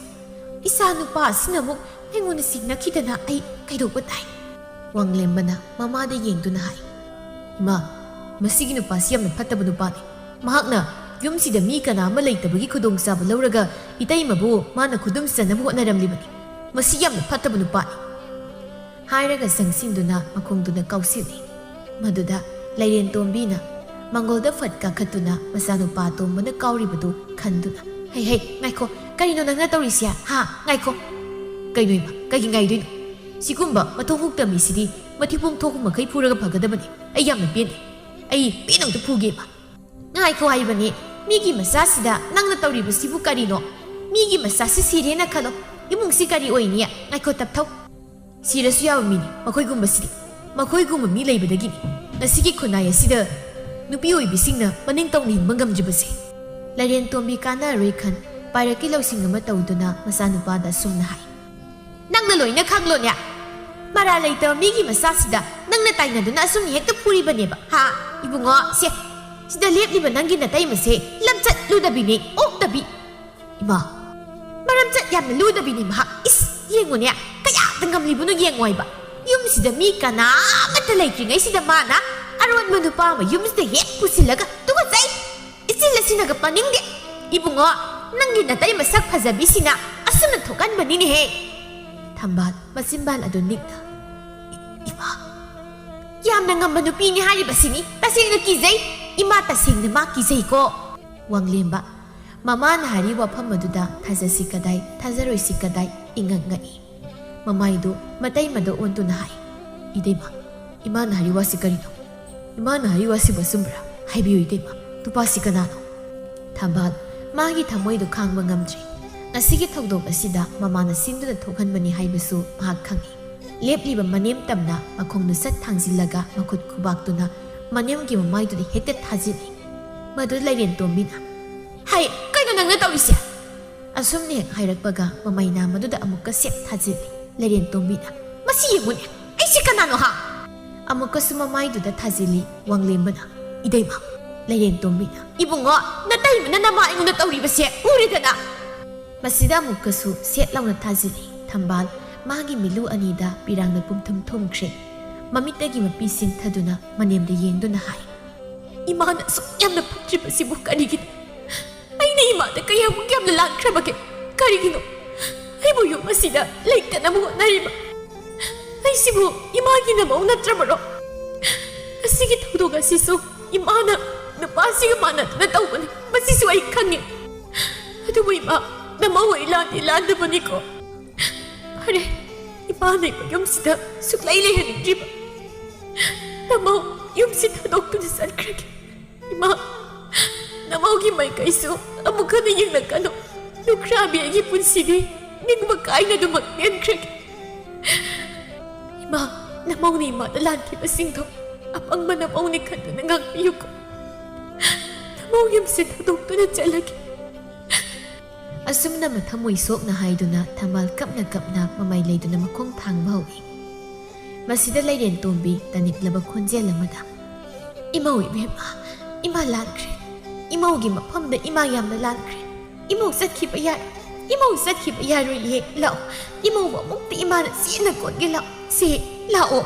ꯏꯆꯥ ꯅꯨꯄꯥ ꯑꯁꯤꯅ ꯑꯃꯨꯛ ꯑꯩꯉꯣꯟꯗ ꯁꯤꯡꯅꯈꯤꯗꯅ ꯑꯩ ꯀꯩꯗꯧꯕ ꯇꯥꯏ?" ꯋꯥꯡꯂꯦꯝꯕꯅ ꯃꯃꯥꯗ ꯌꯦꯡꯗꯨꯅ ꯍꯥꯏ, "ꯏꯃꯥ, ꯃꯁꯤꯒꯤ ꯅꯨꯄꯥꯁꯤ ꯌꯥꯝꯅ ꯐꯠꯇꯕ ꯅꯨꯄꯥꯅꯤ꯫ ꯃꯍꯥꯛꯅ ꯌꯨꯝꯁꯤꯗ ꯃꯤ ꯀꯅꯥ ꯑꯃ ꯂꯩꯇꯕꯒꯤ ꯈꯨꯗꯣꯡꯆꯥꯕ ꯂꯧꯔꯒ ꯏꯇꯩꯃꯕꯨ ꯃꯥꯅ ꯈꯨꯗꯨꯝ ꯆꯟꯅꯕ ꯍꯣꯠꯅꯔꯝꯂꯤꯕꯅꯤ꯫ ꯃꯁꯤ ꯌꯥꯝꯅ ꯐꯠꯇꯕ ꯅꯨꯄꯥꯅꯤ," ꯍꯥꯏꯔꯒ ꯆꯪꯁꯤꯟꯗꯨꯅ ꯃꯈꯣꯡꯗꯨꯅ ꯀꯥꯎꯁꯤꯜꯂꯤ꯫ ꯃꯗꯨꯗ ꯂꯩꯔꯦꯟ ꯇꯣꯝꯕꯤꯅ ꯃꯪꯒꯣꯜꯗ ꯐꯠ ꯀꯥꯈꯠꯇꯨꯅ ꯃꯆꯥꯅꯨꯄꯥ ꯇꯣꯝꯕꯅ ꯀꯥꯎꯔꯤꯕꯗꯨ ꯈꯟꯗꯨꯅ, "ꯍꯩ, ꯍꯩ, ꯉꯥꯏꯈꯣ, ꯀꯔꯤꯅꯣ ꯅꯪꯅ ꯇꯧꯔꯤꯁꯦ? ꯍꯥ? ꯉꯥꯏꯈꯣ!" "ꯀꯩꯅꯣ ꯏꯃꯥ, ꯀꯩꯒꯤ ꯉꯥꯏꯗꯣꯏꯅꯣ? ꯁꯤꯒꯨꯝꯕ ꯃꯊꯣꯡ ꯍꯨꯛꯇ ꯃꯤꯁꯤꯗꯤ ꯃꯊꯤꯕꯣꯡ ꯊꯣꯛꯄ ꯃꯈꯩ ꯐꯨꯔꯒ ꯐꯒꯗꯕꯅꯤ꯫ ꯑꯩ ꯌꯥꯝꯅ ꯄꯦꯟꯗꯦ꯫ ꯑꯩ ꯄꯦꯟꯅ ꯑꯝꯇ ꯐꯨꯒꯦ ꯏꯃꯥ!" "ꯉꯥꯏꯈꯣ ꯍꯥꯏꯕꯅꯤ, ꯃꯤꯒꯤ ꯃꯆꯥꯁꯤꯗ ꯅꯪꯅ ꯇꯧꯔꯤꯕꯁꯤꯕꯨ ꯀꯔꯤꯅꯣ? ꯃꯤꯒꯤ ꯃꯆꯥꯁꯤ ꯁꯤꯔꯦꯅ ꯈꯜꯂꯣ, ꯏꯃꯨꯡꯁꯤ ꯀꯔꯤ ꯑꯣꯏꯅꯤ? ꯉꯥꯏꯈꯣ, ꯇꯞꯊꯧ꯫ ꯁꯤꯔꯁꯨ ꯌꯥꯕ ꯃꯤꯅꯤ ꯃꯈꯣꯏꯒꯨꯝꯕꯁꯤꯗꯤ꯫ ꯃꯈꯣꯏꯒꯨꯝꯕ ꯃꯤ ꯂꯩꯕꯗꯒꯤꯅꯤ ꯉꯁꯤꯒꯤ ꯈꯨꯟꯅꯥꯏ ꯑꯁꯤꯗ ꯅꯨꯄꯤ ꯑꯣꯏꯕꯤꯁꯤꯡꯅ ꯃꯅꯤꯡ ꯇꯧꯅ ꯍꯤꯡꯕ ꯉꯝꯖꯕꯁꯦ꯫" ꯂꯩꯔꯦꯟ ꯇꯣꯝꯕꯤ ꯀꯥꯟꯅꯔꯣꯏ ꯈꯟ ꯄꯥꯏꯔꯛꯀꯤ ꯂꯧꯁꯤꯡ ꯑꯃ ꯇꯧꯗꯨꯅ ꯃꯆꯥꯅꯨꯄꯥꯗ ꯑꯁꯨꯝꯅ ꯍꯥꯏ, "ꯅꯪꯅ ꯂꯣꯏꯅ ꯈꯪꯂꯣꯅꯦ? ꯃꯔꯥꯜ ꯂꯩꯇꯕ ꯃꯤꯒꯤ ꯃꯆꯥꯁꯤꯗ ꯅꯪꯅ ꯇꯥꯏꯅꯗꯨꯅ ꯑꯁꯨꯝꯅ ꯍꯦꯛꯇ ꯐꯨꯔꯤꯕꯅꯦꯕ, ꯍꯥ? ꯏꯕꯨꯡꯉꯣ, ꯁꯦ, ꯁꯤꯗ ꯂꯦꯞꯂꯤꯕ ꯅꯪꯒꯤ ꯅꯇꯩꯃꯁꯦ ꯂꯝꯆꯠ ꯂꯨꯗꯕꯤꯅꯤ, ꯑꯣꯛꯇꯕꯤ꯫ ꯏꯃꯥ, ꯃꯔꯝꯆꯠ ꯌꯥꯝꯅ ꯂꯨꯗꯕꯤꯅꯤ ꯃꯍꯥꯛ꯫ ꯏꯁ, ꯌꯦꯡꯉꯨꯅꯦ, ꯀꯌꯥꯗ ꯉꯝꯂꯤꯕꯅꯣ ꯌꯦꯡꯉꯣ ꯍꯥꯏꯕ꯫ ꯌꯨꯝꯁꯤꯗ ꯃꯤ ꯀꯅꯥ ꯑꯃꯠꯇ ꯂꯩꯇ꯭ꯔꯤꯉꯩꯁꯤꯗ ꯃꯥꯅ ꯑꯔꯣꯟꯕ ꯅꯨꯄꯥ ꯑꯃ ꯌꯨꯝꯁꯤꯗ ꯍꯦꯛ ꯄꯨꯁꯤꯜꯂꯒ ꯇꯨꯀꯠꯆꯩ꯫ ꯏꯆꯤꯜ ꯑꯁꯤꯅꯒ ꯄꯥꯅꯤꯡꯗꯦ꯫ ꯏꯕꯨꯡꯉꯣ, ꯅꯪꯒꯤ ꯅꯇꯩ ꯃꯁꯛ ꯐꯖꯕꯤꯁꯤꯅ ꯑꯁꯨꯝꯅ ꯊꯣꯛꯍꯟꯕꯅꯤꯅꯦꯍꯦ꯫" ꯊꯝꯕꯥꯜ ꯃꯆꯤꯟꯕꯥꯜ ꯑꯗꯨ ꯅꯤꯛꯅ, "ꯏ-, ꯏꯃꯥ!" ꯌꯥꯝꯅ ꯉꯝꯕ ꯅꯨꯄꯤꯅꯤ ꯍꯥꯏꯔꯤꯕꯁꯤꯅꯤ꯫ ꯇꯁꯦꯡꯅ ꯀꯤꯖꯩ꯫ ꯏꯃꯥ, ꯇꯁꯦꯡꯅ ꯃꯥ ꯀꯤꯖꯩꯀꯣ꯫ ꯋꯥꯡꯂꯦꯝꯕ, ꯃꯃꯥꯅ ꯍꯥꯏꯔꯤ ꯋꯥꯐꯝ ꯑꯗꯨꯗ ꯊꯥꯖꯁꯤ ꯀꯗꯥꯏ, ꯊꯥꯖꯔꯣꯏꯁꯤ ꯀꯗꯥꯏ, ꯏꯉꯛ ꯉꯛꯏ꯫ ꯃꯃꯥꯏꯗꯨ ꯃꯇꯩꯃꯗ ꯑꯣꯟꯗꯨꯅ ꯍꯥꯏ, "ꯏꯇꯩꯃ, ꯏꯃꯥꯅ ꯍꯥꯏꯔꯤ ꯋꯥꯁꯤ ꯀꯔꯤꯅꯣ? ꯏꯃꯥꯅ ꯍꯥꯏꯔꯤ ꯋꯥꯁꯤꯕꯨ ꯑꯆꯨꯝꯕ꯭ꯔꯥ? ꯍꯥꯏꯕꯤꯌꯨ ꯏꯇꯩꯃ, ꯅꯨꯄꯥꯁꯤ ꯀꯅꯥꯅꯣ?" ꯊꯝꯕꯥꯜ, ꯃꯥꯒꯤ ꯊꯃꯣꯏꯗꯨ ꯈꯥꯡꯕ ꯉꯝꯗ꯭ꯔꯦ꯫ ꯉꯁꯤꯒꯤ ꯊꯧꯗꯣꯛ ꯑꯁꯤꯗ ꯃꯃꯥꯅ ꯁꯤꯟꯗꯨꯅ ꯊꯣꯛꯍꯟꯕꯅꯤ ꯍꯥꯏꯕꯁꯨ ꯃꯍꯥꯛ ꯈꯪꯏ꯫ ꯂꯦꯞꯂꯤꯕ ꯃꯅꯦꯝ ꯇꯝꯅ ꯃꯈꯣꯡꯗꯨ ꯁꯠ ꯊꯥꯡꯖꯤꯜꯂꯒ ꯃꯈꯨꯠ ꯈꯨꯕꯥꯛꯇꯨꯅ ꯃꯅꯦꯝꯒꯤ ꯃꯃꯥꯏꯗꯨꯗ ꯍꯦꯛꯇ ꯊꯥꯖꯤꯜꯂꯤ꯫ ꯃꯗꯨ ꯂꯩꯔꯦꯟ ꯇꯣꯝꯕꯤꯅ, "ꯍꯩ, ꯀꯩꯅꯣ ꯅꯪꯅ ꯇꯧꯔꯤꯁꯦ?" ꯑꯁꯨꯝꯅ ꯍꯦꯛ ꯍꯥꯏꯔꯛꯄꯒ ꯃꯃꯩ ꯅꯥꯝꯃꯗꯨꯗ ꯑꯃꯨꯛꯀ ꯁꯦꯠ ꯊꯥꯖꯤꯜꯂꯤ꯫ ꯂꯩꯔꯦꯟ ꯇꯣꯝꯕꯤꯅ, "ꯃꯁꯤ ꯌꯦꯡꯉꯨꯅꯦ, ꯑꯩꯁꯦ ꯀꯅꯥꯅꯣ ꯍꯥ?" ꯑꯃꯨꯛꯀꯁꯨ ꯃꯃꯥꯏꯗꯨꯗ ꯊꯥꯖꯤꯜꯂꯤ ꯋꯥꯡꯂꯦꯝꯕꯅ꯫ "ꯏꯇꯩꯃ!" ꯂꯩꯔꯦꯟ ꯇꯣꯝꯕꯤꯅ, "ꯏꯕꯨꯡꯉꯣ, ꯅꯇꯩꯃꯅ ꯅꯃꯥ ꯑꯩꯉꯣꯟꯗ ꯇꯧꯔꯤꯕꯁꯦ ꯎꯔꯦꯗꯅ!" ꯃꯁꯤꯗ ꯑꯃꯨꯛꯀꯁꯨ ꯁꯦꯠ ꯂꯥꯎꯅ ꯊꯥꯖꯤꯜꯂꯤ꯫ ꯊꯝꯕꯥꯜ ꯃꯥꯒꯤ ꯃꯤꯠꯂꯨ ꯑꯅꯤꯗ ꯄꯤꯔꯥꯡꯅ ꯄꯨꯝꯊꯨꯝ ꯊꯨꯝꯈ꯭ꯔꯦ꯫ ꯃꯃꯤꯠꯇꯒꯤ ꯃꯄꯤ ꯁꯤꯟꯊꯗꯨꯅ ꯃꯅꯦꯝꯗ ꯌꯦꯡꯗꯨꯅ ꯍꯥꯏ, "ꯏꯃꯥꯅ ꯑꯁꯨꯛ ꯌꯥꯝꯅ ꯐꯠꯇ꯭ꯔꯤꯕꯁꯤꯕꯨ ꯀꯔꯤꯒꯤꯅꯣ? ꯑꯩꯅ ꯏꯃꯥꯗ ꯀꯌꯥꯃꯨꯛ ꯌꯥꯝꯅ ꯂꯥꯟꯈ꯭ꯔꯕꯒꯦ? ꯀꯔꯤꯒꯤꯅꯣ ꯑꯩꯕꯨ ꯌꯨꯝ ꯑꯁꯤꯗ ꯂꯩꯇꯅꯕ ꯍꯣꯠꯅꯔꯤꯕ? ꯑꯩꯁꯤꯕꯨ ꯏꯃꯥꯒꯤ ꯅꯃꯧ ꯅꯠꯇ꯭ꯔꯕꯔꯣ? ꯑꯁꯤꯒꯤ ꯊꯧꯗꯣꯛ ꯑꯁꯤꯁꯨ ꯏꯃꯥꯅ ꯅꯨꯄꯥꯁꯤꯒ ꯃꯥꯟꯅꯗꯨꯅ ꯇꯧꯕꯅꯤ, ꯃꯁꯤꯁꯨ ꯑꯩ ꯈꯪꯉꯤ꯫ ꯑꯗꯨꯕꯨ ꯏꯃꯥ, ꯅꯃꯧ ꯑꯩ ꯂꯥꯟꯗꯤ ꯂꯥꯟꯗꯕꯅꯤꯀꯣ꯫ ꯐꯔꯦ, ꯏꯃꯥꯅ ꯑꯩꯕꯨ ꯌꯨꯝꯁꯤꯗ ꯁꯨꯛꯂꯩ ꯂꯩꯍꯟꯅꯤꯡꯗ꯭ꯔꯤꯕ꯫ ꯅꯃꯧ ꯌꯨꯝꯁꯤ ꯊꯥꯗꯣꯛꯇꯨꯅ ꯆꯠꯈ꯭ꯔꯒꯦ꯫ ꯏꯃꯥ, ꯅꯃꯧꯒꯤ ꯃꯥꯏꯀꯩꯁꯨ ꯑꯃꯨꯛ ꯍꯟꯅ ꯌꯦꯡꯂꯛꯀꯅꯨ꯫ ꯂꯨꯈ꯭ꯔꯥꯕꯤ ꯑꯩꯒꯤ ꯄꯨꯟꯁꯤꯗꯤ ꯅꯤꯡꯕ ꯀꯥꯏꯅ ꯑꯗꯨꯃꯛ ꯂꯦꯟꯈ꯭ꯔꯒꯦ꯫ ꯏꯃꯥ, ꯅꯃꯧꯅ ꯏꯃꯥꯗ ꯂꯥꯟꯈꯤꯕꯁꯤꯡꯗꯣ ꯑꯄꯪꯕ ꯅꯃꯧꯅꯤ ꯈꯟꯗꯨꯅ ꯉꯥꯛꯄꯤꯌꯨꯀꯣ꯫ ꯅꯃꯧ ꯌꯨꯝꯁꯤ ꯊꯥꯗꯣꯛꯇꯨꯅ ꯆꯠꯂꯒꯦ꯫" ꯑꯁꯨꯝꯅ ꯃꯊꯃꯣꯏ ꯁꯣꯛꯅ ꯍꯥꯏꯗꯨꯅ ꯊꯝꯕꯥꯜ ꯀꯞꯅ ꯀꯞꯅ ꯃꯃꯩ ꯂꯩꯗꯨꯅ ꯃꯈꯣꯡ ꯊꯥꯡꯕ ꯍꯧꯏ꯫ ꯃꯁꯤꯗ ꯂꯩꯔꯦꯟ ꯇꯣꯝꯕꯤ ꯇꯅꯤꯛꯂꯕ ꯈꯣꯟꯖꯦꯜ ꯑꯃꯗ, "ꯏꯃꯧ ꯏꯕꯦꯝꯃ, ꯏꯃꯥ ꯂꯥꯟꯈ꯭ꯔꯦ꯫ ꯏꯃꯧꯒꯤ ꯃꯐꯝꯗ ꯏꯃꯥ ꯌꯥꯝꯅ ꯂꯥꯟꯈ꯭ꯔꯦ꯫ ꯏꯃꯧ ꯆꯠꯈꯤꯕ ꯌꯥꯔꯣꯏ꯫ ꯏꯃꯧ ꯆꯠꯈꯤꯕ ꯌꯥꯔꯣꯏꯌꯦ꯫ ꯂꯥꯛꯑꯣ꯫ ꯏꯃꯧꯕꯨ ꯑꯃꯨꯛꯇ ꯏꯃꯥꯅ ꯆꯦꯠꯅ ꯀꯣꯟꯒꯦ꯫ ꯂꯥꯛꯑꯣ꯫ ꯁꯦ, ꯂꯥꯛꯑꯣ꯫"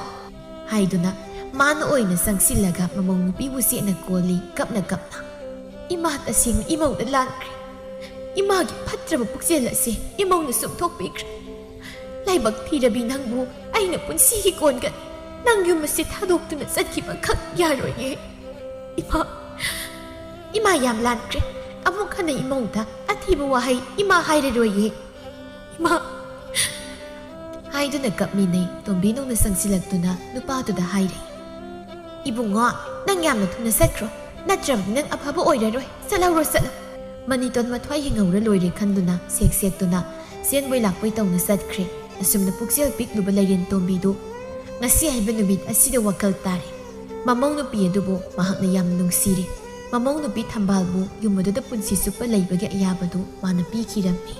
ꯍꯥꯏꯗꯨꯅ ꯃꯥꯅ ꯑꯣꯏꯅ ꯆꯪꯁꯤꯜꯂꯒ ꯃꯃꯧ ꯅꯨꯄꯤꯕꯨ ꯆꯦꯠꯅ ꯀꯣꯜꯂꯤ ꯀꯞꯅ ꯀꯞꯅ꯫ "ꯏꯃꯥ ꯇꯁꯦꯡꯅ ꯏꯃꯧꯗ ꯂꯥꯟꯈ꯭ꯔꯦ꯫ ꯏꯃꯥꯒꯤ ꯐꯠꯇ꯭ꯔꯕ ꯄꯨꯛꯆꯦꯜ ꯑꯁꯦ ꯏꯃꯧꯅ ꯆꯨꯝꯊꯣꯛꯄꯤꯈ꯭ꯔꯦ꯫ ꯂꯥꯏꯕꯛ ꯊꯤꯔꯕꯤ ꯅꯪꯕꯨ ꯑꯩꯅ ꯄꯨꯟꯁꯤꯒꯤ ꯀꯣꯟꯒꯅꯤ꯫ ꯅꯪ ꯌꯨꯝ ꯑꯁꯤ ꯊꯥꯗꯣꯛꯇꯨꯅ ꯆꯠꯈꯤꯕ ꯈꯛ ꯌꯥꯔꯣꯏꯌꯦ꯫ ꯏꯃꯥ, ꯏꯃꯥ ꯌꯥꯝ ꯂꯥꯟꯈ꯭ꯔꯦ꯫ ꯑꯃꯨꯛ ꯍꯟꯅ ꯏꯃꯧꯗ ꯑꯊꯤꯕ ꯋꯥꯍꯩ ꯏꯃꯥ ꯍꯥꯏꯔꯔꯣꯏꯌꯦ꯫ ꯏꯃꯥ!" ꯍꯥꯏꯗꯨꯅ ꯀꯞꯃꯤꯟꯅꯩ꯫ ꯇꯣꯝꯕꯤ ꯅꯨꯡꯅ ꯆꯪꯁꯤꯜꯂꯛꯇꯨꯅ ꯅꯨꯄꯥꯗꯨꯗ ꯍꯥꯏꯔꯦ, "ꯏꯕꯨꯡꯉꯣ, ꯅꯪ ꯌꯥꯝꯅ ꯊꯨꯅ ꯆꯠꯈ꯭ꯔꯣ, ꯅꯠꯇ꯭ꯔꯕꯗꯤ ꯅꯪ ꯑꯐꯕ ꯑꯣꯏꯔꯔꯣꯏ꯫ ꯆꯠꯍꯧꯔꯣ, ꯆꯠꯂꯣ꯫" ꯃꯅꯤꯇꯣꯟ ꯃꯊ꯭ꯋꯥꯏ ꯍꯤꯡꯍꯧꯔ ꯂꯣꯏꯔꯦ ꯈꯟꯗꯨꯅ ꯁꯦꯛ ꯁꯦꯛꯇꯨꯅ ꯆꯦꯟꯕꯣꯏ ꯂꯥꯛꯄꯣꯏ ꯇꯧꯅ ꯆꯠꯈ꯭ꯔꯦ꯫ ꯑꯁꯨꯝꯅ ꯄꯨꯛꯆꯦꯜ ꯄꯤꯛꯂꯨꯕ ꯂꯩꯔꯦꯟ ꯇꯣꯝꯕꯤꯗꯨ ꯉꯁꯤ ꯍꯥꯏꯕ ꯅꯨꯃꯤꯠ ꯑꯁꯤꯗ ꯋꯥꯈꯜ ꯇꯥꯔꯦ꯫ ꯃꯃꯧ ꯅꯨꯄꯤ ꯑꯗꯨꯕꯨ ꯃꯍꯥꯛꯅ ꯌꯥꯝꯅ ꯅꯨꯡꯁꯤꯔꯤ꯫ ꯃꯃꯧ ꯅꯨꯄꯤ ꯊꯝꯕꯥꯜꯕꯨ ꯌꯨꯝ ꯑꯗꯨꯗ ꯄꯨꯟꯁꯤ ꯆꯨꯞꯄ ꯂꯩꯕꯒꯤ ꯑꯌꯥꯕꯗꯨ ꯃꯥꯅ ꯄꯤꯈꯤꯔꯝꯃꯤ꯫